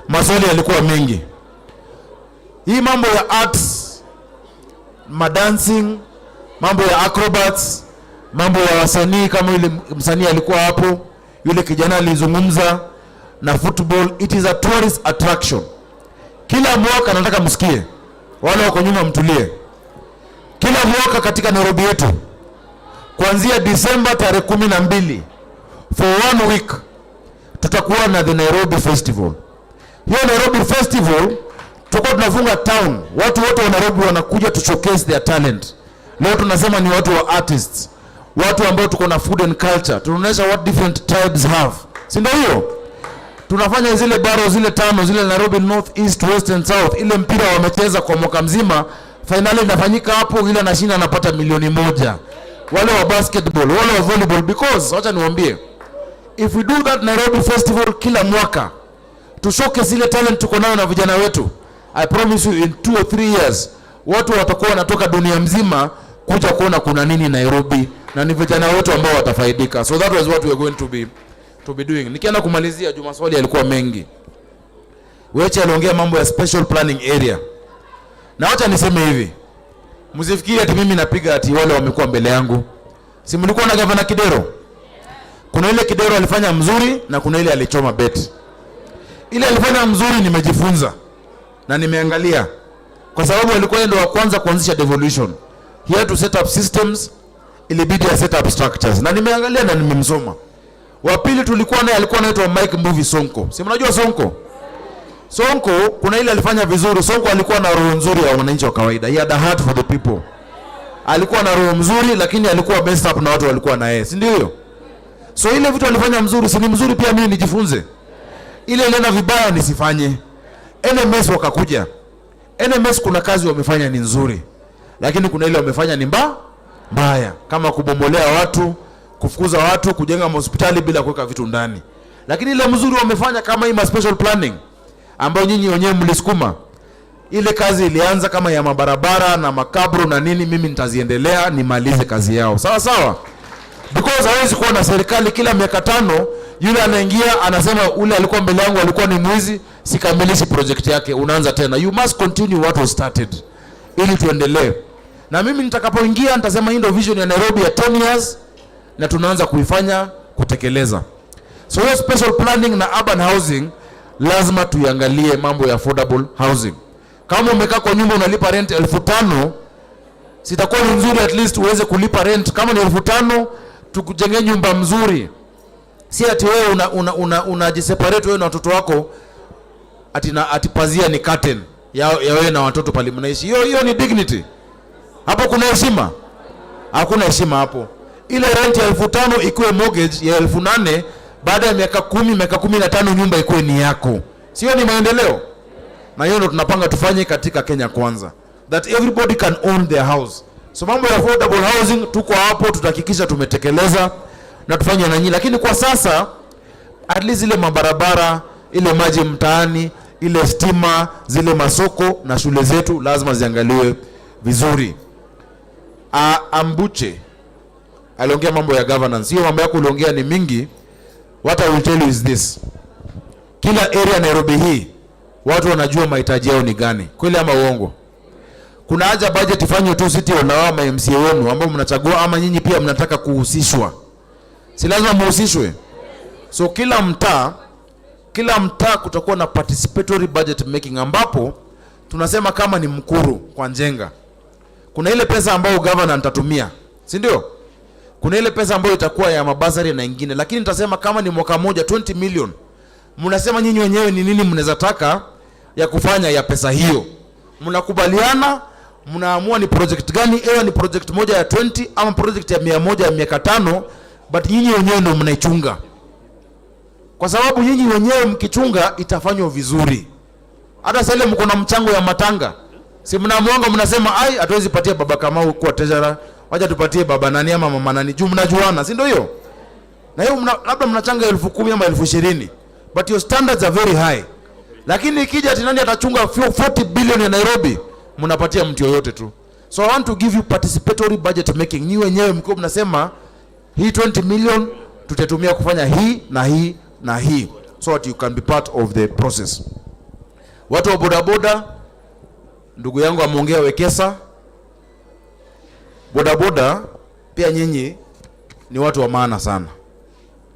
Maswali yalikuwa mengi. Hii mambo ya arts, madancing, mambo ya acrobats, mambo ya wasanii kama yule msanii alikuwa hapo, yule kijana alizungumza, na football, it is a tourist attraction. Kila mwaka nataka msikie, wale wako nyuma mtulie. Kila mwaka katika Nairobi yetu, kuanzia Disemba tarehe 12 for 1 week tutakuwa na the Nairobi Festival. Hiyo Nairobi Festival tutakuwa tunafunga town, watu wote wa Nairobi wanakuja to showcase their talent. Leo tunasema ni watu wa artists, watu ambao tuko na food and culture, tunaonyesha what different tribes have, si ndio hiyo? Tunafanya zile baro zile 5 zile Nairobi North, East, West and South, ile mpira wamecheza kwa mwaka mzima, finali inafanyika hapo, yule anashinda anapata milioni 1. Wale wa basketball, wale wa volleyball, because acha niwaambie, if we do that Nairobi Festival kila mwaka to showcase ile talent tuko nayo na vijana wetu, I promise you in 2 or 3 years Watu watakuwa wanatoka dunia mzima kuja kuona kuna nini Nairobi, na ni vijana wetu ambao watafaidika. So that was what we are going to be doing. Nikienda kumalizia, juu maswali yalikuwa mengi. Weche aliongea mambo ya special planning area, na wacha niseme hivi, msifikiri ati mimi napiga ati wale wamekuwa mbele yangu. Si mlikuwa na gavana Kidero? Kuna ile Kidero alifanya mzuri na kuna ile alichoma beti. Ile alifanya mzuri nimejifunza na nimeangalia, kwa sababu alikuwa yeye ndo wa kwanza kuanzisha devolution. He had to set up systems, ilibidi ya set up structures, na nimeangalia na nimemsoma. Wa pili tulikuwa naye alikuwa anaitwa Mike Mbuvi Sonko. Si mnajua Sonko? Sonko kuna ile alifanya vizuri. Sonko alikuwa na roho nzuri ya wananchi wa kawaida. He had a heart for the people. Alikuwa na roho mzuri, lakini alikuwa messed up na watu walikuwa na yeye, si ndio hiyo? So ile vitu alifanya mzuri, si ni mzuri pia mimi nijifunze. Ile ilienda vibaya nisifanye. NMS wakakuja. NMS kuna kazi wamefanya ni nzuri, lakini kuna ile wamefanya ni mbaya, kama kubomolea watu, kufukuza watu, kujenga hospitali bila kuweka vitu ndani. Lakini ile mzuri wamefanya kama hii ma special planning ambayo nyinyi wenyewe mlisukuma, ile kazi ilianza kama ya mabarabara na makabro na nini, mimi nitaziendelea nimalize kazi yao, sawa sawa, because hawezi kuwa na serikali kila miaka 5 yule anaingia anasema ule alikuwa mbele yangu alikuwa ni mwizi, sikamilishi project yake, unaanza tena. You must continue what was started ili tuendelee. Na mimi nitakapoingia nitasema hii ndio vision ya Nairobi ya 10 years na tunaanza kuifanya kutekeleza. So hiyo special planning na urban housing lazima tuiangalie mambo ya affordable housing. Kama umekaa kwa nyumba unalipa rent 5,000, sitakuwa ni nzuri at least uweze kulipa rent kama ni 5,000, tukujengee nyumba mzuri. Si ati wewe una wewe na watoto wako ati na ati pazia ni curtain ya wewe na watoto pale mnaishi. Hiyo ni dignity? Hapo kuna heshima? Hakuna heshima hapo. Ile rent ya 5,000 ikuwe mortgage ya 8,000, baada ya miaka 10, miaka 15 nyumba ikuwe ni yako. Sio ni maendeleo? Na hiyo ndio tunapanga tufanye katika Kenya Kwanza, that everybody can own their house. So mambo ya affordable housing tuko hapo, tutahakikisha tumetekeleza na tufanye na nyinyi, lakini kwa sasa at least ile mabarabara, ile maji mtaani, ile stima, zile masoko na shule zetu lazima ziangaliwe vizuri. Ambuche aliongea mambo ya governance. Hiyo mambo yako uliongea ni mingi. What I will tell you is this. Kila area Nairobi hii watu wanajua mahitaji yao ni gani, kweli ama uongo? Kuna haja budget ifanywe tu city na wao ma MCA wenu ambao mnachagua, ama nyinyi pia mnataka kuhusishwa? Si lazima muhusishwe? So kila mtaa kutakuwa na participatory budget making, ambapo tunasema kama ni Mukuru kwa Njenga, kuna ile pesa ambayo governor nitatumia, si ndio? Kuna ile pesa ambayo itakuwa ya mabursary na ingine, lakini nitasema kama ni mwaka moja 20 million, mnasema nyinyi wenyewe ni nini mnaweza taka ya kufanya ya pesa hiyo, mnakubaliana, mnaamua ni project gani, ewe ni project moja ya 20 ama project ya 100 ya miaka 5, but nyinyi wenyewe ndio mnaichunga, kwa sababu nyinyi wenyewe mkichunga itafanywa vizuri. Hata sasa ile mko na mchango ya matanga, si mnamuanga mnasema, ai, hatuwezi patia baba Kamau kuwa treasurer, wacha tupatie baba nani ama mama nani, juu mnajuana, si ndio hiyo? Na hiyo labda mnachanga 10,000 ama 20,000, but your standards are very high. Lakini ikija ati nani atachunga 40 billion ya Nairobi, mnapatia mtu yoyote tu. So I want to give you participatory budget making. Nyinyi wenyewe mkiwa mnasema hii 20 million tutatumia kufanya hii na hii na hii, so that you can be part of the process. Watu wa bodaboda, ndugu yangu ameongea Wekesa. Bodaboda pia nyinyi ni watu wa maana sana.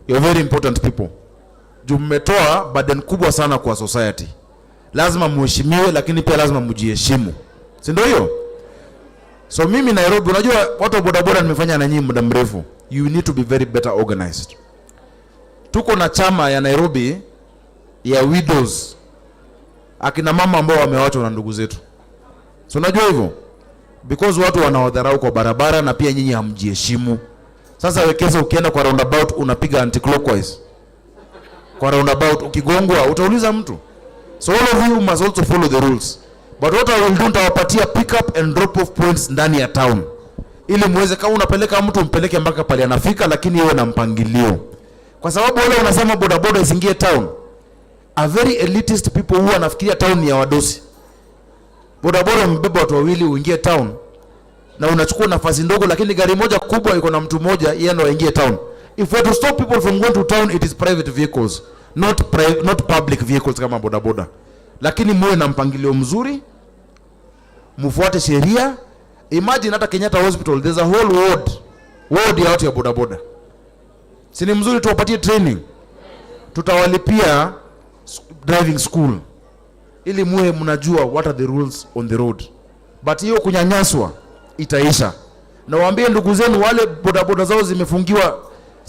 You're very important people. Juu mmetoa burden kubwa sana kwa society. Lazima muheshimiwe, lakini pia lazima mjiheshimu, si ndio hiyo? So mimi Nairobi, unajua watu wa bodaboda nimefanya na nyinyi muda mrefu. You need to be very better organized. Tuko na chama ya Nairobi ya widows, akina mama ambao wamewachwa na ndugu zetu. So unajua hivyo? Because watu wanawadharau kwa barabara na pia nyinyi hamjiheshimu. Sasa Wekesa, ukienda kwa roundabout unapiga anti-clockwise. Kwa roundabout ukigongwa utauliza mtu. So all of you must also follow the rules. But what I will do, nitawapatia pick up and drop off points ndani ya town, ili muweze, kama unapeleka mtu mpeleke mpaka pale anafika, lakini iwe na mpangilio, kwa sababu wale wanasema bodaboda isiingie town are very elitist people who wanafikiria town ni ya wadosi. Bodaboda umebeba watu wawili uingie town na unachukua nafasi ndogo, lakini gari moja kubwa iko na mtu mmoja, yeye ndo aingie town. If we are to stop people from going to town, it is private vehicles, not public vehicles kama bodaboda. Lakini muwe na mpangilio mzuri, mfuate sheria. Imagine hata Kenyatta Hospital, there's a whole ward ya watu ya bodaboda. Si ni mzuri tuwapatie training? Tutawalipia driving school ili muwe mnajua what are the rules on the road. But hiyo kunyanyaswa itaisha. Na waambie ndugu zenu wale bodaboda zao zimefungiwa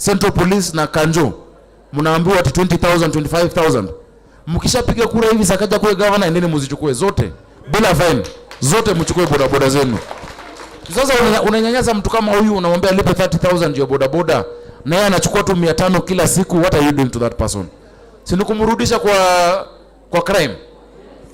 Central Police na Kanjo, mnaambiwa ati 20,000, 25,000. Mkishapiga kura hivi Sakaja kuwe governor, endeni muzichukue zote bila fine, zote mchukue bodaboda zenu. Sasa unanyanyasa mtu kama huyu, unamwambia alipe 30,000 ya bodaboda na yeye anachukua tu 500 kila siku. What are you doing to that person? Si ni kumrudisha kwa crime?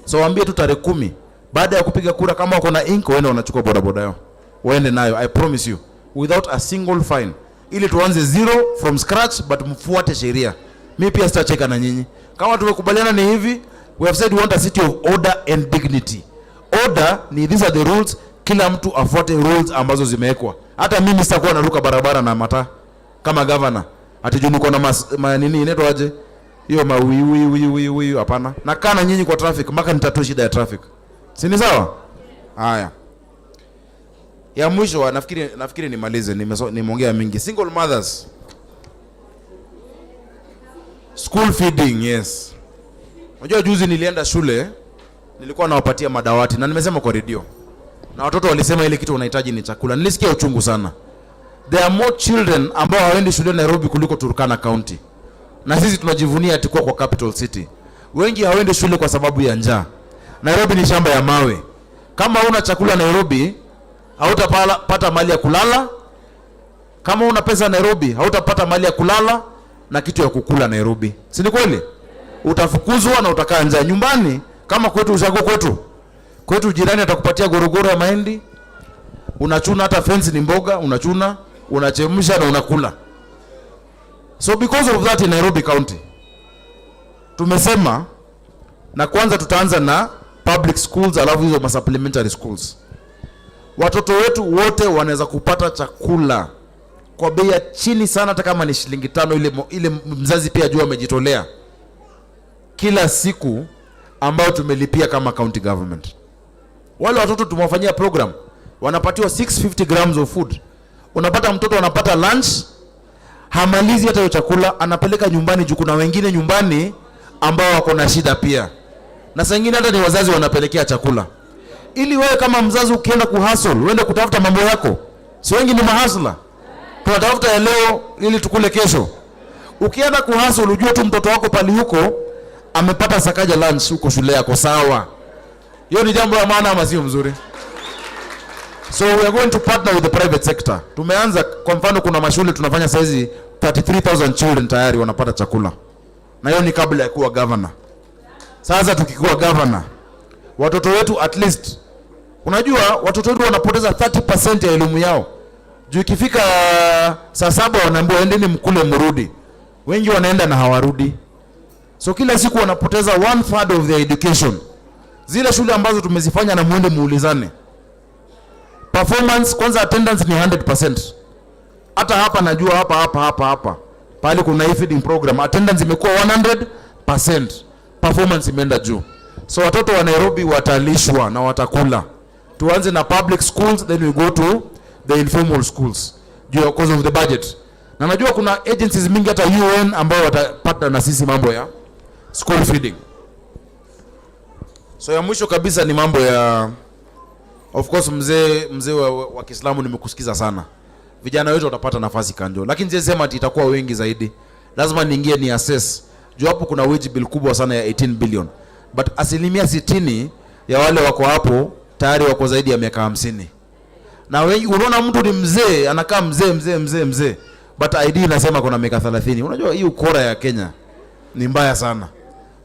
So waambie tu tarehe 10 baada ya kupiga kura, kama wako na ink waende wanachukua bodaboda yao, waende nayo. I promise you without a single fine, ili tuanze zero from scratch, but mfuate sheria. Mimi pia sitacheka na nyinyi. Kama tumekubaliana ni hivi, we have said we want a city of order and dignity. Order ni these are the rules, kila mtu afuate rules ambazo zimewekwa. Hata mimi sitakuwa naruka barabara na mataa kama governor. Ati juu niko na nini inaitwa aje? Hiyo mawiwi, hapana. Nakaa na nyinyi kwa traffic mpaka nitatue shida ya traffic. Si ni sawa? Haya. Ya mwisho nafikiri nimalize, nimeongea mingi. Single mothers. School feeding, yes. Unajua juzi nilienda shule, nilikuwa nawapatia madawati na nimesema kwa radio. Na watoto walisema ile kitu wanahitaji ni chakula. Nilisikia uchungu sana. There are more children ambao hawaendi shule Nairobi kuliko Turkana County. Na sisi tunajivunia ati kuwa kwa capital city. Wengi hawaendi shule kwa sababu ya njaa. Nairobi ni shamba ya mawe. Kama huna chakula Nairobi, hautapata mahali ya kulala. Kama huna pesa Nairobi, hautapata mahali ya kulala na kitu ya kukula Nairobi. Si ni kweli? Utafukuzwa na utakaa njaa nyumbani. Kama kwetu ushago kwetu. Kwetu jirani atakupatia gorogoro ya mahindi. Unachuna hata fence ni mboga, unachuna, unachemsha na unakula. So because of that in Nairobi County tumesema, na kwanza tutaanza na public schools, alafu hizo supplementary schools. Watoto wetu wote wanaweza kupata chakula kwa bei ya chini sana, hata kama ni shilingi 5, ile mzazi pia ajue amejitolea kila siku ambayo tumelipia kama county government. Wale watoto tumewafanyia program, wanapatiwa 650 grams of food. Unapata mtoto anapata lunch, hamalizi hata hiyo chakula, anapeleka nyumbani juu kuna wengine nyumbani ambao wako na shida pia. Na saa nyingine hata ni wazazi wanapelekea chakula. Ili wewe kama mzazi ukienda kuhustle, uende kutafuta mambo yako. Si wengi ni mahasla. Tunatafuta ya leo ili tukule kesho. Ukienda kuhustle ujue tu mtoto wako pali huko amepata Sakaja lunch huko shule yako, sawa. Hiyo ni jambo la maana ama sio mzuri? So we are going to partner with the private sector. Tumeanza, kwa mfano kuna mashule tunafanya saizi 33,000 children tayari wanapata chakula. Na hiyo ni kabla ya kuwa governor. Sasa tukikuwa governor, watoto wetu at least, unajua watoto wetu wanapoteza 30% ya elimu yao. Juu ikifika saa 7 wanaambiwa endeni mkule mrudi. Wengi wanaenda na hawarudi. So kila siku wanapoteza 1/3 of their education. Zile shule ambazo tumezifanya na muende muulizane. Performance kwanza, attendance ni 100%. Hata hapa najua hapa. Pale kuna hii feeding program, attendance imekuwa 100%. Performance imeenda juu. So watoto wa Nairobi watalishwa na watakula. Tuanze na public schools, then we go to the informal schools because of the budget. Na najua kuna agencies mingi hata UN ambao watapata na sisi mambo ya school feeding. So ya mwisho kabisa ni mambo ya, of course mzee wa Kiislamu nimekusikiza sana. Vijana wetu watapata nafasi Kanjo. Lakini siwezi sema ati itakuwa wengi zaidi. Lazima niingie ni assess. Juu hapo kuna wage bill kubwa sana ya 18 billion. But 60% ya wale wako hapo tayari wako zaidi ya miaka 50. Na wengi unaona mtu ni mzee, anakaa mzee mzee mzee mzee. But ID inasema kuna miaka 30. Unajua hii ukora ya Kenya ni mbaya sana.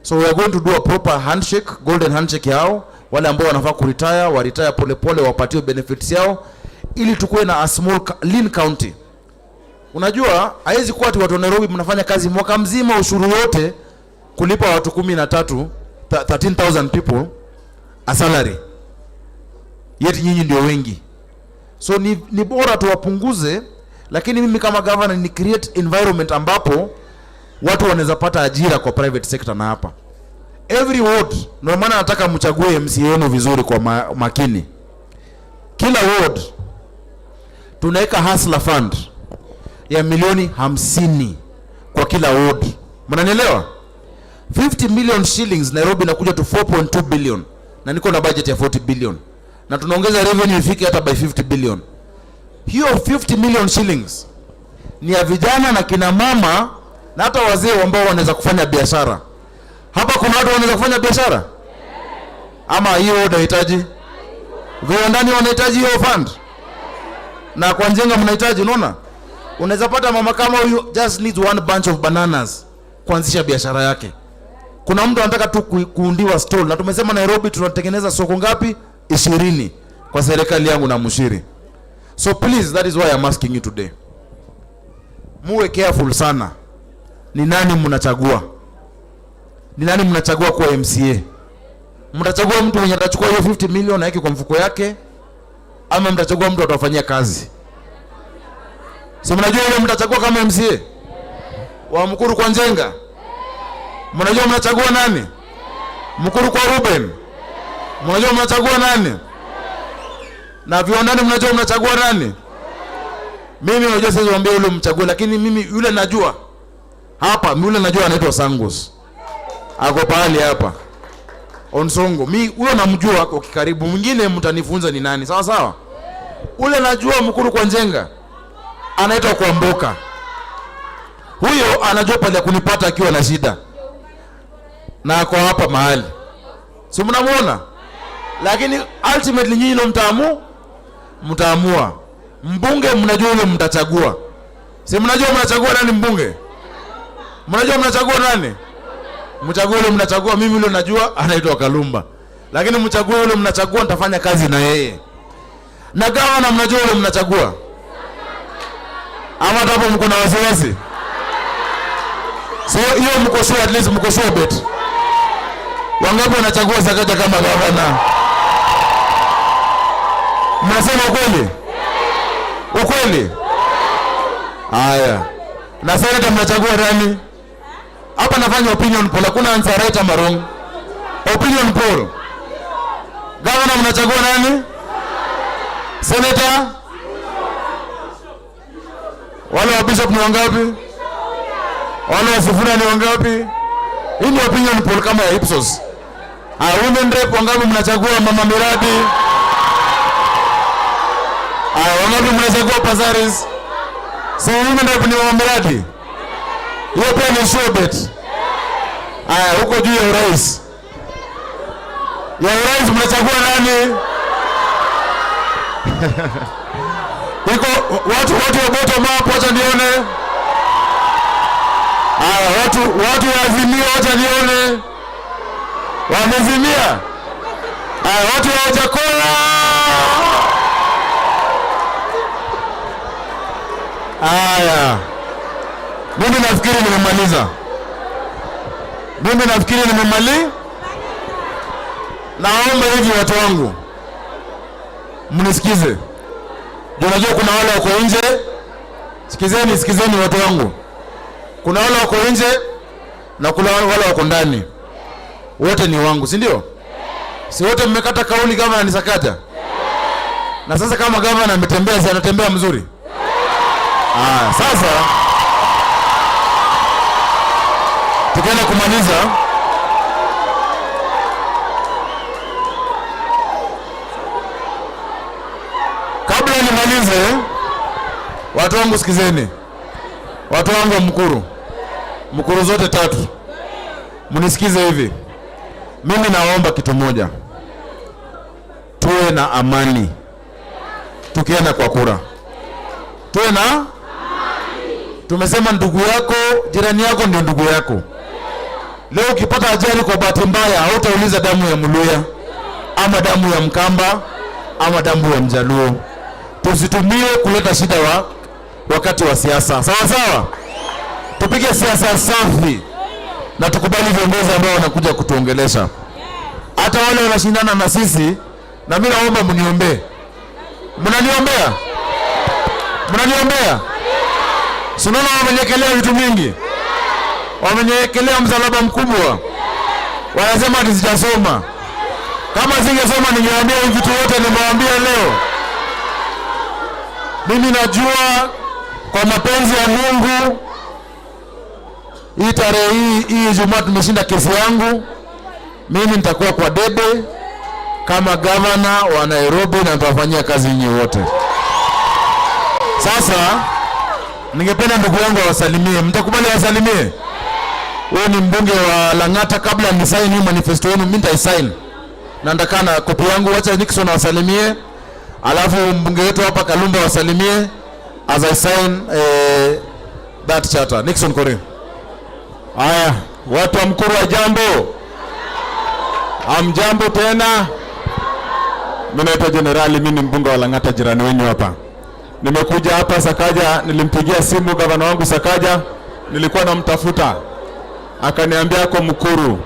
So we are going to do a proper handshake, golden handshake yao. Wale ambao wanafaa kuretire, wa retire pole pole, wapatiwe benefits yao ili tukue na a small lean county. Unajua haiwezi kuwa ati watu wa Nairobi mnafanya kazi mwaka mzima ushuru wote kulipa watu 13, 13,000 people a salary. Yet nyinyi ndio wengi. So ni bora tuwapunguze, lakini mimi kama governor ni create environment ambapo watu wanaweza pata ajira kwa private sector na hapa. Every ward, ndio maana nataka mchague MCA wenu vizuri kwa makini. Kila ward tunaweka hustler fund ya milioni 50 kwa kila ward. Mnanielewa? 50 million shillings Nairobi inakuja to 4.2 billion, na niko na budget ya 40 billion, na tunaongeza revenue ifike hata by 50 billion. Hiyo 50 million shillings ni ya vijana na kina mama na hata wazee ambao wanaweza kufanya biashara. Hapa kuna watu wanaweza kufanya biashara? Ama hiyo unahitaji? Viwandani wanahitaji hiyo fund? Na kwa Njenga mnahitaji, unaona? Unaweza pata mama kama huyu just needs one bunch of bananas kuanzisha biashara yake. Kuna mtu anataka tu kuundiwa stall, na tumesema Nairobi tunatengeneza soko ngapi? 20 kwa serikali yangu na Mushiri. So please, that is why I'm asking you today. Muwe careful sana. Ni nani mnachagua? Ni nani mnachagua kuwa MCA? Mtachagua mtu mwenye atachukua hiyo 50 million aweke kwa mfuko yake, ama mtachagua mtu atawafanyia kazi? Si mnajua yule mtachagua kama MCA wa Mukuru kwa Njenga? Mnajua mnachagua nani? Mukuru kwa Ruben? Mnajua mnachagua nani? Na viwandani mnajua mnachagua nani? Mimi unajua siwezi kuambia yule mchague, lakini mimi yule najua. Hapa yule najua anaitwa Sangus. Ako pahali hapa. Onsongo. Mimi huyo namjua kwa karibu. Mwingine mtanifunza ni nani. Sawa sawa? Ule najua Mukuru kwa Njenga anaitwa Kwamboka. Huyo anajua pale kunipata akiwa na shida. Na ako hapa mahali. Si mnamuona? Lakini ultimately nyinyi ndio mtaamua. Mbunge mnajua yule mtachagua. Si mnajua mnachagua nani mbunge? Mnajua mnachagua nani? Mchague yule mnachagua. Mimi yule najua anaitwa Kalumba. Lakini mchague yule mnachagua, nitafanya kazi na yeye. Na gavana mnajua yule mnachagua. Ama hapo mko na wasiwasi? So hiyo mko sure, at least mko sure bet. Wangapi wanachagua Sakaja kama gavana? Mnasema ukweli? Ukweli? Haya. Na senator mnachagua nani? Hapa nafanya opinion poll, hakuna answer right ama wrong. Opinion poll. Governor mnachagua nani? Senator? Wale wa bishop ni wangapi? Wale wa Sifuna ni wangapi? Hii ni opinion poll kama ya Ipsos. Women rep wangapi mnachagua mama miradi? Wangapi mnachagua Pazaris? Si women rep ni mama miradi? Hiyo pia ni sure bet. Huko juu ya urais. Ya urais mnachagua nani? Iko watu wa bottom up, wacha nione. Watu wa Azimio, wacha nione. Wamezimia. Watu wa Ojakora. Haya. Mimi nafikiri nimemaliza. Mimi nafikiri nimemaliza. Naomba hivi watu wangu, mnisikize. Unajua kuna wale wako nje. Sikizeni watu wangu. Kuna wale wako nje na kuna wale wako ndani. Wote ni wangu, si ndio? Si wote mmekata kauli kama ni Sakaja? Na sasa kama gavana ametembea, si anatembea mzuri? Sasa tukienda kumaliza, kabla nimalize, watu wangu sikizeni. Watu wangu wa Mukuru, Mukuru zote tatu, mnisikize hivi. Mimi naomba kitu moja. Tuwe na amani tukienda kwa kura. Tuwe na amani. Tumesema ndugu yako, jirani yako ndio ndugu yako. Leo ukipata ajali kwa bahati mbaya, hautauliza damu ya Mluya ama damu ya Mkamba ama damu ya Mjaluo. Tusitumie kuleta shida wakati wa siasa. Sawa sawa? Tupige siasa safi na tukubali viongozi ambao wanakuja kutuongelesha. Hata wale wanashindana na sisi, Na mimi naomba mniombee. Mnaniombea? Mnaniombea? Si unaona wameniekelea vitu mingi, wameniekelea msalaba mkubwa, wanasema ati sijasoma. Kama singesoma ningewaambia hivi vitu wote nimewaambia leo. Mimi najua kwa mapenzi ya Mungu hii tarehe hii Ijumaa tumeshinda kesi yangu, mimi nitakuwa kwa debe kama gavana wa Nairobi na nitawafanyia kazi nyinyi wote. Sasa ningependa ndugu yangu awasalimie. Mtakubali awasalimie? Huyu ni mbunge wa Lang'ata. Kabla ni sign hii manifesto yenu, mimi nitaisign na nitakaa na kopi yangu. Wacha Nixon awasalimie, alafu mbunge wetu hapa Kalumba awasalimie as I sign that charter. Nixon Korir. Haya, watu wa Mukuru wa jambo. Amjambo tena. Mimi naitwa Jenerali, mimi ni mbunge wa Lang'ata, jirani wenu hapa. Nimekuja hapa Sakaja, nilimpigia simu gavana wangu Sakaja, nilikuwa namtafuta. Akaniambia ako Mukuru.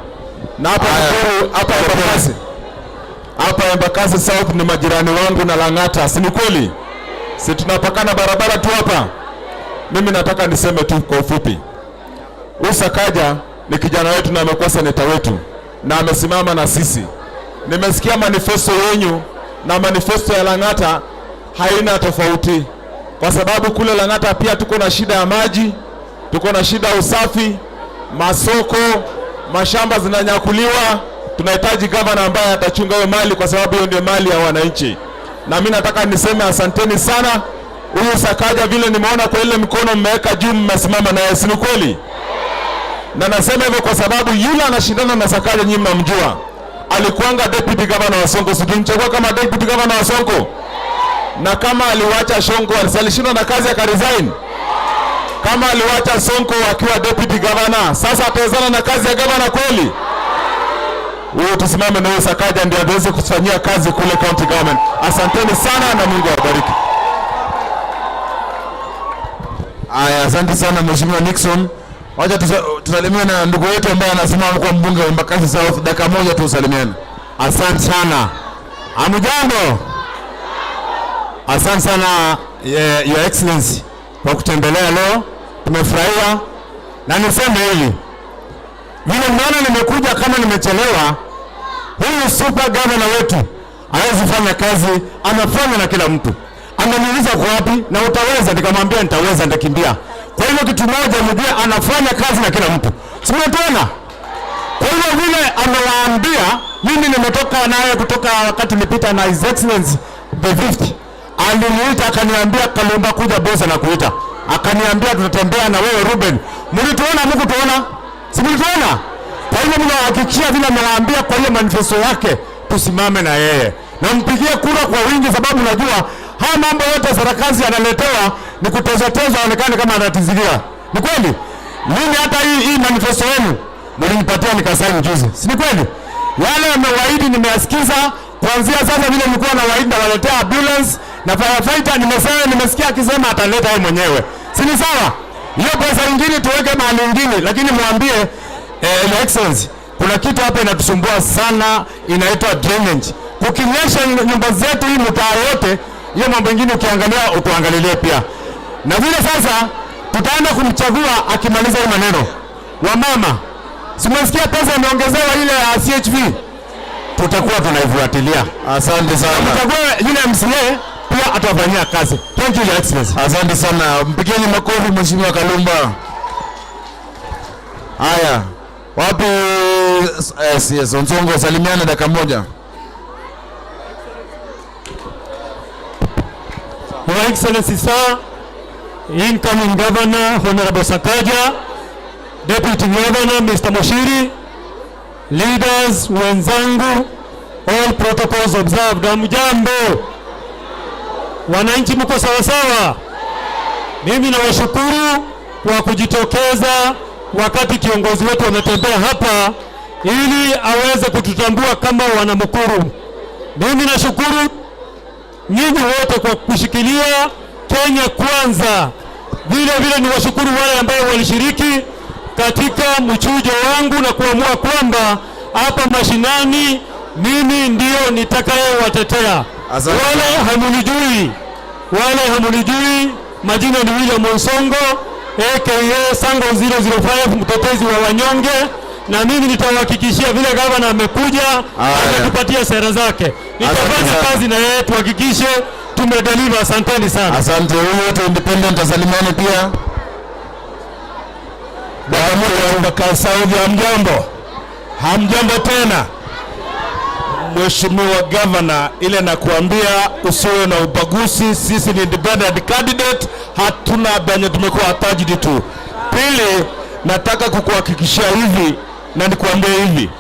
Na hapa Mukuru, hapa Embakasi. Hapa Embakasi South ni majirani wangu na Lang'ata, si ni kweli? Si tunapakana barabara tu hapa. Mimi nataka niseme tu kwa ufupi. Huyu Sakaja ni kijana wetu na amekuwa seneta wetu na amesimama na sisi. Nimesikia manifesto yenu na manifesto ya Lang'ata haina tofauti, kwa sababu kule Lang'ata pia tuko na shida ya maji, tuko na shida ya usafi, masoko, mashamba zinanyakuliwa. Tunahitaji gavana ambaye atachunga hiyo mali, kwa sababu hiyo ndio mali ya wananchi. Na mimi nataka niseme asanteni sana. Huyu Sakaja vile nimeona kwa ile mkono mmeweka juu, mmesimama naye, si ni kweli? Na nasema hivyo kwa sababu yule anashindana na Sakaja, nyinyi mnamjua, alikuanga deputy governor wa Sonko. Si tulimchagua kama deputy governor wa Sonko? Na kama aliwacha Sonko, alishindwa na kazi akaresign. Kama aliwacha Sonko akiwa deputy governor, sasa atawezana na kazi ya governor kweli? Huyo tusimame na huyo Sakaja ndiye aweze kufanyia kazi kule county government. Asanteni sana na Mungu awabariki. Aya, asante sana Mheshimiwa Nixon. Wacha tusalimiane na ndugu yetu ambaye anasimama kwa mbunge wa Embakasi South. Dakika moja tu usalimiane. Asante sana. Hamjambo? Asante sana Your Excellency kwa kutembelea leo. Tumefurahia. Na niseme hili, vile mnaona nimekuja kama nimechelewa, huyu super governor wetu hawezi fanya kazi, anafanya na kila mtu. Ameniuliza kwa wapi na utaweza, nikamwambia nitaweza, nitakimbia. Kwa hivyo kitu moja mjue, anafanya kazi na kila mtu. Si mnatuona? Kwa hivyo vile amewaambia, mimi nimetoka naye kutoka wakati nilipita na His Excellency the fifth. Aliniita akaniambia, Kalumba kuja boss na kuita. Akaniambia tutatembea na wewe Ruben. Mlituona mkutuona? Si mlituona? Kwa hivyo mnahakikishia vile amewaambia kwa hiyo manifesto yake, tusimame na yeye. Na mpigie kura kwa wingi, sababu najua haya mambo yote serikali yanaletewa ni kutezwa-tezwa, aonekane kama anatizilia. Ni kweli? Mimi hata hii manifesto yenu mlinipatia nikasaini juzi. Si ni kweli? Yale amewaahidi nimeyasikiza. Kuanzia sasa vile nilikuwa na waahidi nawaletea ambulance na firefighter, nimesikia akisema ataleta yeye mwenyewe. Si ni sawa? Hiyo pesa nyingine tuweke mahali nyingine, lakini mwambie Your Excellency, kuna kitu hapa inatusumbua sana, inaitwa drainage. Kukinyesha nyumba zetu hii mtaa yote, hiyo mambo mengine ukiangalia utuangalilie pia. Na vile sasa tutaenda kumchagua akimaliza hii maneno. Wamama, si mmesikia pesa imeongezewa ile ya CHV? Tutakuwa tunaifuatilia. Asante sana. Tutakuwa yule MCA pia atawafanyia kazi. Thank you Your Excellency. Asante sana. Mpigeni makofi Mheshimiwa Kalumba. Haya. Wapi? Yes, yes, Onsongo, salimiana dakika moja. Your Excellency sir, incoming Governor Honorable Sakaja, Deputy Governor Mr. Moshiri, leaders wenzangu, all protocols observed. Hamjambo? Wananchi mko sawa sawa? Mimi nawashukuru kwa kujitokeza wakati kiongozi wetu ametembea hapa ili aweze kututambua kama wanamukuru. Mimi nashukuru nyinyi wote kwa kushikilia Kenya Kwanza. Vile vile niwashukuru wale ambao walishiriki katika mchujo wangu na kuamua kwamba hapa mashinani Mimi ndio nitakayewatetea. Wale hamunijui, wale hamunijui, majina ni William Onsongo aka Sango 005, mtetezi wa wanyonge, na mimi nitawahakikishia vile gavana amekuja ametupatia sera zake, nitafanya kazi na yeye tuhakikishe tumedeliver. Asanteni sana. Asante. Huyu wote independent asalimiane pia. Saudi, hamjambo? Hamjambo tena. Mheshimiwa Governor, ile nakuambia usiwe na ubaguzi. Sisi ni independent candidate, hatuna benye tumekuwa attached tu. Pili, nataka kukuhakikishia hivi na nikuambie hivi,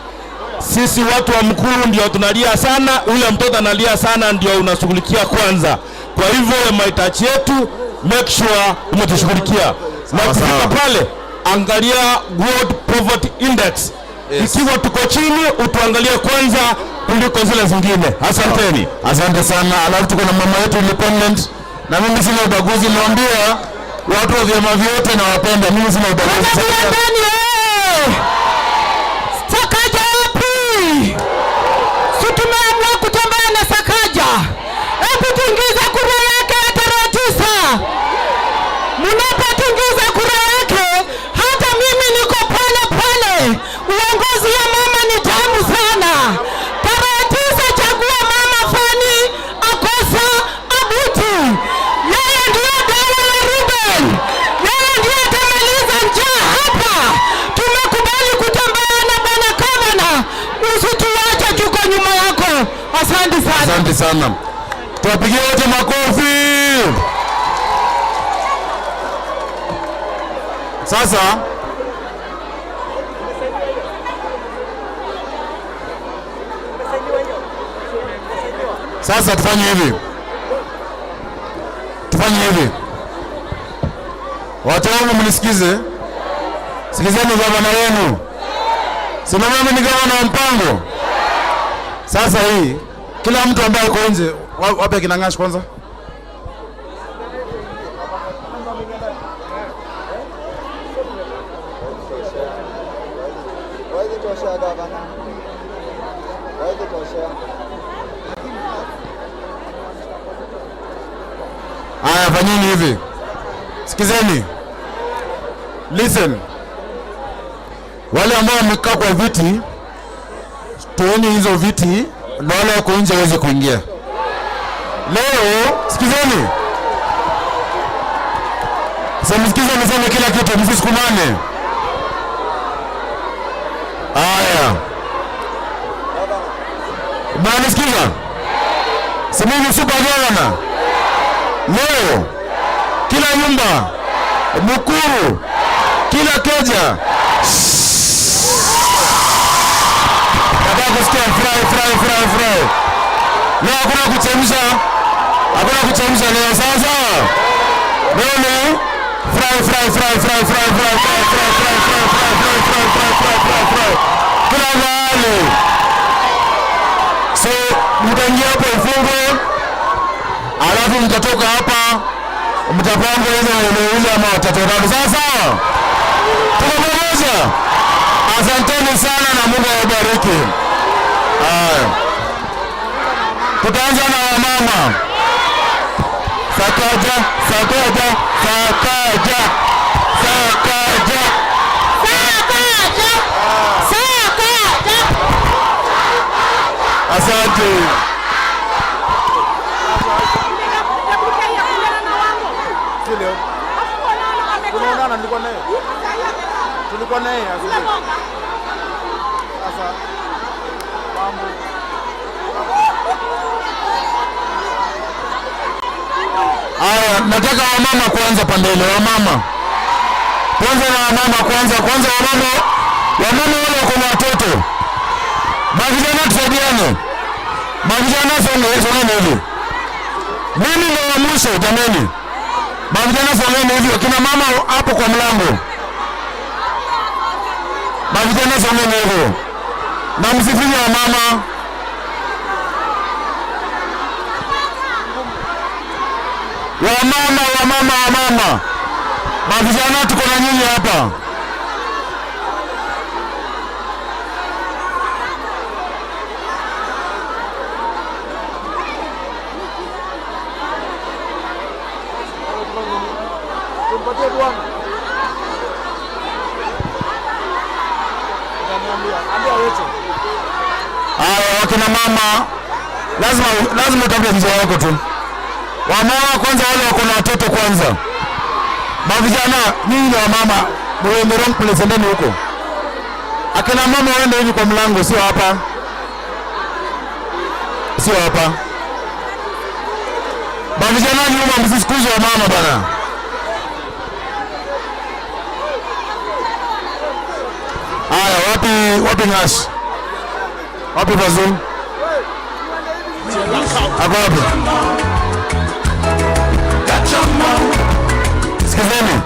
sisi watu wa Mukuru ndio tunalia sana, ule mtoto analia sana ndio unashughulikia kwanza. Kwa hivyo mahitaji yetu make sure umetushughulikia, na ukifika pale angalia World Poverty Index. Ikiwa tuko chini utuangalie kwanza kuliko zile zingine. Asanteni. Asante sana. Alafu tuko na mama yetu independent, na mimi sina ubaguzi, niwaambia watu wa vyama vyote nawapenda, mimi sina ubaguzi. Sakaja wapi? Si tumeamua kutembea na Sakaja. Hebu tuingize kura yake ya tarehe 9. Mnapotuingiza kura yake, hata mimi niko pale pale. Uongozi ya mama ni tamu sana. Tarehe 9 chagua mama Fani Akosa Abuti. Yeye ndiyo dawa ya Ruben. Yeye ndiye atamaliza njaa hapa. Tumekubali kutembea na bwana gavana, usituache, tuko nyuma yako. Asante sana. Asante sana, tuwapigie wote makofi. Sasa sasa tufanye hivi, tufanye hivi. Watu wangu mnisikize, sikizeni gavana wenu. Sina mimi ni gavana wa mpango. Sasa hii kila mtu ambaye yuko nje, wape akina Ng'ash kwanza. Aya, fanyeni hivi, sikizeni, listen. Wale ambao wamekaa kwa viti, toeni hizo viti na wale wako nje waweze kuingia. Leo sikizeni, msikize niseme kila kitu, msisukumane. Aya, mnanisikiza? Si mimi super governor. Leo kila nyumba Mukuru, kila keja, nataka kusikia fry fry fry fry. Leo hakuna kuchemsha, hakuna kuchemsha leo. Sawa sawa, leo ni fry fry fry fry fry fry fry fry fry fry fry fry fry fry fry fry fry kila mahali. So mtaingia hapo ifungwe, alafu mtatoka hapa mtapangwa hizo wawili ama watatu watatu. Sawa sawa, tuko pamoja. Asanteni sana na Mungu awabariki. Haya, tutaanza na wamama. Sakaja, Sakaja, Sakaja, Sakaja, Sakaja, Sakaja. Asante. Tunaonana, nilikuwa naye. Tulikuwa naye asubuhi. Sasa mambo. Aya, nataka wamama kwanza pandele, wamama. Kwanza na wamama kwanza, kwanza wamama, wamama wale wako na watoto. Mavijana tusaidiane. Mavijana songeni hivi. Mimi ndio wa mwisho jameni. Mavijana songeni hivi, wakina mama hapo kwa mlango. Mavijana songeni hivyo. Na msifinye wa mama. Wamama, wamama, wamama. Mavijana tuko na nyinyi hapa. Tumpatie bwana. Ambia wetu. Haya, wakina mama lazima utafute mzee wako tu. Wamama kwanza, wale wako na watoto kwanza. Mavijana nyinyi ni wamama, mwe in the wrong place, endeni huko. Akina mama waende hivi kwa mlango, sio hapa. Sio hapa. Mavijana nyuma, msisikuze wamama bana. Haya, wapi Ngash? Wapi Bazum? Ako wapi? Sikizeni.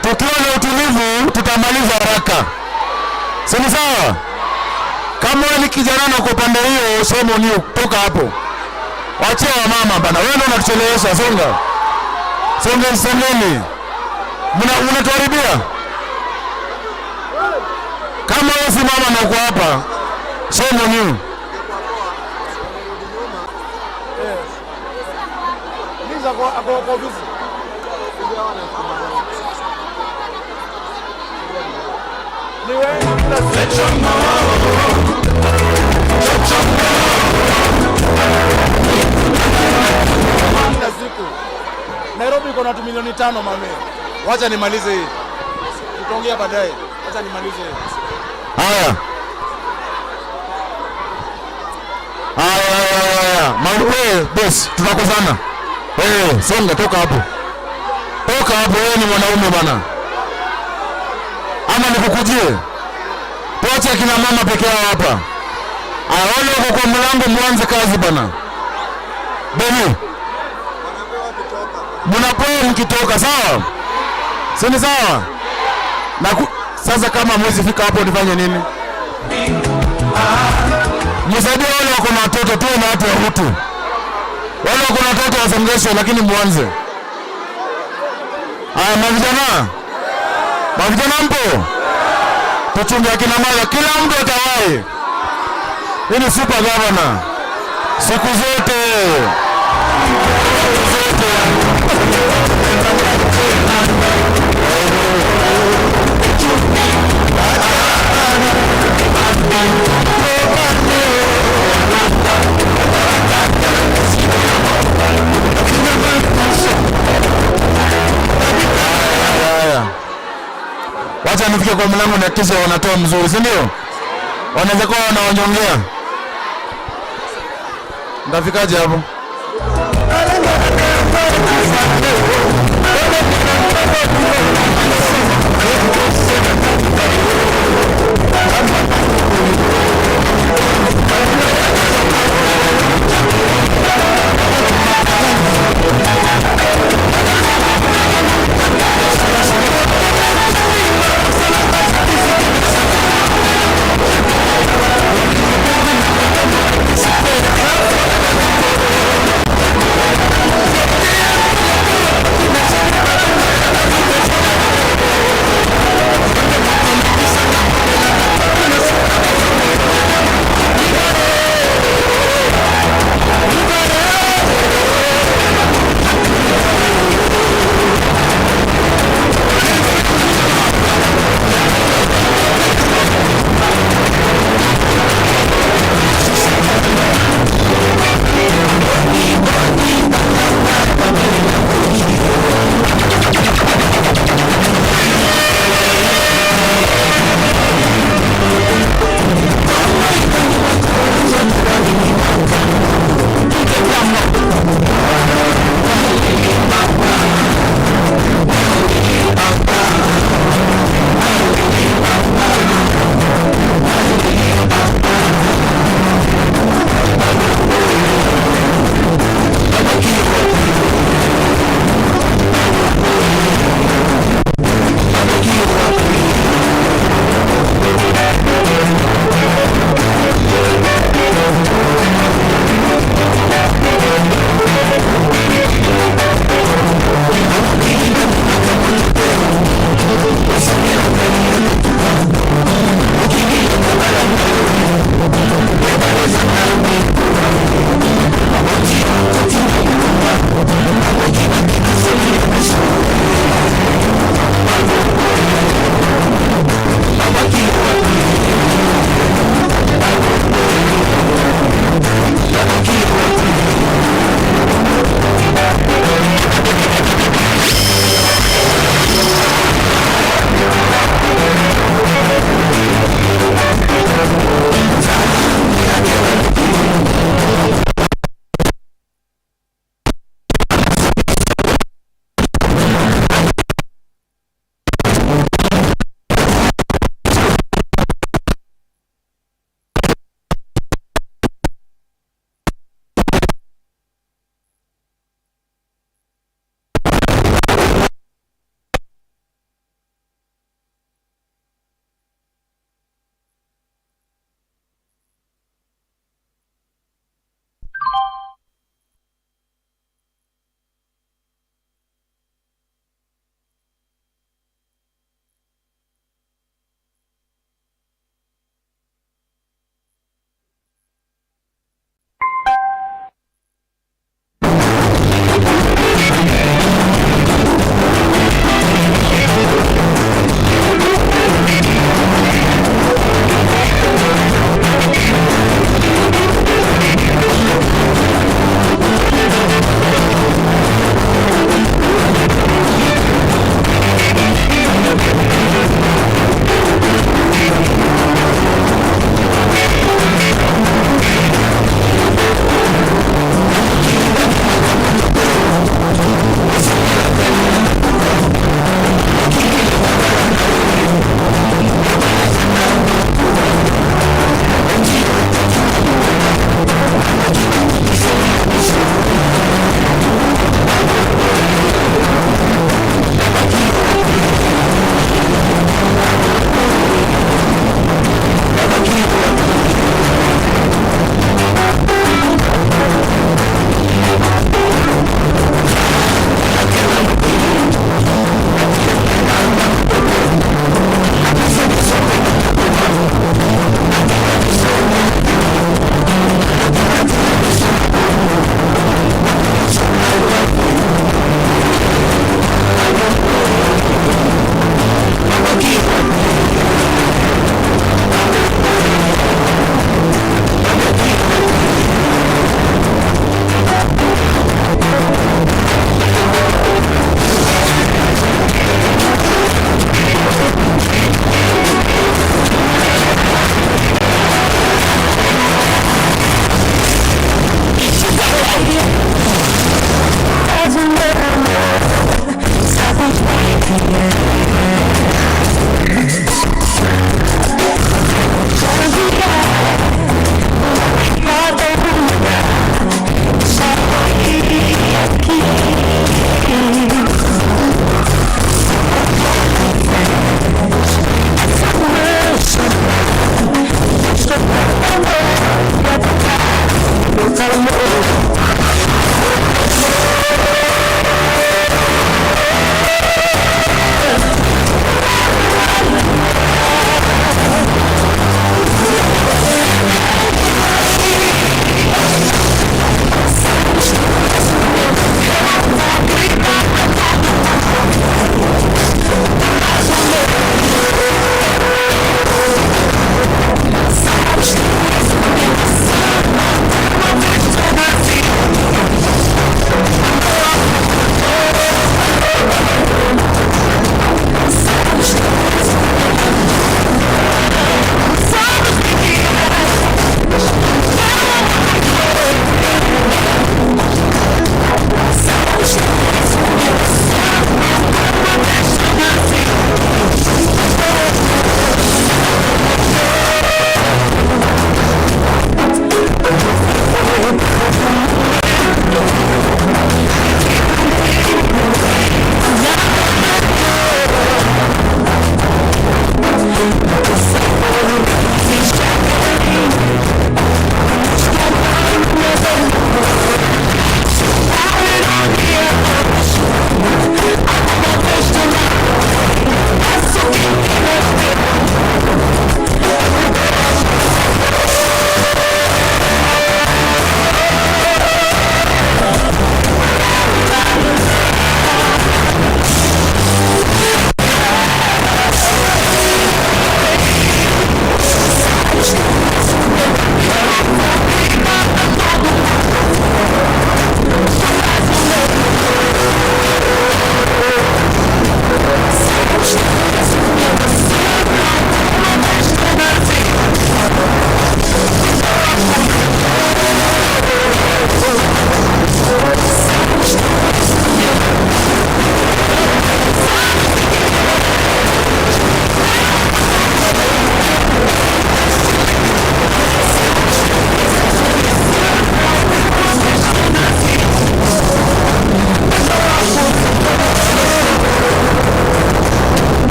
Tukiwa na utulivu tutamaliza haraka. Si ni sawa? Kama wewe ni kijana na uko pande hiyo, somo ni kutoka hapo. Waachie wamama bana. Wewe ndio unatuchelewesha, songa. Songa, songeni. Mnatuharibia. Kama wewe si mama na uko hapa, somo ni. Kila siku Nairobi iko na watu milioni 5 mame. Wacha nimalize hii. Tutaongea baadaye. Wacha nimalize hii. Haya. Haya. Wewe boss, tunakozana. Wewe songa, toka hapo. Toka hapo, wewe ni mwanaume bana. Ama nikukujie? Tuache kina mama peke yao hapa. Wale wako kwa mlango mwanze kazi bana. Beni. Mnapoa mkitoka, sawa? Si ni sawa? Na sasa kama mwezi fika hapo nifanye nini? Msaidie wale wako na watoto, tuwe na watu wa utu. Wale wako na watoto wasongeshe, lakini mwanze. Haya mavijana. Mavijana mpo? Tuchunge akina mama, kila mtu atawahi. Hii ni super governor. Siku zote. Siku zote. Wacha nifike kwa mlango na kisha wanatoa mzuri, si ndio? Wanaweza kuwa wanaonyongea. Ndafikaje hapo?